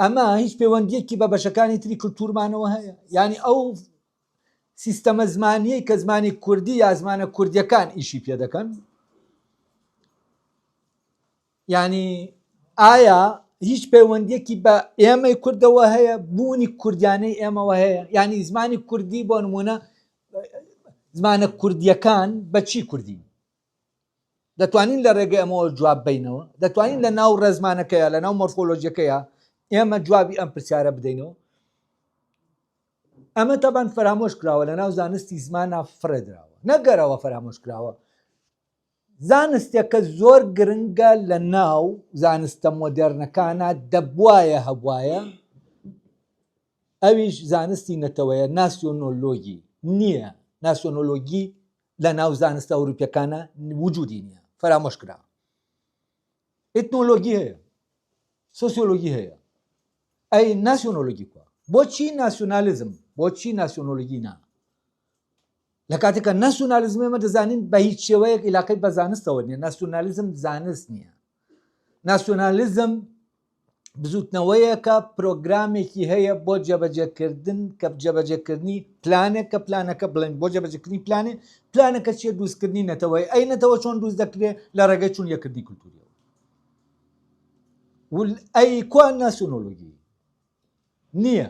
ئەمە هیچ پەیوەندیەکی بە بەشەکانی تری کللتورمانەوە هەیە یعنی ئەو سیستەمە زمانیەی کە زمانی کوردی یا زمانە کوردیەکان ئیشی پێ دەکەن یعنی ئایا هیچ پەیوەندیەکی بە ئێمەی کوردەوە هەیە بوونی کوردیانەی ئێمەوە هەیە یعنی زمانی کوردی بۆ نمونە زمانە کوردیەکان بەچی کوردین دەتوانین لە ڕێگەی ئەمەوە جواب بینەوە دەتوانین لە ناو ڕێزمانەکەیە لە ناو مۆرفۆلۆژیەکەیە ئێمە جوابی ئەم پرسیارە بدەینەوە ئەمە تەبان فەرامۆش کراوە لە ناو زانستی زمانە فڕێدراوە نەگەرەوە فەرامۆش کراوە زانستێکە زۆر گرنگە لە ناو زانستە مۆدێرنەکانە دەبواە هەبواە ئەویش زانستی نەتەوەیە ناسیۆنۆلۆگی نییە ناسیۆنۆلۆگی لە ناو زانستە ئەوروپیەکانە وجودی نییە فەرامۆش کرا ئیتنۆلۆگی هەیە. سۆسیۆلۆگی هەیە ئەی ناسیۆنۆلۆگی کوا؟ بۆچی ناسیۆنالیزم؟ بۆچی ناسیۆنۆلۆگی نا؟ لە کاتێکە ناسیۆنالیزم ئێمە دەزانین بە هیچ شێوەیەک عیلاقەی بە زانستەوە نییە ناسیۆنالیزم زانست نییە ناسیۆنالیزم بزوتنەوەیەکە پرۆگرامێکی هەیە بۆ جێبەجێکردن کە جێبەجێکردنی پلانێک کە پلانەکە بڵێن بۆ جێبەجێکردنی پلانێ پلانەکە چیە دروستکردنی نەتەوەی ئەی نەتەوە چۆن دروست دەکرێت لە ڕێگەی چون یەکردنی کولتوریەوە ئەی کوا ناسیۆنۆلۆگی نییە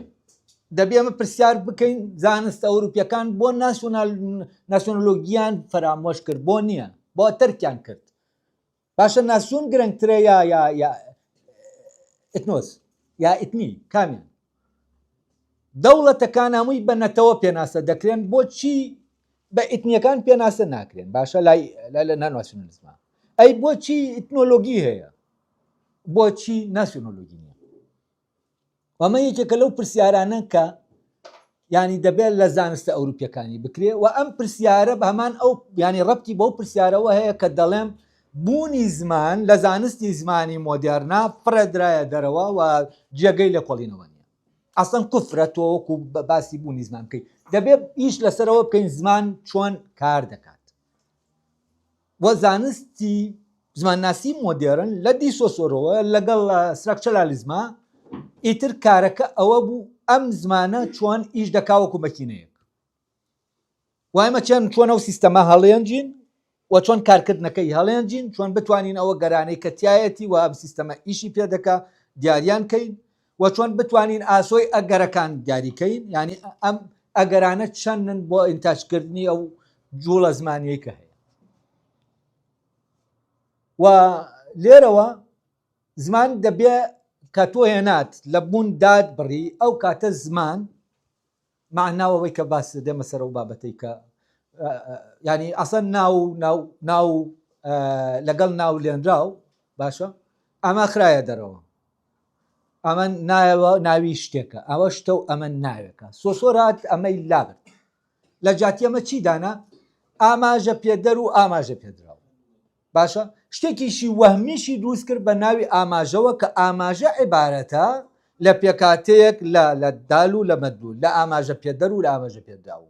دەبێ ئەمە پرسیار بکەین زانستە ئەوروپیەکان بۆ ناسیۆنال ناسیۆنۆلۆگیان فەرامۆش کرد بۆ نییە بۆ تەرکیان کرد باشە ناسیۆن گرنگترە یا یا یا ئتنۆس یا ئتنی کامیان دەوڵەتەکان هەمووی بە نەتەوە پێناسە دەکرێن بۆچی بە ئیتنیەکان پێناسە ناکرێن باشە لای لای لە ناناسیۆنالیزمە ئەی بۆچی ئیتنۆلۆگی هەیە بۆچی ناسیۆنۆلۆگی نییە ئەمە یەکێکە لەو پرسیارانە کە ینی دەبێت لە زانستە ئەوروپیەکانی بکرێ و ئەم پرسیارە بە هەمان ئەو ینی ڕەتی بەو پرسیارەوە هەیە کە دەڵێم بوونی زمان لە زانستی زمانی مۆدێرنا فڕێدرایە دەرەوە و جێگەی لێکۆڵینەوە نییە ئەسڵەن کوفرە تۆ وەکو باسی بوونی زمان بکەیت دەبێت ئیش لەسەرەوە بکەین زمان چۆن کار دەکات و زانستی زمانناسی مۆدێرن لە دیسۆسۆرەوە لەگەڵ ستراکچەرالیزما ئیتر کارەکە ئەوە بوو ئەم زمانە چۆن ئیش دەکا وەکو مەکینەیەک وایمە چەند چۆن ئەو سیستەمە هەڵێنجین و چۆن کارکردنەکەی هەڵێنجین چۆن بتوانین ئەوە گەرانەی کە تایەتی و ئەم سیستەمە ئیشی پێ دەکا دیاریان کەین و چۆن بتوانین ئاسۆی ئەگەرەکان دیاریکەین ینی ئەم ئەگەرانە چەندن بۆ ئینتاجکردنی ئەو جوڵە زمانیەی کە هەیە و لێرەوە زمان دەبێ کە تۆ هێنات لە بوون داد بڕی ئەو کاتە زمان مەعنا ئەوەی کە باس دێمە سەر ئەو بابەتەی کە ینی ئەسەن ناو ناو ناو لەگەڵ ناو لێنراو باشە ئەمە خرایە دەرەوە ئەمە نایەوە ناوی شتێکە ئەوە شتە و ئەمە ناوێکە سۆسۆرات ئەمەی لابرد لە جاتی ئەمە چی دانا ئاماژە پێدەر و ئاماژە پێدراو باشە شتێکیشی وەهمیشی دروست کرد بە ناوی ئاماژەوە کە ئاماژە عیبارەتە لە پێکهاتەیەک لە لە دال و لە مەدلول لە ئاماژە پێدەر و لە ئاماژە پێدراو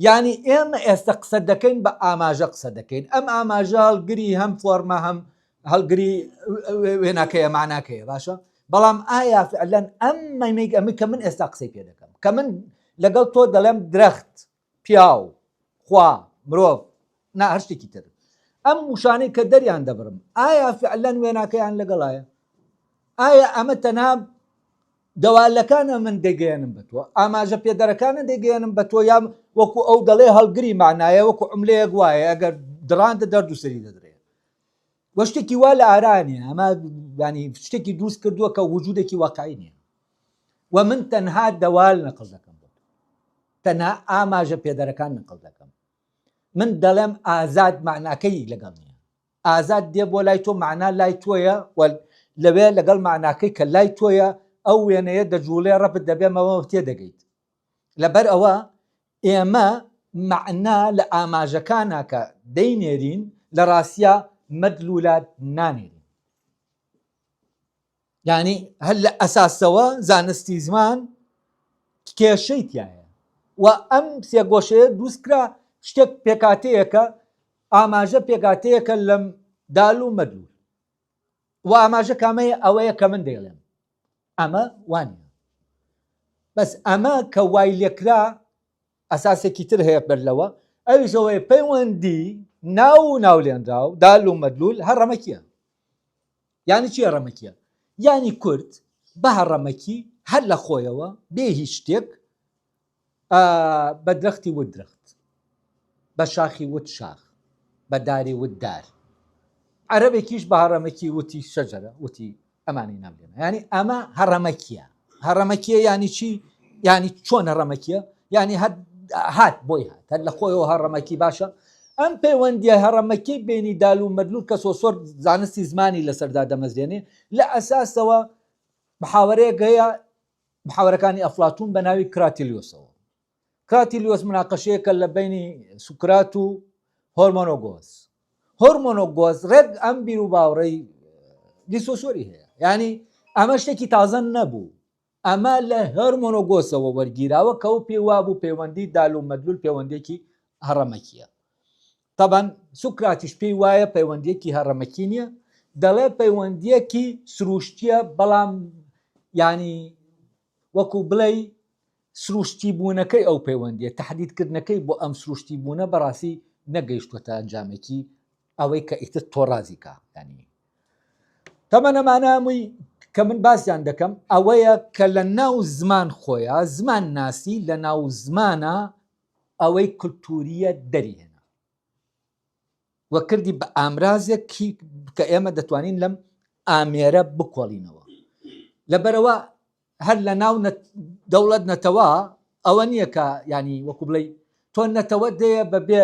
یانی ئێمە ئێستا قسە دەکەین بە ئاماژە قسە دەکەین ئەم ئاماژە هەڵگری هەم فۆرمە هەم هەڵگری وێناکەیە معناکەیە باشە بەڵام ئایا فعلەن ئەم مەیمەی ئەمە کە من ئێستا قسەی پێ دەکەم کە من لەگەڵ تۆ دەڵێم درەخت پیاو، خوا، مرۆڤ، نا هەر شتێکی تر. ئەم وشانەی کە دەریان دەبڕم ئایا فعلەن وێناکەیان لەگەڵایە؟ ئایا ئەمە تەنها دەوالەکانە من دەگەیەنم بە تۆ ئاماژە پێدەرەکانە دەگەیەنم بە تۆ یا وەکو ئەو دەڵێ هەڵگری معنایە وەکو عملەیەک وایە ئەگەر دڕاندە دەرد و سەری دەدرێ وە شتێکی وا لە ئارا نیە ئەمە ینی شتێکی دروست کردووە کە وجودێکی واقعی نییە و من تەنها دەوال نەقل دەکەم بۆ تەنها ئاماژە پێدەرەکان نقل دەکەم من دەڵێم ئازاد معناکەی لەگەڵ نییە ئازاد دێ بۆ لای تۆ معنا لای تۆیە و لەوێ لەگەڵ معناکەی کە لای تۆیە ئەو وێنەیە دەجوڵێ ڕەبت دەبێمەوە تێدەگەیت لەبەر ئەوە ئێمە مەعنا لە ئاماژەکانا کە دەینێرین لە ڕاستیا مەدلولات نانێرین یعنی هەر لە ئەساسەوە زانستی زمان کێشەی تایە و ئەم سێگۆشەیە دروستکرا شتێک پێکاتەیەکە ئاماژە پێکاتەیەکە لەم دال و مەدلول و ئاماژە کامەیە ئەوەیە کە من دەیڵێم ئەمە وانە بەس ئەمە کە وای لێکرا ئەساسێکی تر هەیە بەر لەوە ئەویش ئەوەیە پەیوەندی ناو و ناولێنراو دال و مەدلول هەڕەمەکیە یعنی چی هەڕەمەکیە یعنی کورد بە هەڕەمەکی هەر لە خۆیەوە بێ هیچ شتێک بە درەختی وت درەخت بە شاخی وت شاخ بە داری وت دار عەرەبێکیش بە هەڕەمەکی وتی شەجەرە وتی ئەمانەی ناو لێنا یعنی ئەمە هەڕەمەکیە هەڕەمەکیە یعنی چی یعنی چۆن هەڕەمەکیە یعنی هەر هات بۆی هات هەر لە خۆیەوە هەڕەمەکی باشە ئەم پەیوەندیە هەڕەمەکی بینی دال و مەدلول کە سۆسۆر زانستی زمانی لەسەردا دەمەزرێنێ لە ئەساسەوە محاوەرەیەک هەیە محاوەرەکانی ئەفلاتون بە ناوی کراتیلیۆسەوە کراتیلیۆس مناقەشەیەکە لە بینی سوکرات و هۆرمۆنۆگۆس هۆرمۆنۆگۆس ڕێک ئەم بیر و باوەڕەی دیسۆسۆری هەیە ینی ئەمە شتێکی تازە نەبوو ئەمە لە هێرمۆنۆگۆسەوە وەرگیراوە کە ئەو پێی وابوو پەیوەندی دال و مەدلول پەیوەندیەکی هەڕەمەکیە. تەبەن سوکراتیش پێی وایە پەیوەندیەکی هەڕەمەکی نییە، دەڵێ پەیوەندیەکی سروشتیە بەڵام یانی وەکو بڵێی سروشتی بوونەکەی ئەو پەیوەندیە تەحدیدکردنەکەی بۆ ئەم سروشتی بوونە بەڕاستی نەگەیشتوەتە ئەنجامێکی ئەوەی کە ئیتر تۆ ڕازی کا یانی تەمەن ئەمانە هەمووی کە من باسیان دەکەم ئەوەیە کە لە ناو زمان خۆیان زمان ناسی لە ناو زمانە ئەوەی کولتوریە دەری هێنا و کردی بە ئامرازێک کە ئێمە دەتوانین لەم ئامێرە بکۆڵینەوە لەبەرەوە هەر لە ناو دەوڵەت نەتەوە ئەوە نییە کە ینی وەکو بڵێ تۆ نەتەوە دەیە بە بێ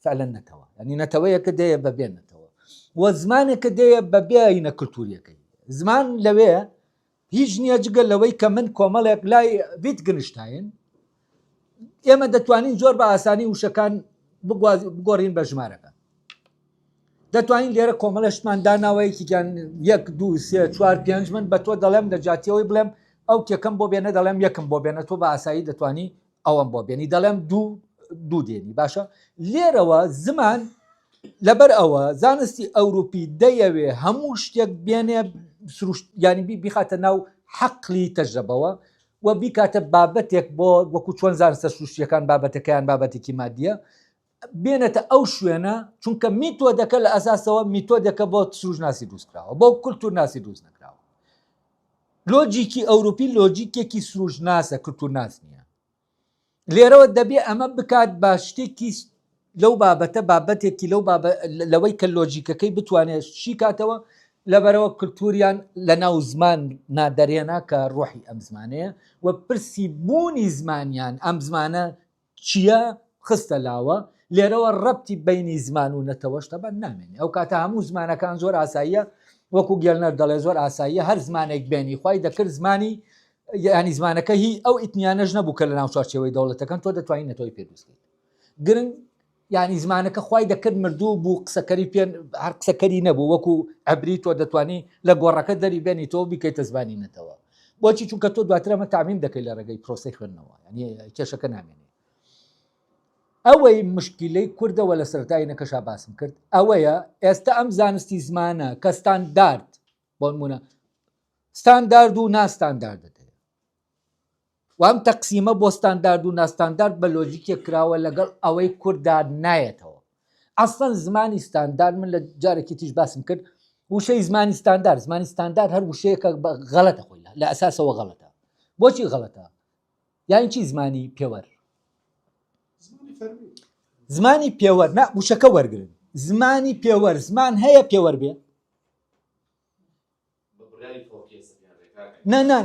فعلەن نەتەوە ینی نەتەوەیەکە دەیە بە بێ نەتەوە و زمانێکە دەیە بە بێینە کللتوریەکەی زمان لەوێ هیچ نییە جگە لەوەی کە من کۆمەڵێک لای ڤیتگنشتاین ئێمە دەتوانین زۆر بە ئاسانی وشەکان بگۆڕین بە ژمارەکان دەتوانین لێرە کۆمەڵە شتمان داناوە یەکێکیان یەک دوو سێ چوار پێنج من بە تۆ دەڵێم لە جاتیەوەی بڵێم ئەو کێکەم بۆ بێنە دەڵێم یەکم بۆ بێنە تۆ بە ئاسایی دەتوانی ئەوەم بۆ بێنی دەڵێم دوو دوو دێنی باشە لێرەوە زمان لەبەر ئەوە زانستی ئەوروپی دەیەوێ هەموو شتێک بێنێ سروشت ینی بیخاتە ناو حەقلی تەجرەبەوە و بیکاتە بابەتێک بۆ وەکو چۆن زانستە سروشتیەکان بابەتەکەیان بابەتێکی مادیە بێنێتە ئەو شوێنە چونکە میتۆدەکە لە ئەساسەوە میتۆدێکە بۆ سروشناسی دروستکراوە بۆ کولتورناسی دروست نەکراوە لۆجیکی ئەوروپی لۆجیکێکی سروشناسە کولتورناس نییە لێرەوە دەبێ ئەمە بکات بە شتێکی لەو بابەتە بابەتێکی لەو لەوەی کە لۆجیکەکەی بتوانێت شی کاتەوە لەبەرەوە کللتوریان لە ناو زمان نادەرێنا کە ڕۆحی ئەم زمانەیە و پرسی بوونی زمانیان ئەم زمانە چیە خستە لاوە، لێرەوە ڕەبتی بەینی زمان و نەتەوەش تەبعەن نامێنێ، ئەو کاتە هەموو زمانەکان زۆر ئاساییە، وەکو گێلنەر دەڵێ زۆر ئاساییە هەر زمانێک بێنی خوای دەکرد زمانی یانی زمانەکە هی ئەو ئیتنیانەش نەبوو کە لە ناو چوارچێوەی دەوڵەتەکەن تۆ دەتوانی نەتەوەی پێ دروست کەیت گرنگ یانی زمانەکە خوای دەکرد مردوو بوو قسەکەری پێ هەر قسەکەری نەبوو وەکو عبری تۆ دەتوانی لە گۆڕەکە دەری بێنی تۆ بیکەیتە زمانی نەتەوە بۆچی چونکە تۆ دواتر ئەمە تامیم دەکەی لە ڕێگەی پرۆسی خوێندنەوە یعنی کێشەکە نامێنێ ئەوەی مشکلەی کوردەوە لە سەرتای نەکەشا باسم کرد ئەوەیە ئێستا ئەم زانستی زمانە کە ستاندارد بۆ نمونە ستاندارد و ناستانداردت هەیە و ئەم تەقسیمە بۆ ستاندارد و ناستاندارد بە لۆجیکێک کراوە لەگەڵ ئەوەی کورددا نایەتەوە ئەسڵەن زمانی ستاندارد من لە جارێکی تیش باسم کرد وشەی زمانی ستاندارد زمانی ستاندارد هەر وشەیەکە غەڵەتە خۆی لە ئەساسەوە غەڵەتە بۆچی غەڵەتە یانی چی زمانی پێوەر زمانی پێوەر نا وشەکە وەرگن زمانی پێوەر زمان هەیە پێوەر بێ نا نا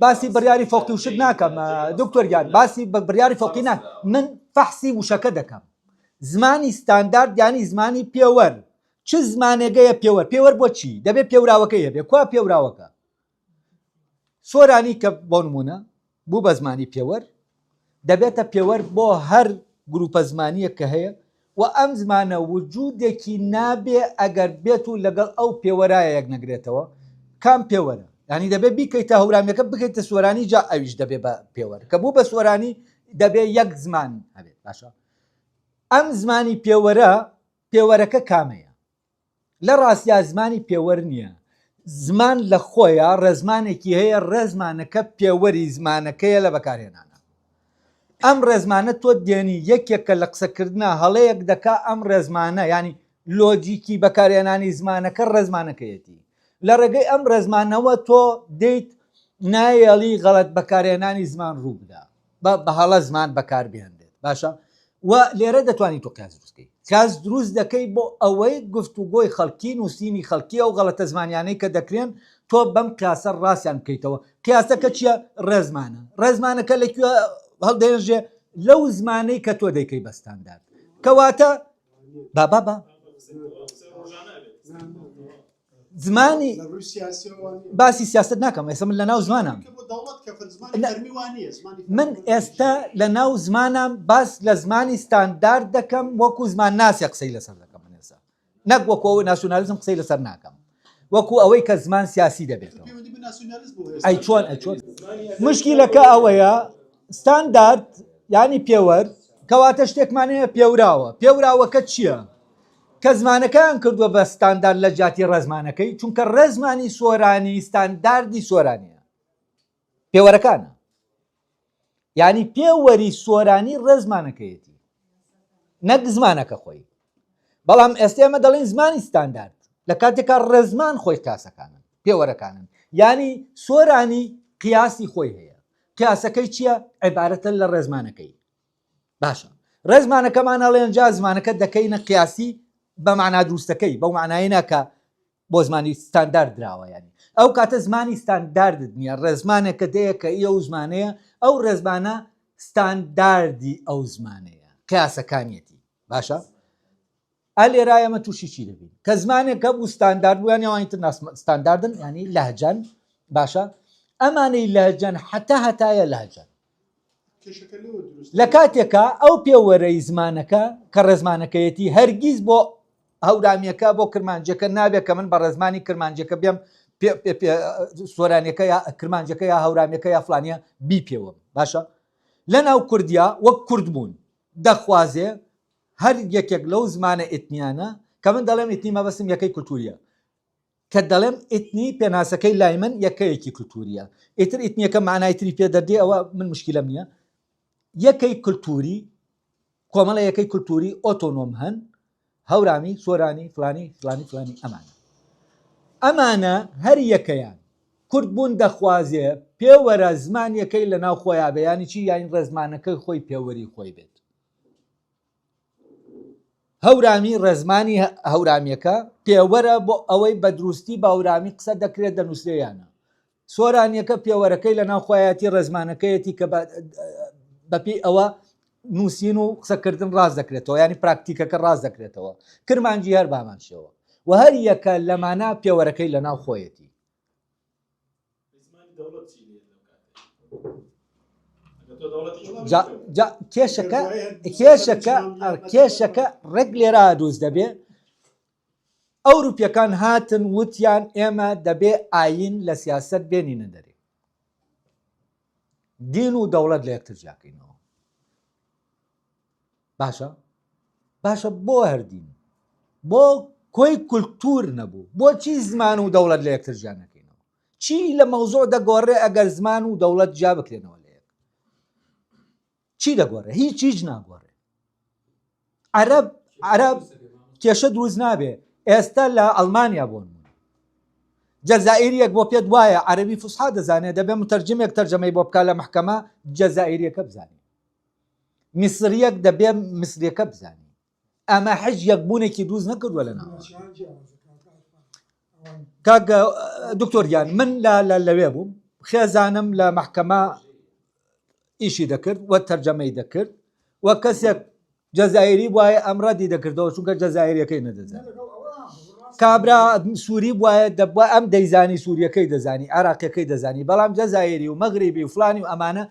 باسی بڕیاری فۆقی وشت ناکەم دکتۆر گیان باسی بە بڕیاری فۆقی نا من فەحسی وشەکە دەکەم زمانی ستاندارد یانی زمانی پێوەر چ زمانێگەیە پێوەر پێوەر بۆ چی دەبێت پێوراوەکەی هەبێ کوا پێوراوەکە سۆرانی کە بۆ نمونە بوو بە زمانی پێوەر دەبێتە پێوەر بۆ هەر گروپە زمانیەک کە هەیە و ئەم زمانە وجودێکی نابێ ئەگەر بێت و لەگەڵ ئەو پێوەرایە یەک نەگرێتەوە کام پێوەرە یعنی دەبێت بیکەیتە هەورامیەکە بکەیتە سۆرانی جا ئەویش دەبێ بە پێوەر کە بوو بە سۆرانی دەبێ یەک زمان هەبێت باشە ئەم زمانی پێوەرە پێوەرەکە کامەیە لە ڕاستیا زمانی پێوەر نییە، زمان لە خۆیا ڕێزمانێکی هەیە ڕێزمانەکە پێوەری زمانەکەیە لە بەکارهێنانا. ئەم ڕێزمانە تۆ دێنی یەکێکە لە قسەکردنا هەڵەیەک دەکا ئەم ڕێزمانە یانی لۆجیکی بەکارهێنانی زمانەکە ڕێزمانەکەیەتی لە ڕێگەی ئەم ڕێزمانەوە تۆ دێیت نایەڵی غەڵەت بەکارهێنانی زمان ڕوو بدا. بە هەڵە زمان بەکار بهێنرێت باشە و لێرە دەتوانانی تۆ قیاس دروست کەی قیاس دروست دەکەی بۆ ئەوەی گفتوگۆی خەڵکی نووسینی خەڵکی ئەو غەڵەتە زمانیانەی کە دەکرێن تۆ بەم قیاسە ڕاستیان بکەیتەوە قیاسەکە چییە ڕێزمانە ڕێزمانەکە لە کوێ هەڵدێنژێ لەو زمانەی کە تۆ دەیکەی بە ستاندارد کەواتە با با با زمانی باسی سیاست ناکەم ئێستا من لە ناو زمانم من ئێستا لە ناو زمانم باس لە زمانی ستاندارد دەکەم وەکو زمان ناسێ قسەی لەسەر دەکەم من ئێستا نەک وەکو ئەوە ناسیۆنالیزم قسەی لەسەر ناکەم. وەکو ئەوەی کە زمان سیاسی دەبێتەوە. ئەی چۆن ئەی چۆن مشکیلەکە ئەوەیە ستاندارد یانی پێوەر کەواتە شتێکمان هەیە پێوراوە پێوراوەکە چییە؟ کە زمانەکەیان کردووە بە ستاندارد لە جیاتی ڕێزمانەکەی چونکە ڕێزمانی سۆرانی ستانداردی سۆرانیە پێوەرەکانە یعنی پێوەری سۆرانی ڕێزمانەکەیەتی نەک زمانەکە خۆی بەڵام ئێستا ئێمە دەڵێن زمانی ستاندارد لە کاتێکا ڕێزمان خۆی قیاسەکانن پێوەرەکانن یعنی سۆرانی قیاسی خۆی هەیە قیاسەکەی چییە عیبارەتە لە ڕێزمانەکەی باشە ڕێزمانەکەمان ئەڵێن جا زمانەکە دەکەینە قیاسی بە معنا دروستەکەی بەو معنای ناکە بۆ زمانی ستاندارد دراوە ینی ئەو کاتە زمانی ستانداردت نییە ڕێزمانێکە دەیە کە ئەو زمانەیە ئەو ڕێزمانە ستانداردی ئەو زمانەیە قیاسەکانیەتی باشە ئە لێرا ئێمە تووشی چی دەبین کە زمانێک هەبوو ستاندارد بوو یان ئەوانی تر ستانداردن ینی لەهجەن باشە ئەمانەی لەهجەن حتا هەتایە لەهجەن لە کاتێکا ئەو پێوەرەی زمانەکە کە ڕێزمانەکەیەتی هەرگیز بۆ هەورامیەکە بۆ کرمانجەکە نابێت کە من بە ڕێزمانی کرمانجەکە بێم سۆرانیەکە یا کرمانجەکە یا هەورامیەکە یا فلانە بی پێوەم باشە لە ناو کوردیا وەک کورد بوون دەخوازێ هەر یەکێک لەو زمانە ئیتنیانە کە من دەڵێم ئیتنی مەبەستم یەکەی کولتوریە کە دەڵێم ئیتنی پێناسەکەی لای من یەکەیەکی کولتوریە ئیتر ئیتنیەکە معنای تری پێ دەردێ ئەوە من مشکلەم نییە یەکەی کولتوری کۆمەڵە یەکەی کولتوری ئۆتۆنۆم هەن هەورامی سۆرانی فلانی فلانی فلانی ئەمانە ئەمانە هەر یەکەیان کورد بوون دەخوازێ پێوەرە زمانیەکەی لە ناو خۆیان بێ یانی چی یانی ڕێزمانەکەی خۆی پێوەری خۆی بێت هەورامی ڕێزمانی هەورامیەکە پێوەرە بۆ ئەوەی بە دروستی بە هەورامی قسە دەکرێت دەنووسرێ یانە سۆرانیەکە پێوەرەکەی لە ناو خۆیەتی ڕێزمانەکەیەتی کە بەپێی ئەوە نووسین و قسەکردن ڕاست دەکرێتەوە ینی پراکتیکەکە ڕاست دەکرێتەوە کرمانجی هەر بامان شێوە و هەر یەکە لەمانە پێوەرەکەی لە ناو خۆیەتی کێشەکە کێشەکە کێشەکە ڕێک لێرا دروست دەبێ ئەوروپیەکان هاتن وتیان ئێمە دەبێ ئاین لە سیاست بێنینە دەرێ دین و دەوڵەت لە یەکتر جیاکەینەوە باشە باشە بۆ هەردین بۆ کۆی کولتور نەبوو بۆچی زمان و دەوڵەت لە یەکتر جیا نەکەینەوە چی لە مەوزۆ دەگۆڕێ ئەگەر زمان و دەوڵەت جیا بکرێنەوە لە یەک چی دەگۆڕێ هیچ هیچ ناگۆڕێ عەرەب عەرەب کێشە دروست نابێ ئێستا لە ئەڵمانیا بۆن جەزائیریەک بۆ پێت وایە عەربی فسحا دەزانێت دەبێ متەرجمێک تەرجەمەی بۆ بکە لە محکەمە جەزائیریەکە بزانێت میسریەک دەبێ میسریەکە بزانێ ئەمە حج یەکبوونێکی دروست نەکردووە لە ناو کاک دکتۆر گیان من لە لە لەوێ بووم خێزانم لە محکەمە ئیشی دەکرد و تەرجەمەی دەکرد و کەسێک جەزایری وایە ئەم ڕەدی دەکردەوە چونکە جەزایریەکەی نەدەزان کابرا سووری وایە دەبووە ئەم دەیزانی سووریەکەی دەزانی عراقیەکەی دەزانی بەڵام جەزایری و مەغریبی و فلانی و ئەمانە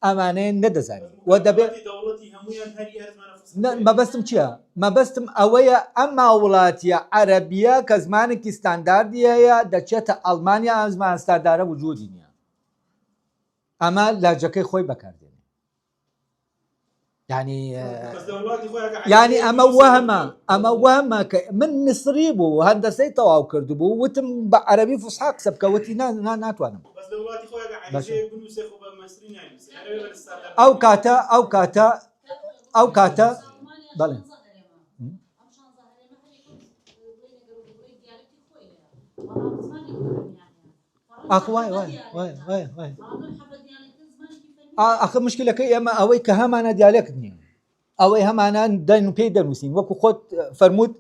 ئەمانەیان نەدەزانی و دەبێ مەبەستم چییە؟ مەبەستم ئەوەیە ئەم هاووڵاتییە عەرەبییە کە زمانێکی ستانداردی هەیە دەچێتە ئەڵمانیا ئەم زمانە ستاندارە وجودی نییە ئەمە لەهجەکەی خۆی بەکاردێنێ یعنی یعنی ئەمە وەهمە ئەمە وەهمە کە من میسری بوو هەندەسەی تەواو کردبوو وتم بە عەرەبی فسحا قسە بکە وتی نا ناتوانم ئەو کاتە ئەو کاتە ئەو کاتە بەڵێ ئاخ وای وای وای وای وای ئاخ مشکلەکەی ئێمە ئەوەی کە هەمانە دیالێکت نییە ئەوەی هەمانە دەن و پێی دەنووسین وەکو خۆت فەرمووت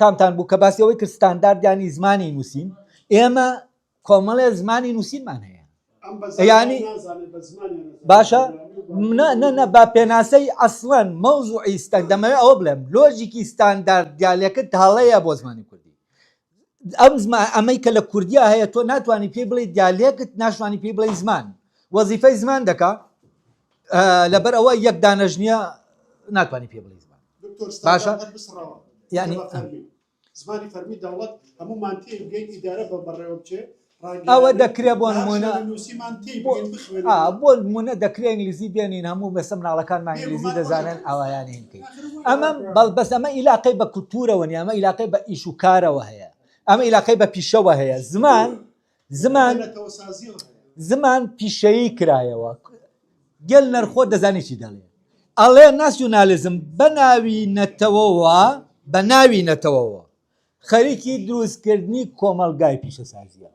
کامتان بوو کە باسی ئەوەی کرد ستانداردیانی زمانی نووسین ئێمە کۆمەڵێ زمانی نووسینمان هەیە ینی باشە نە با پێناسەی ئەسڵەن مەوزوعی ستان دەمەوێت ئەوە بڵێم لۆژیکی ستاندارد دیالێکت هەڵەیە بۆ زمانی کوردی ئەم زمان ئەمەی کە لە کوردیا هەیە تۆ ناتوانانی پێی بڵێ دیالێکت ناشوانی پێی بڵێ زمان وەزیفەی زمان دەکا لەبەر ئەوە یەک دانەژ نییە ناتوانانی پێ بڵێ زمان باشە یعنی. زمانی فەرمی دەوڵەت هەموومان تێی بگەین ئیدارە بە بەڕێوە بچێ ئەوە دەکرێ بۆ نمونە نووسیمان تێی بگەین بخوێنین بۆ نمونە دەکرێ ئینگلیزی بێنین هەموو بەسە مناڵەکانمان ئینگلیزی دەزانن ئاوایان هین کەین ئەمە بەڵ بەس ئەمە ئیلاقەی بە کولتوورەوە نیە ئەمە ئیلاقەی بە ئیش و کارەوە هەیە ئەمە ئیلاقەی بە پیشەوە هەیە زمان زمان زمان پیشەیی کرایەوە گەل نەرخۆ دەزانی چی دەڵێ ئەڵێ ناسیونالیزم بە ناوی نەتەوەوە بە ناوی نەتەوەوە خەریکی دروستکردنی کۆمەڵگای پیشەسازیە.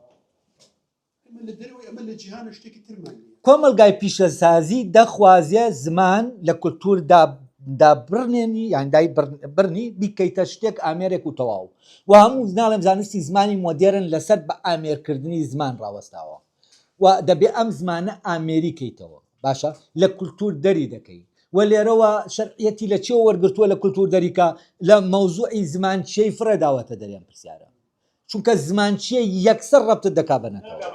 کۆمەڵگای پیشەسازی دەخوازێ زمان لە کولتوور دابڕنێنی یان دای بڕنی بیکەیتە شتێک ئامێرێک و تەواو و هەموو ناڵێم زانستی زمانی مۆدێرن لەسەر بە ئامێرکردنی زمان ڕاوەستاوە و دەبێ ئەم زمانە ئامێری کەیتەوە باشە لە کولتوور دەری دەکەی و لێرەوە شەرعیەتی لە چێ وەرگرتووە لە کولتوور دەریکا لە مەوزوعی زمان چیەی فڕێ داوەتە دەرێ ئەم پرسیارە چونکە زمان چیە یەکسەر ڕەبتت دەکا بە نەتەوە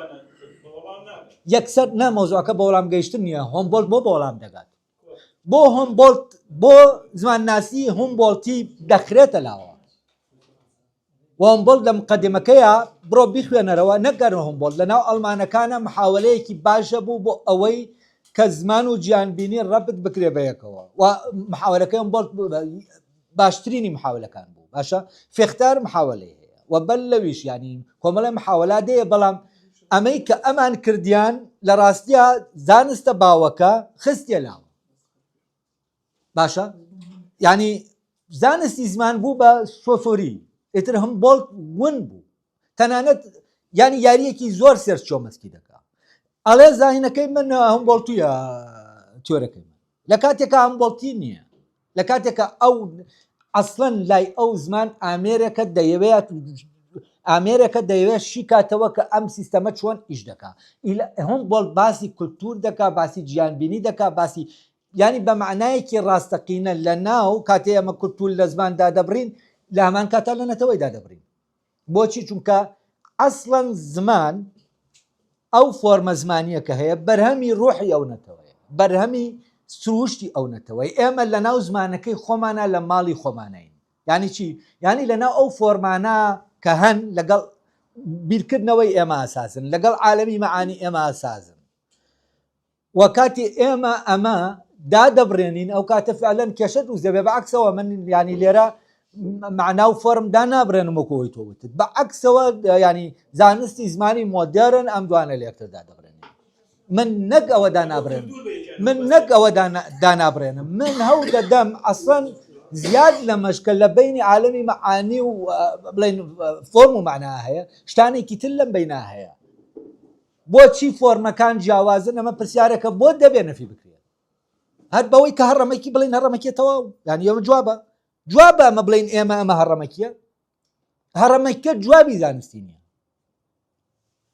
یەکسەر نا مەوزوعەکە بە وەڵام گەیشتن نییە هۆمبۆلت بۆ بە وەڵام دەگات بۆ هۆمبۆلت بۆ زمانناسی هۆمبۆڵتی دەخرێتە لاوە هۆمبۆڵت لە مقدمەکەیا بڕۆ بیخوێنەرەوە نەک گەر هۆمبۆڵت لەناو ئەڵمانەکانە محاوەلەیەکی باشە بوو بۆ ئەوەی کە زمان و جیانبینی ڕەبت بکرێ بە یەکەوە و محاوەلەکەی هۆمبۆڵت باشترینی محاولەکان بوو باشە فێختار محاولەی هەیە و بەل لەویش ینی کۆمەڵی محاولە دەیە بەڵام ئەمەی کە ئەمان کردیان لە ڕاستیا زانستە باوەکە خستیە لاوە باشە ینی زانستی زمان بوو بە سۆسۆری ئیتر هەم بۆڵت ون بوو تەنانەت ینی یاریەکی زۆر سێر چۆمەسکی دەکا ئەڵێ زانینەکەی من هەم بۆڵتویە تیۆرەکەی من لە کاتێکا هەم بۆڵتی نییە لە کاتێکا ئەو ئەسڵەن لای ئەو زمان ئامێرێکە دەیەوێت ئامێرێکە دەیەوێت شیکاتەوە کە ئەم سیستەمە چۆن ئیش دەکا هەم بۆڵ باسی کولتور دەکا باسی جیانبینی دەکا باسی یانی بە مەعنایەکی ڕاستەقینە لە ناو کاتێ ئێمە کولتور لە زمان دادەبڕین لە هەمان کاتا لە نەتەوەی دادەبڕین بۆچی چونکە ئەسڵەن زمان ئەو فۆرمە زمانیە کە هەیە بەرهەمی ڕۆحی ئەو نەتەوەیە بەرهەمی سروشتی ئەو نەتەوەی ئێمە لە ناو زمانەکەی خۆمانە لە ماڵی خۆمانین یانی چی یانی لە ناو ئەو فۆرمانە کە هەن لەگەڵ بیرکردنەوەی ئێمە ئاسازن لەگەڵ عالەمی مەعانی ئێمە ئاسازن وە کاتی ئێمە ئەمە دادەبڕێنین ئەو کاتە فعلەن کێشە دروست دەبێ بە عەکسەوە من ینی لێرە معنا و فۆرم دانابرێنم وەکو ئەوەی تۆ وتت بە عەکسەوە ینی زانستی زمانی مۆدێرن ئەم دوانە لێکتر دادەبرێنن من نەک ئەوە دانابرێن من نەک ئەوە دانابرێنم من هەو دەدەم ئەسڵەن زیاد لە مەشکە لە بینی عالمی مەعانی و بڵێن فۆرم و معنا هەیە شتانێکی تر لەم بینا هەیە بۆچی فۆرمەکان جیاوازن ئەمە پرسیارێکە بۆ دەبێ نەفی بکرێت هەر بەوەی کە هەڕەمەکی بڵین هەڕەمەکیە تەواو یان ئێمە جوابە جوابە ئەمە بڵین ئێمە ئەمە هەڕەمەکیە هەڕەمەکیە جوابی زانستی نییە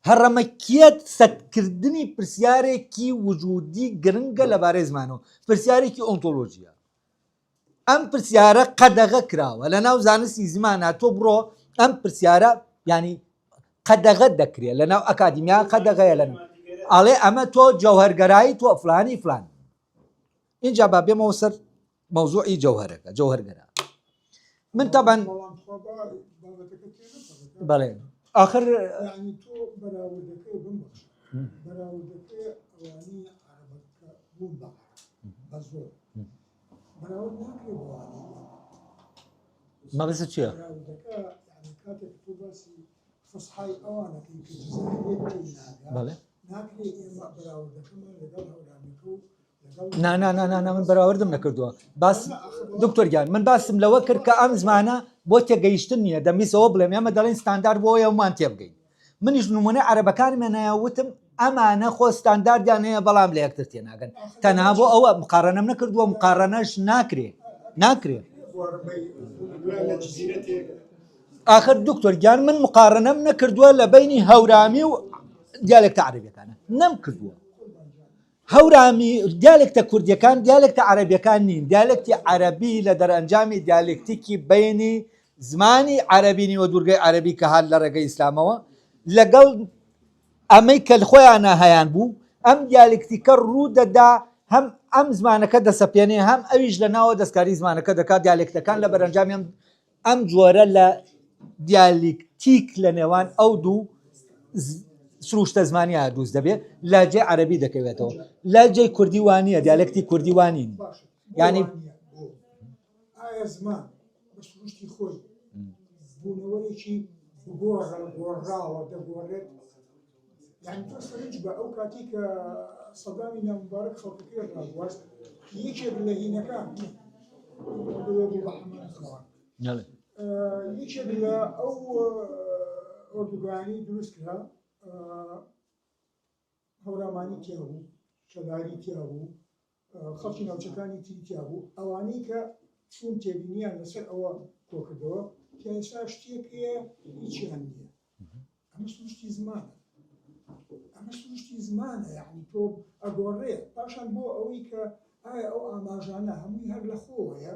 هەڕەمەکیەت سەتکردنی پرسیارێکی وجودی گرنگە لەبارەی زمانەوە پرسیارێکی ئۆنتۆلۆژیە ئەم پرسیارە قەدەغە کراوە لە ناو زانستی زمانە تۆ بڕۆ ئەم پرسیارە ینی قەدەغە دەکرێت لە ناو ئەکادیمیا قەدەغەیە لە ئەڵێ ئەمە تۆ جەوهرگەرایی تۆ فلانی فلان اینجا با بێمەوە سەر مەوزوعی جەوهرەکە جەوهرگەرا من تەبەن بەڵێ آخر بەراورد ناکرێ بۆ ئەوانەی ئێمە. مەبەستت چییە؟ بەراوردەکە یعنی کاتێک تۆ باسی فسحای ئەوانەکەی کە جزائریەک تێی ناگا بەڵێ ناکرێ ئێمە بەراوردەکەمان لەگەڵ هەورامیەکە و لەگەڵ نا نا نا نا نا من بەراوردم نەکردووە باس نا ئاخر بەڵام دکتۆر گیان من باسم لەوە کرد کە ئەم زمانە بۆ تێگەیشتن نییە دەمویست ئەوە بڵێم ئێمە دەڵێن ستاندارد بۆ ئەوەیە هەموومان تێبگەین منیش نمونەی عەرەبەکانم هێنایە وتم ئەمانە خۆ ستانداردیان هەیە بەڵام لە یەکتر تێناگەن تەنها بۆ ئەوە مقارنەم نەکردووە مقارنەش ناکرێ ناکرێ آخر دکتۆر گیان من مقارنەم نەکردووە لە بینی هەورامی و دیالێکتە عەرەبیەکانە نەم کردووە هەورامی دیالێکتە کوردیەکان دیالێکتە عەرەبیەکان نین دیالێکتی عەرەبی لە دەرئەنجامی دیالێکتیکی بینی زمانی عەرەبی نیوە دوورگەی عەرەبی کە هات لە ڕێگەی ئیسلامەوە لەگەڵ ئەمەی کە خۆیانە هەیان بوو ئەم دیالکتیکە ڕوو دەدا هەم ئەم زمانەکە دەسەپێنێ هەم ئەویش لە ناوە دەستکاری زمانەکە دەکات دیالێکتەکان لە بەرەنجامی ئەم ئەم جۆرە لە دیالیکتیک لە نێوان ئەو دوو سروشتە زمانیا دروست دەبێت لاجێ عەربی دەکەوێتەوە لاجێی کوردی وانە دیالکتی کوردی وانین ینی ئایا زمان بە سروشتی خۆی بوونەوەرێکی گۆڕە گۆڕاوە دەگۆڕێت یعنی تۆ سەرنج بە ئەو کاتی کە سەدامی نامبارک خەڵکەکەی ڕاگواست یەکێک لە هینەکان یەکێک لە ئەو ئۆردوگانی دروست کرا هەورامانی تیا بوو شەلاری تیا بوو خەڵکی ناوچەکانی تری تیا بوو، ئەوانەی کە چوون تێبینیان لەسەر ئەوە کۆکردەوە کە ئێستا شتێک هەیە هیچیان نییە. ئەمە سروشتی زمانە. ئەمە سروشتی زمانە یعنی تۆ ئەگۆڕێ پاشان بۆ ئەوەی کە ئایا ئەو ئاماژانە هەمووی هەر لە خۆوەیە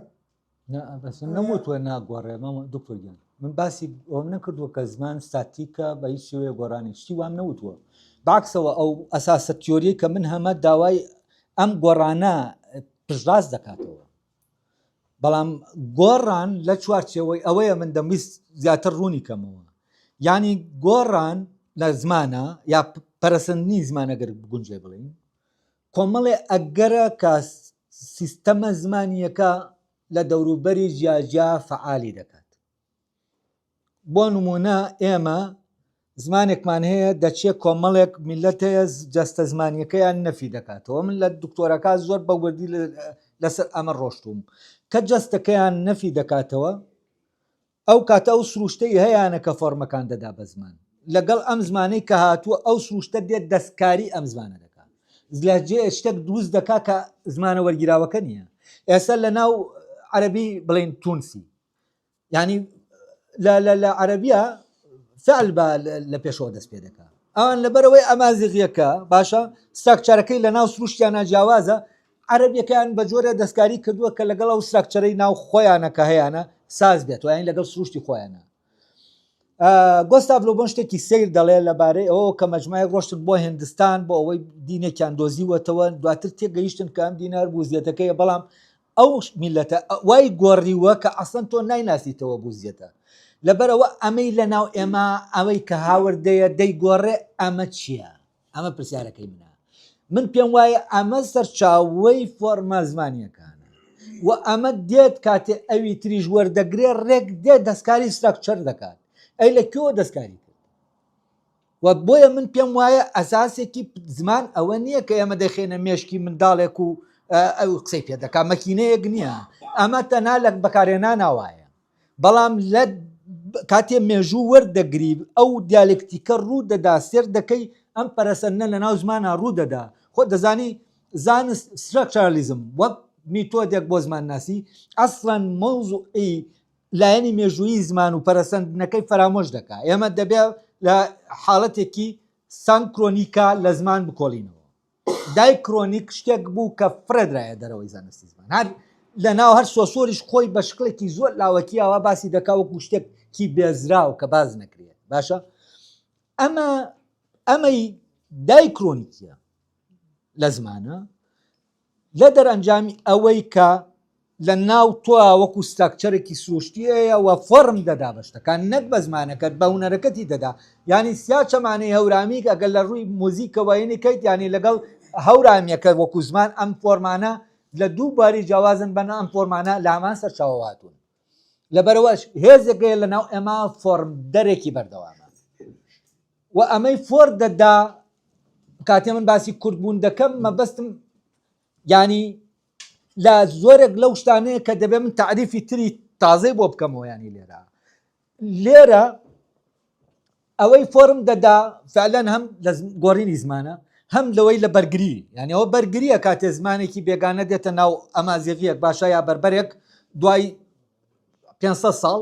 نا بەس نەموتوە ناگۆڕێ مامە دکتۆر گیان من باسی ئەوم نەکردووە کە زمان ستاتیکە بە هیچ شێوەیە گۆڕانی شتی وام نەوتووە باکسەوە ئەو ئەساسە تیۆریە کە من هەمە داوای ئەم گۆڕانە پشتڕاست دەکاتەوە بەڵام گۆڕان لە چوارچێوەی ئەوەیە من دەمویست زیاتر ڕوونی کەمەوە یعنی گۆڕان لە زمانە یا پەرەسەندنی زمانە گەر بگونجێ بڵین کۆمەڵێ ئەگەرە کە سیستەمە زمانییەکە لە دەوروبەری جیاجیا فەعالی دەکات. بۆ نمونە ئێمە زمانێکمان هەیە دەچێت کۆمەڵێک میلەت هەیە جەستە زمانیەکەیان نەفی دەکاتەوە من لە دکتۆرەکە زۆر بە وردی لەسەر ئەمە ڕۆشتوم کە جەستەکەیان نەفی دەکاتەوە ئەو کاتە ئەو سروشتەی هەیانە کە فۆرمەکان دەدا بە زمان لەگەڵ ئەم زمانەی کە هاتووە ئەو سروشتە دێت دەستکاری ئەم زمانە دەکات لە جێ شتێک دروست دەکا کە زمانە وەرگیراوەکە نییە ئێستا لە ناو عەربی بڵین تونسی ینی لە لە لە عەربیە فعل بە لە پێشەوە دەست پێ دەکات ئەوان لەبەرەوەی ئەمازیغیەکە باشە structure ەکەی لە ناو سروشتیانە جیاوازە عەرەبیەکەیان بە جۆرە دەستکاری کردووە کە لەگەڵ ئەو structure ەی ناو خۆیانە کە هەیانە ساز بێت یانی لەگەڵ سروشتی خۆیانە. گۆستاڤ لۆبۆن شتێکی سیر دەڵێ لەبارەی ئەوە کە مەجموعەیەک ڕۆشتن بۆ هندستان بۆ ئەوەی دینێکیان دۆزیوەتەوە دواتر تێگەیشتن کە ئەم دینار بوزیەتەکەیە بەڵام ئەو میلەتە وای گۆڕیوە کە ئەسڵەن تۆ نایناسیتەوە بوزیەتە لەبەرەوە ئەمەی لە ناو ئێمە ئەوەی کە هاوردەیە دەیگۆڕێ ئەمە چییە؟ ئەمە پرسیارەکەی منە من پێم وایە ئەمە سەرچاوەی فۆرمە زمانیەکانە و ئەمە دێت کاتێ ئەوی تریش وەردەگرێ ڕێک دێت دەستکاری structure دەکات ئەی لە کوێوە دەستکاری کرد و بۆیە من پێم وایە ئەساسێکی زمان ئەوە نییە کە ئێمە دەخێنە مێشکی منداڵێک و ئەو قسەی پێ دەکات مەکینەیەک نییە ئەمە تەنها لە بەکارهێنانە وایە بەڵام لە کاتێ مێژوو وەردەگری ئەو دیالکتیکە ڕوو دەدا سێر دەکەی ئەم پەرەسەندنە لە ناو زمانە ڕوو دەدا خۆ دەزانی زانست structuralism وەک میتۆدێک بۆ زمانناسی ئەسڵەن مەوزوعی لایەنی مێژوویی زمان و پەرەسەندنەکەی فەرامۆش دەکا ئێمە دەبێ لە حاڵەتێکی سانکرۆنیکا لە زمان بکۆڵینەوە دایکرۆنیک شتێک بوو کە فڕێدرایە دەرەوەی زانستی زمان هەر لە ناو هەر سۆسۆریش خۆی بە شکڵێکی زۆر لاوەکیەوە باسی دەکا وەکو شتێکی بێزراو کە باز نەکرێت باشە ئەمە ئەمەی دایکرۆنیکیە لە زمانە لە دەرئەنجامی ئەوەی کە لە ناو تۆ وەکو structure ێکی سروشتی هەیە و فۆرم دەدا بە شتەکان نەک بە زمانەکەت بە هونەرەکەتی دەدا یعنی سیا چەمانەی هەورامیک ئەگەر لە ڕووی موزیکەوە ینی کەیت یعنی لەگەڵ هەورامیەکە وەکو زمان ئەم فۆرمانە لە دوو باری جیاوازن بەنا ئەم فۆرمانە لە هەمان سەرچاوە هاتوون لەبەرەوەش هێزێک هەیە لە ناو ئێمە فۆرم دەرێکی بەردەوامە و ئەمەی فۆر دەدا کاتێ من باسی کوردبوون دەکەم مەبەستم ینی لە زۆرێک لەو شتانەیە کە دەبێ من تعریفی تری تازەی بۆ بکەمەوە ینی لێرە لێرە ئەوەی فۆرم دەدا فعلەن هەم لە گۆڕینی زمانە هەم لەوەی لە بەرگری یعنی ئەوە بەرگریە کاتێ زمانێکی بێگانە دێتە ناو ئەمازیغیەک باشە یا بەربەرێک دوای 500 ساڵ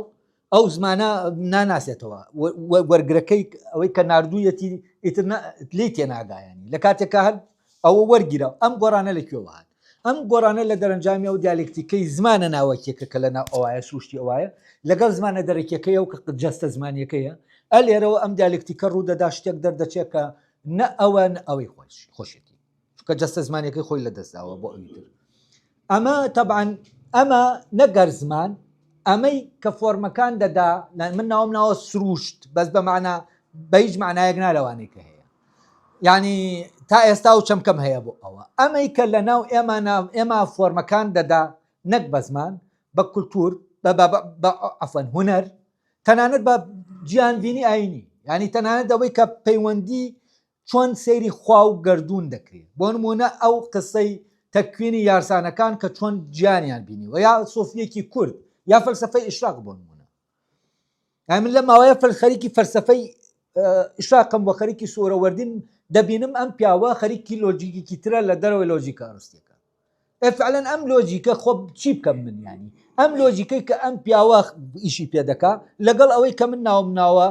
ئەو زمانە ناناسێتەوە وەرگرەکەی ئەوەی کە نردوویەتی ئیتر لی تێناگایانی لە کاتێکە هەر ئەوە وەرگیرا ئەم گۆڕانە لە کوێوە هات ئەم گۆڕانە لە دەرەنجامی ئەو دیالێکتیکەی زمانە ناوەکیەکە کە لە ناو ئەوایە سروشتی ئەوایە لەگەڵ زمانە دەرەکیەکەی و کە جەستە زمانیەکەیە ئە لێرەوە ئەم دیالێکتیکە ڕوو دەدا شتێک دەردەچێت کە نە ئەوە نە ئەوەی خۆش خۆشێتی چونکە جەستە زمانیەکەی خۆی لە دەستداوە بۆ ئەوی تر ئەمە تەبعەن ئەمە نەگەر زمان. ئەمەی کە فۆرمەکان دەدا من ناوم ناوە سروشت بەس بە معنە بە هیچ معنایەک نا لەوانەی کە هەیە یعنی تا ئێستا و چەمکەم هەیە بۆ ئەوە ئەمەی کە لە ناو ئێمە ئێمە فۆرمەکان دەدا نەک بە زمان بە کولتور بە عەفوەن هونەر تەنانەت بە جیانبینی ئاینی ینی تەنانەت ئەوەی کە پەیوەندی چۆن سەیری خوا و گەردوون دەکرێت بۆ نمونە ئەو قسەی تەکوینی یارسانەکان کە چۆن گیانیان بینیوە یا سۆفیەکی کورد یا فەلسفەی ئیشراق بۆ نمونە یانی من لە ماوەیە فەل خەریکی فەلسفەی ئیشراقم وە خەریکی سۆرەوەردیم دەبینم ئەم پیاوە خەریکی لۆجیکێکی ترە لە دەرەوەی لۆجیکە ئەرستیەکە فعلەن ئەم لۆجیکە خۆ چی بکەم من ینی ئەم لۆجیکەی کە ئەم پیاوە ئیشی پێ دەکا لەگەڵ ئەوەی کە من ناوم ناوە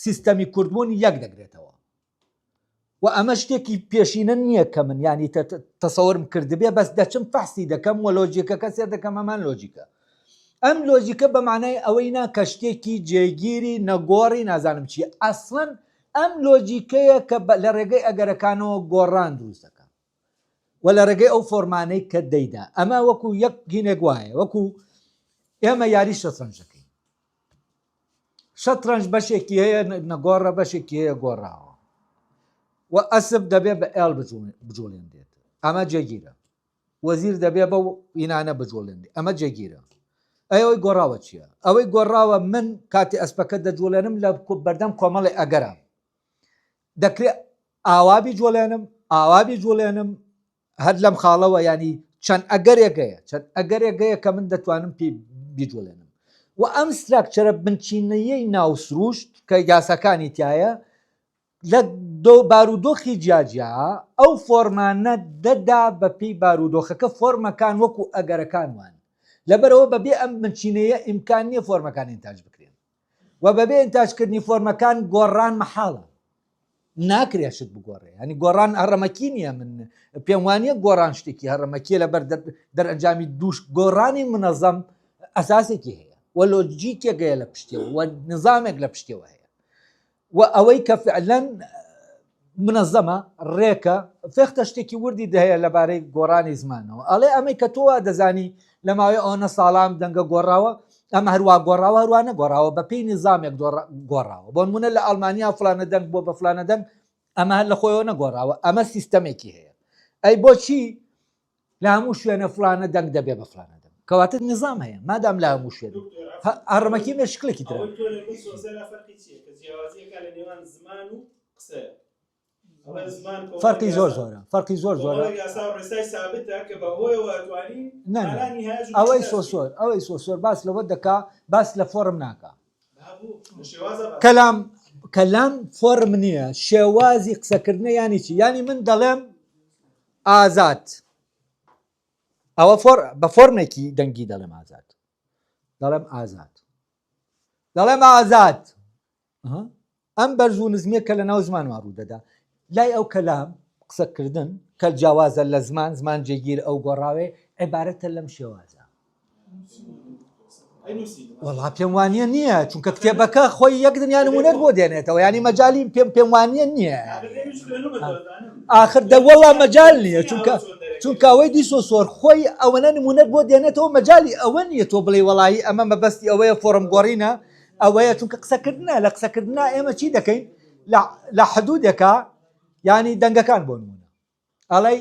سیستەمی کوردبوون یەک دەگرێتەوە و ئەمە شتێکی پێشینە نییە کە من ینی تەسەورم کردبێ بەس دەچم فەحسی دەکەم و لۆجیکەکە سێر دەکەم هەمان لۆجیکە ئەم لۆجیکە بە معنای ئەوەی نا کە شتێکی جێگیری نەگۆڕی نازانم چی ئەسڵەن ئەم لۆجیکەیە کە لە ڕێگەی ئەگەرەکانەوە گۆڕان دروست دەکات و لە ڕێگەی ئەو فۆرمانەی کە دەیدا ئەمە وەکو یەک هینێک وایە وەکو ئێمە یاری شەترەنج دەکەین شەترەنج بەشێکی هەیە نەگۆڕە بەشێکی هەیە گۆڕاوە و ئەسب دەبێ بە ئێڵ بجوڵێنرێت ئەمە جێگیرە وەزیر دەبێ بەو ئینانە بجوڵێنرێت ئەمە جێگیرە ئەوەی گۆڕاوە چییە؟ ئەوەی گۆڕاوە من کاتی ئەسپەکە دەجوڵێنم لە بەردەم کۆمەڵی ئەگەرام دەکرێت ئاوا بیجوڵێنم ئاوا بیجوڵێنم هەر لەم خاڵەوە ینی چەند ئەگەرێک هەیە چەند ئەگەرێک هەیە کە من دەتوانم پێی بیجوڵێنم و ئەم structure ە بنچینەیەی ناو سروشت کە یاساکانی تایە لە بارودۆخی جیاجیا ئەو فۆرمانە دەدا بە پێی بارودۆخەکە فۆرمەکان وەکو ئەگەرەکان وان لەبەرەوە بەبێ ئەم بنچینەیە ئیمکان نییە فۆرمەکان ئینتاج بکرێن و بەبێ ئینتاجکردنی فۆرمەکان گۆڕان مەحاڵە ناکرێ شت بگۆڕێ ینی گۆڕان هەڕەمەکی نییە من پێم وانە گۆڕان شتێکی هەڕەمەکیە لەبەر دەرئەنجامی دووش گۆڕانی منەزەم ئەساسێکی هەیە و لۆجیکێک هەیە لە پشتەوە و نظامێک لە پشتەوە هەیە و ئەوەی کە فعلەن منەزەمە ڕێکە فێختە شتێکی وردی دەهەیە لەبارەی گۆڕانی زمانەوە ئەڵێ ئەمەی کە تۆ وا دەزانی لە ماوەی ئەوەنە ساڵام دەنگە گۆڕاوە ئەمە هەروە گۆڕاوە هەروە نەگۆڕاوە بە پێی نظامێک گۆڕاوە بۆ نمونە لە ئەڵمانیا فلانە دەنگ بۆ بە فلانە دەنگ ئەمە هەر لە خۆیەوە نەگۆڕاوە ئەمە سیستەمێکی هەیە ئەی بۆچی لە هەموو شوێنە فلانە دەنگ دەبێ بە فلانە دەنگ کەواتە نظام هەیە مادام لە هەموو شوێن هەڕەمەکی مێ شکلێکی ترە فەرقی زۆر زۆرە فەرقی زۆر زۆرە ئەوەی سۆسۆر ئەوەی سۆسۆر باس لەوە دەکا باس لە فۆرم ناکە کەلام کەلام فۆرم نییە شێوازی قسەکردنە ینی چی ینی من دەڵێم ئازاد ئەوە فۆر بە فۆرمێکی دەنگی دەڵێم ئازاد دەڵێم ئازاد دەڵێم ئازاد ئەم بەرز و نزمیە کە لە ناو زمانما ڕوو دەدا لای ئەو کەلام قسەکردن کە جیاوازە لە زمان زمان جێگیر ئەو گۆڕاوێ عیبارەتە لەم شێوازە وەڵا پێم وانە نییە چونکە کتێبەکە خۆی یەک دنیا نمونەت بۆ دێنێتەوە ینی مەجای پێم پێم وانە نییە آخر دە وەڵا مەجال نییە چونکە چونکە ئەوەی دیسۆ سۆر خۆی ئەوەنە نمونەت بۆ دێنێتەوە مەجای ئەوە نییە تۆ بڵێ وەڵایی ئەمە مەبەستی ئەوەیە فۆرم گۆڕینە ئەوەیە چونکە قسەکردنە لە قسەکردنا ئێمە چی دەکەین لە حدودێکە ینی دەنگەکان بۆ نمونە ئەڵێی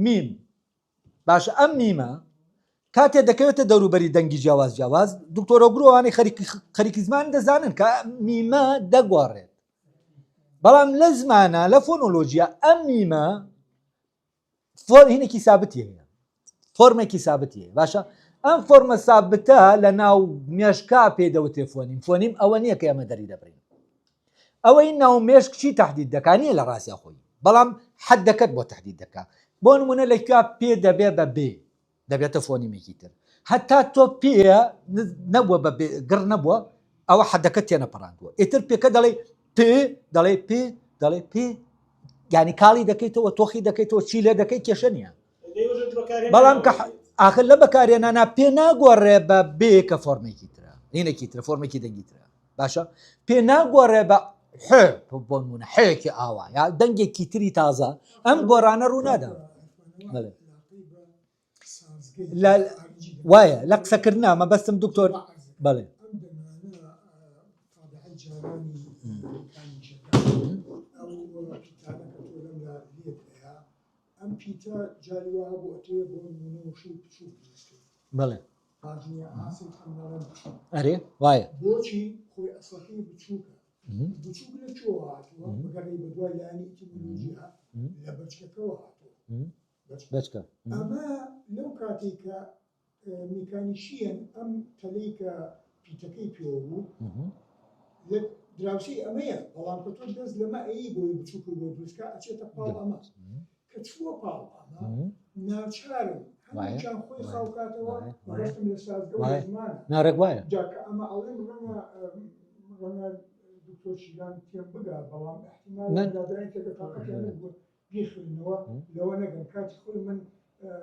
میم باشە ئەم میمە کاتێ دەکەوێتە دەوروبەری دەنگی جیاواز جیاواز دکتۆرە گرۆوانی خەریکی زمان دەزانن کە میمە دەگۆڕێت بەڵام لە زمانە لە فۆنۆلۆژیە ئەم میمە فۆر هینێکی سابتی هەیە فۆرمێکی سابتی هەیە باشە ئەم فۆرمە سابتە لە ناو مێشکا پێ دەوتێ فۆنیم فۆنیم ئەوە نییە کە ئێمە دەری دەبرین ئەوەی ناو مێشک چی تهدید دەکا نییە لە ڕاستیا خۆی بەڵام حەدەکەت بۆ تهدید دەکا بۆ نمونە لە کوێ پێ دەبێ بە بێ دەبێتە فۆنیمێکی تر هەتا تۆ پێ نەبووە بە گڕ نەبووە ئەوە حەدەکە تێنەپەڕاندووە ئیتر پێکە دەڵێ پێ دەڵێ پێ دەڵێ پێ یعنی کاڵی دەکەیتەوە تۆخی دەکەیتەوە چی لێ دەکەی کێشە نییە بەڵام کە ئاخر لە بەکارێنانا پێ ناگۆڕێ بە بێ کە فۆرمێکی ترە هینێکی ترە فۆرمێکی دەنگی ترە باشە پێ ناگۆڕێ بە حێ بۆ نمونە حێکی ئاوا یا دەنگێکی تری تازە ئەم گۆڕانە ڕوو نادا وایە لە قسەکردنا مەبەستم دکتۆر. بەڵێ. ئەم دەنگانە تابعی جارانی میکانیکیەکان ئەو پیتانە کە تۆ لەم لا لێت ئەیا ئەم پیتە جاری وا هەبوو ئەتەوێ بۆ نموونە وشەی بچووک دروست کەی بەڵێ. باش نییە ئاسەی ئەم ناڵێم بچووک ئەرێ وایە. بۆچی خۆی ئەسڵەکەی بچووکە بچووک لە کوێوە هاتووە بگەڕێی بە دوای لایەنی ئیتیمۆلۆژیا لە بەچکەکەوە هاتووە بەچکە ئەمە لەو کاتێک کە میکانیشیەن ئەم تەلەی کە پیتەکەی پێوە بوو لە دراوسێی ئەمەیە بەڵام کە تۆ دەست لەمە ئەی بۆی بچووک و بۆ دروستکە ئەچێتە پاڵ ئەمە کە چووە پاڵ ئەمە ناچارن هەندێکیان خۆی خاوکاتەوە مەبەستم لە سازگە و لە زمانە ناڕێک وایە جا کە ئەمە ئەڵێم ڕەنگە ڕەنگە دکتۆر شیلان تێم بگا بەڵام احتیمال برادەرانی تێکە تاقەتیان نەبووە بیخوێنەوە لەوە نەگەن کاتی خۆی من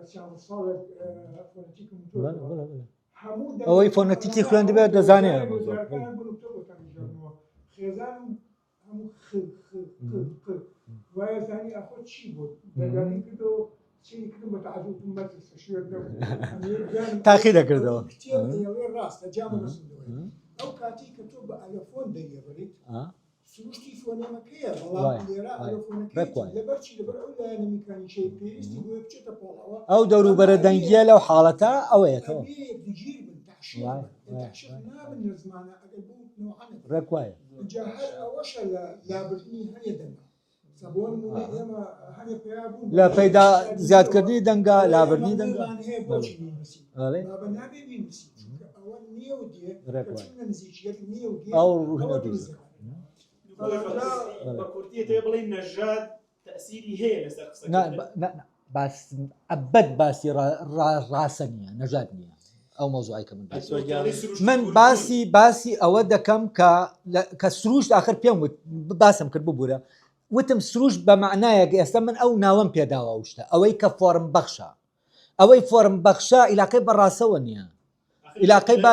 سیانزە ساڵێک فۆنەتیکم وتۆتەوە هەموو ئەوەی فۆنەتیکی خوێندبێت دەزانێ خێزانم هەموو خ خ ق ق وایە زانی ئاخۆ چی بوو دەرگاکەی کردەوە سەیری کردم بە تەعجوب وتم مەترسە شوێت نەبوو تاقی دەکردەوە کتێب ئەیڵێ ڕاستە جا مەبەستم لەوەیە ئەو کاتەی کە تۆ بە ئەلەفۆن دەریەبەریت سروشتی فۆنێمەکەیە بەڵام لێرە ئەلەفۆنەکەی لەبەر چی لەبەر ئەو لایەنە میکانیکیەی پێویستی بۆیە بچێتە پاڵەوە ئەو دەوروبەرە دەنگیە لەو حاڵەتە ئەوەیەتەوە ئەبێ یەکدیگیر بن تەعشیق بن تەعشیق نابن لە زمانە ئەگەر بەو نەوعە نەبێت ڕێک وایە ئینجا هەر ئەوەشە لە لابردنی هەنێ دەنگە سا بۆ نموونە ئێمە هەنێ پەیا بوون لە پەیدا زیادکردنی دەنگە لابردنی دەنگە ئێمە هەیە بۆچی بینووسین بەڵێ بابە نابێ بینووسین چونکە ئەوە نێو دێ ڕێک کە وایە چوونە نزیکی یەک نێو دێ ئەو ئەوە ڕووینە دروست دروست دەکات بەڵێ بە کورتی دەتەوێ بڵێی نەژاد تەئسیری هەیە لەسەر نا قسەکردن؟ نا نا باس ئەبەد باسی ڕاسە نییە نەژاد نییە ئەو مەوزوعی کە من باسی من باسی باسی ئەوە دەکەم کە کە سروشت آخر پێم وت باسم کرد ببوورە وتم سروشت بە معنایەک ئێستا من ئەو ناوەم پێداوە ئەو شتە ئەوەی کە فۆرم بەخشە ئەوەی فۆرم بەخشە عیلاقەی بە ڕاسەوە نییە عیلاقەی بە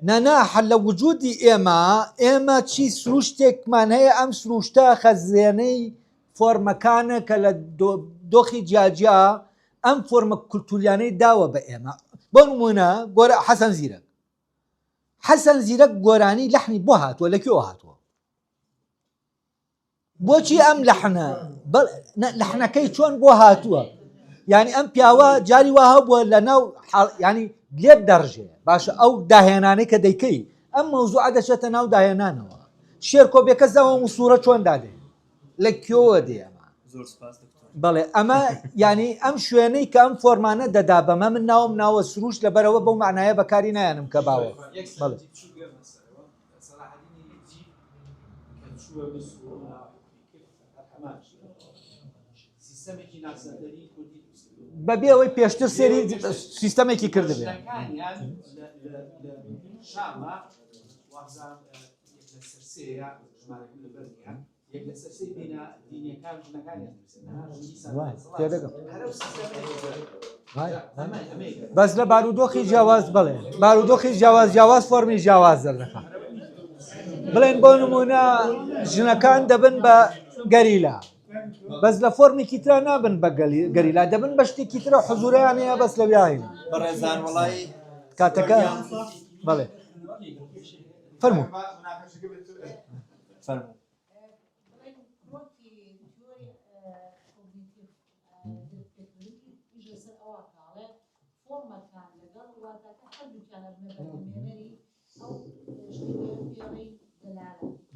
نانا حە لە وجودی ئێمە ئێمە چی سروشتێکمان هەیە ئەم سروشتە خەزێنەی فۆرمەکانە کە لە دۆخی جیاجیا ئەم فۆرمە کولتوریانەی داوە بە ئێمە بۆ نمونە گۆرە حەسەن زیرەک حەسەن زیرەک گۆرانی لەحنی بۆ هاتووە لە کوێوە هاتووە بۆچی ئەم لەحنە لەحنەکەی چۆن بۆ هاتووە یعنی ئەم پیاوە جاری وا هەبووە لە ناو ینی لێت دەڕژێ باشە ئەو داهێنانەی کە دەیکەی ئەم مەوزوعە دەچێتە ناو داهێنانەوە شێرکۆ بێکەس ئەوە مسوورە چۆن دادێ لە کوێوە دێ ئەمە زۆر سپاس دکتۆر بەڵێ ئەمە یعنی ئەم شوێنەی کە ئەم فۆرمانە دەدا بەمە من ناوم ناوە سروش لەبەرەوە بەو معنایە بەکاری نایەنم کە باوە بەڵێ بەبێ ئەوەی پێشتر سێری سیستەمێکی کردبێ بەس لە بارودۆخی جیاواز بڵێ بارودۆخی جیاواز جیاواز فۆرمی جیاواز دەردەخە بڵێن بۆ نمونە ژنەکان دەبن بە گەریلا بەس لە فۆرمێکی ترا نابن بە گەریلا دەبن بە شتێکی ترە حزوریان هەیە بەس لەویاین بەڕێزان وڵی کاتەکە بەڵێ فەرموو فەرموو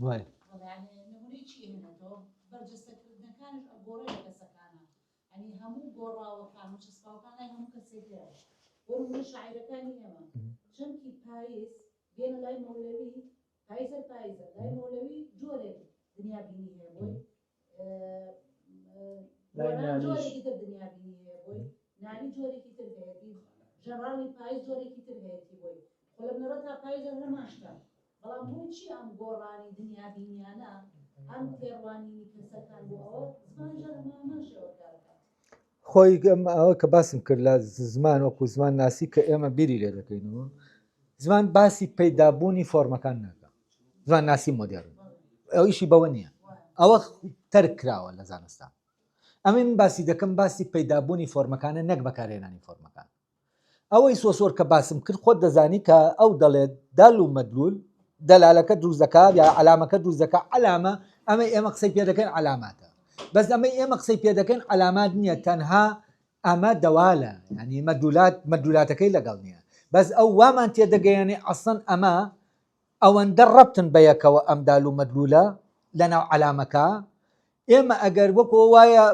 وایە. پایز هەر پایزە لای مەولەوی جۆرێک دنیا بینی هەیە بۆی لای گۆران نالیش. جۆرێکی تر دنیا بینی هەیە بۆی نالی جۆرێکی تر هەیەتی ژەنراڵی پایز جۆرێکی تر هەیەتی بۆی خۆ لە بنەڕەتا پایز هەر هەمان شتە بەڵام بۆچی ئەم گۆڕانی دنیا بینیانە ئەم تێڕوانینی کەسەکان بۆ ئەوە زمانیش هەر هەمان شێوە کار دەکات. خۆی ئەوە کە باسم کرد لە زمان وەکو زمان ناسی کە ئێمە بیری لێ دەکەینەوە زمان باسی پەیدابوونی فۆرمەکان ناکە زمان ناسی مۆدێرن ئەو ئیشی بەوە نییە ئەوە تەرک کراوە لە زانستان ئەمە من باسی دەکەم باسی پەیدابوونی فۆرمەکانە نەک بەکارهێنانی فۆرمەکان. ئەوەی سۆسۆر کە باسم کرد خۆت دەزانی کە ئەو دەڵێت دال و مەدلول دەلالەکە دروست دەکا یا عەلامەکە دروست دەکا عەلامە ئەمەی ئێمە قسەی پێ دەکەین عەلاماتە بەس ئەمەی ئێمە قسەی پێ دەکەین عەلامات نییە تەنها ئەمە دەوالە یعنی مەدلولات مەدلولاتەکەی لەگەڵ نییە بەس ئەو وامان تێدەگەیەنێ ئەسڵەن ئەمە ئەوەندە ڕەبتن بەیەکەوە ئەم دال و مەدلولە لەناو عەلامەکە ئێمە ئەگەر وەکو وایە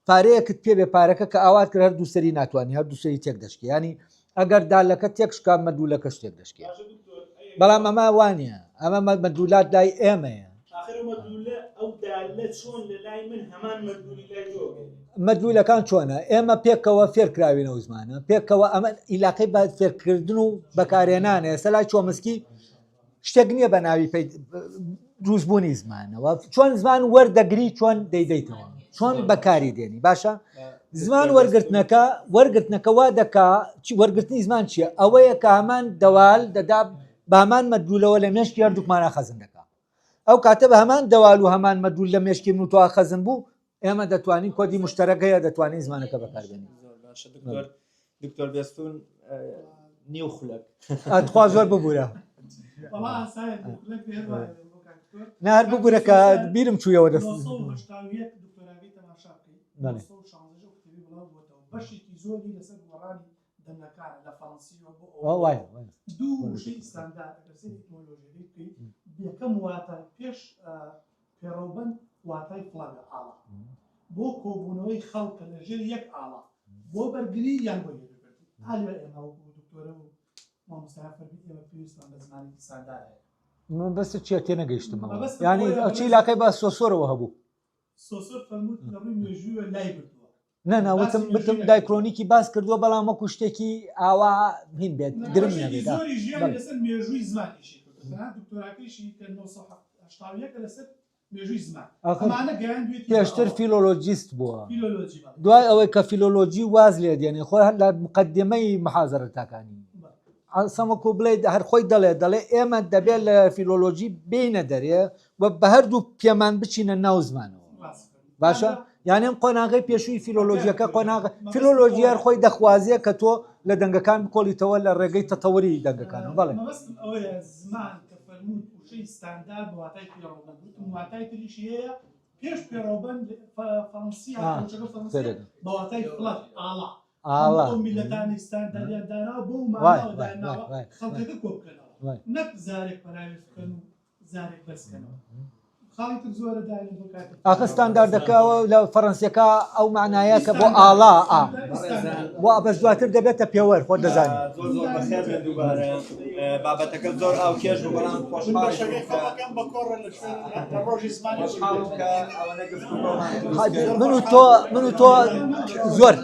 پارەیەکت پێ بێ پارەکە کە ئاوات کرد هەردوو سەری ناتوانانی هەردوو سەری تێک دەشکێ ینی ئەگەر دالەکە تێک شکا مەدلولەکەش تێک دەشکێ بەڵام ئەمە وانە ئەمە مەدلولات لای ئێمەیە مەدلولەکان چۆنە ئێمە پێکەوە فێرکراوینەوە زمانە پێکەوە ئەمە ئیلاقەی بە فێرکردن و بەکارێنانە ئێستا لای چۆمسکی شتێک نییە بە ناوی دروستبوونی زمانەوە چۆن زمان وەردەگری چۆن دەیدەیتەوە چۆن بەکاری دێنی باشە زمان وەرگرتنەکە وەرگرتنەکە وا دەکا چی وەرگرتنی زمان چییە ئەوەیە کە هەمان دەوال دەدا بامان مەدلولەوە لە مێشکی هەردووکمانە خەزن دەکا ئەو کاتە بە هەمان دەوال و هەمان مەدلول لە مێشکی من و تۆ خەزن بوو ئێمە دەتوانین کۆدی مشتەرەک هەیە دەتوانین زمانەکە بەکاربێنین دکتۆر بێستون نیو خولەک ئەتخوا زۆر ببوورە نە هەر ببوورە کە بیرم چوویەوە دەست بەشێکی زۆری لەسەر گۆڕانی دەنگەکانە لە فەڕەنسیەوە بۆ ئەوە وایە وایە. دوو وشەی ستاندارد ئەگەر سەیری ئیتمۆلۆژیەکەی بکەیت یەکەم واتا پێش پێڕەوبەند واتای flag ە ئاڵا بۆ کۆبوونەوەی خەڵکە لە ژێر یەک ئاڵا بۆ بەرگری یان بۆ هێرشبردن ئا لێرە ئێمە وەکو دکتۆرە و مامۆستایان فەرمی ئێمە پێویستمان بە زمانێکی ستاندارد هەیە. مەبەستت چیە تێنەگەیشتمەوە یانی چی لاقەی بە سۆسۆرەوە هەبوو؟ سۆسۆر فەرمووت لە ڕووی مێژوویەوە لای بردووە. نا نا وتم وتم دایکرۆنیکی باس کردووە بەڵام وەکو شتێکی ئاوا هین بێت گرنگ نەبێت. زۆری ژیانی لەسەر مێژووی زمان ئیشی کردووە تەنانەت دکتۆراکەیشی کە 981 لەسەر مێژووی زمان ئەمانە گەیاندوێتی پێشتر فیلۆلۆجیست بووە فیلۆلۆجی بەڵێ. دوای ئەوەی کە فیلۆلۆجی واز لێ دێنێ خۆی هەر لە مقدمەی محازەرەتاکانی ئەسڵەن وەکو بڵێ هەر خۆی دەڵێ دەڵێ ئێمە دەبێت لە فیلۆلۆجی بێینە دەرێ و بە هەردوو پێمان بچینە ناو زمانەوە باشە یان ئەم قۆناغی پێشووی فیلۆلۆژیەکە قۆناغ فیلۆلۆژی هەر خۆی دەخوازیە کە تۆ لە دەنگەکان بکۆڵیتەوە لە ڕێگەی تەتەوری دەنگەکانەوە بەڵێ مەبەستم ئەوەیە زمان کە فەرمووت وشەی ستاندارد بە واتای پێڕەوبەند وتم واتای تریشی هەیە پێش پێڕەوبەند فەڕەنسی وشەکە فەڕەنسی بە واتای flag ئاڵا ئاڵا ئەو میلەتانی ستانداریان داناوە بۆ ماناوە داناوە خەڵکەکە کۆ بکەنەوە نەک زارێک پەراوێز بکەن و زارێک بەرز کەنەوە خاڵی تر زۆرە داوێن بۆ کاتی ئاخە ستانداردەکە لە فەڕەنسیەکە ئەو معنایە کە بۆ ئاڵا ئا بۆ بەس دواتر دەبێتە پێوەر خۆت دەزانی زۆر زۆر بەخێر بێن دووبارە بابەتەکە زۆر ئاوکێش بوو بەڵام خۆشحاڵم کە بەم بە کۆڕە لە شوێن لە ڕۆژی زمانی خۆشحاڵم کە ئەوەنە گفتوگۆمان دروست کرد من و تۆ من و تۆ زۆر.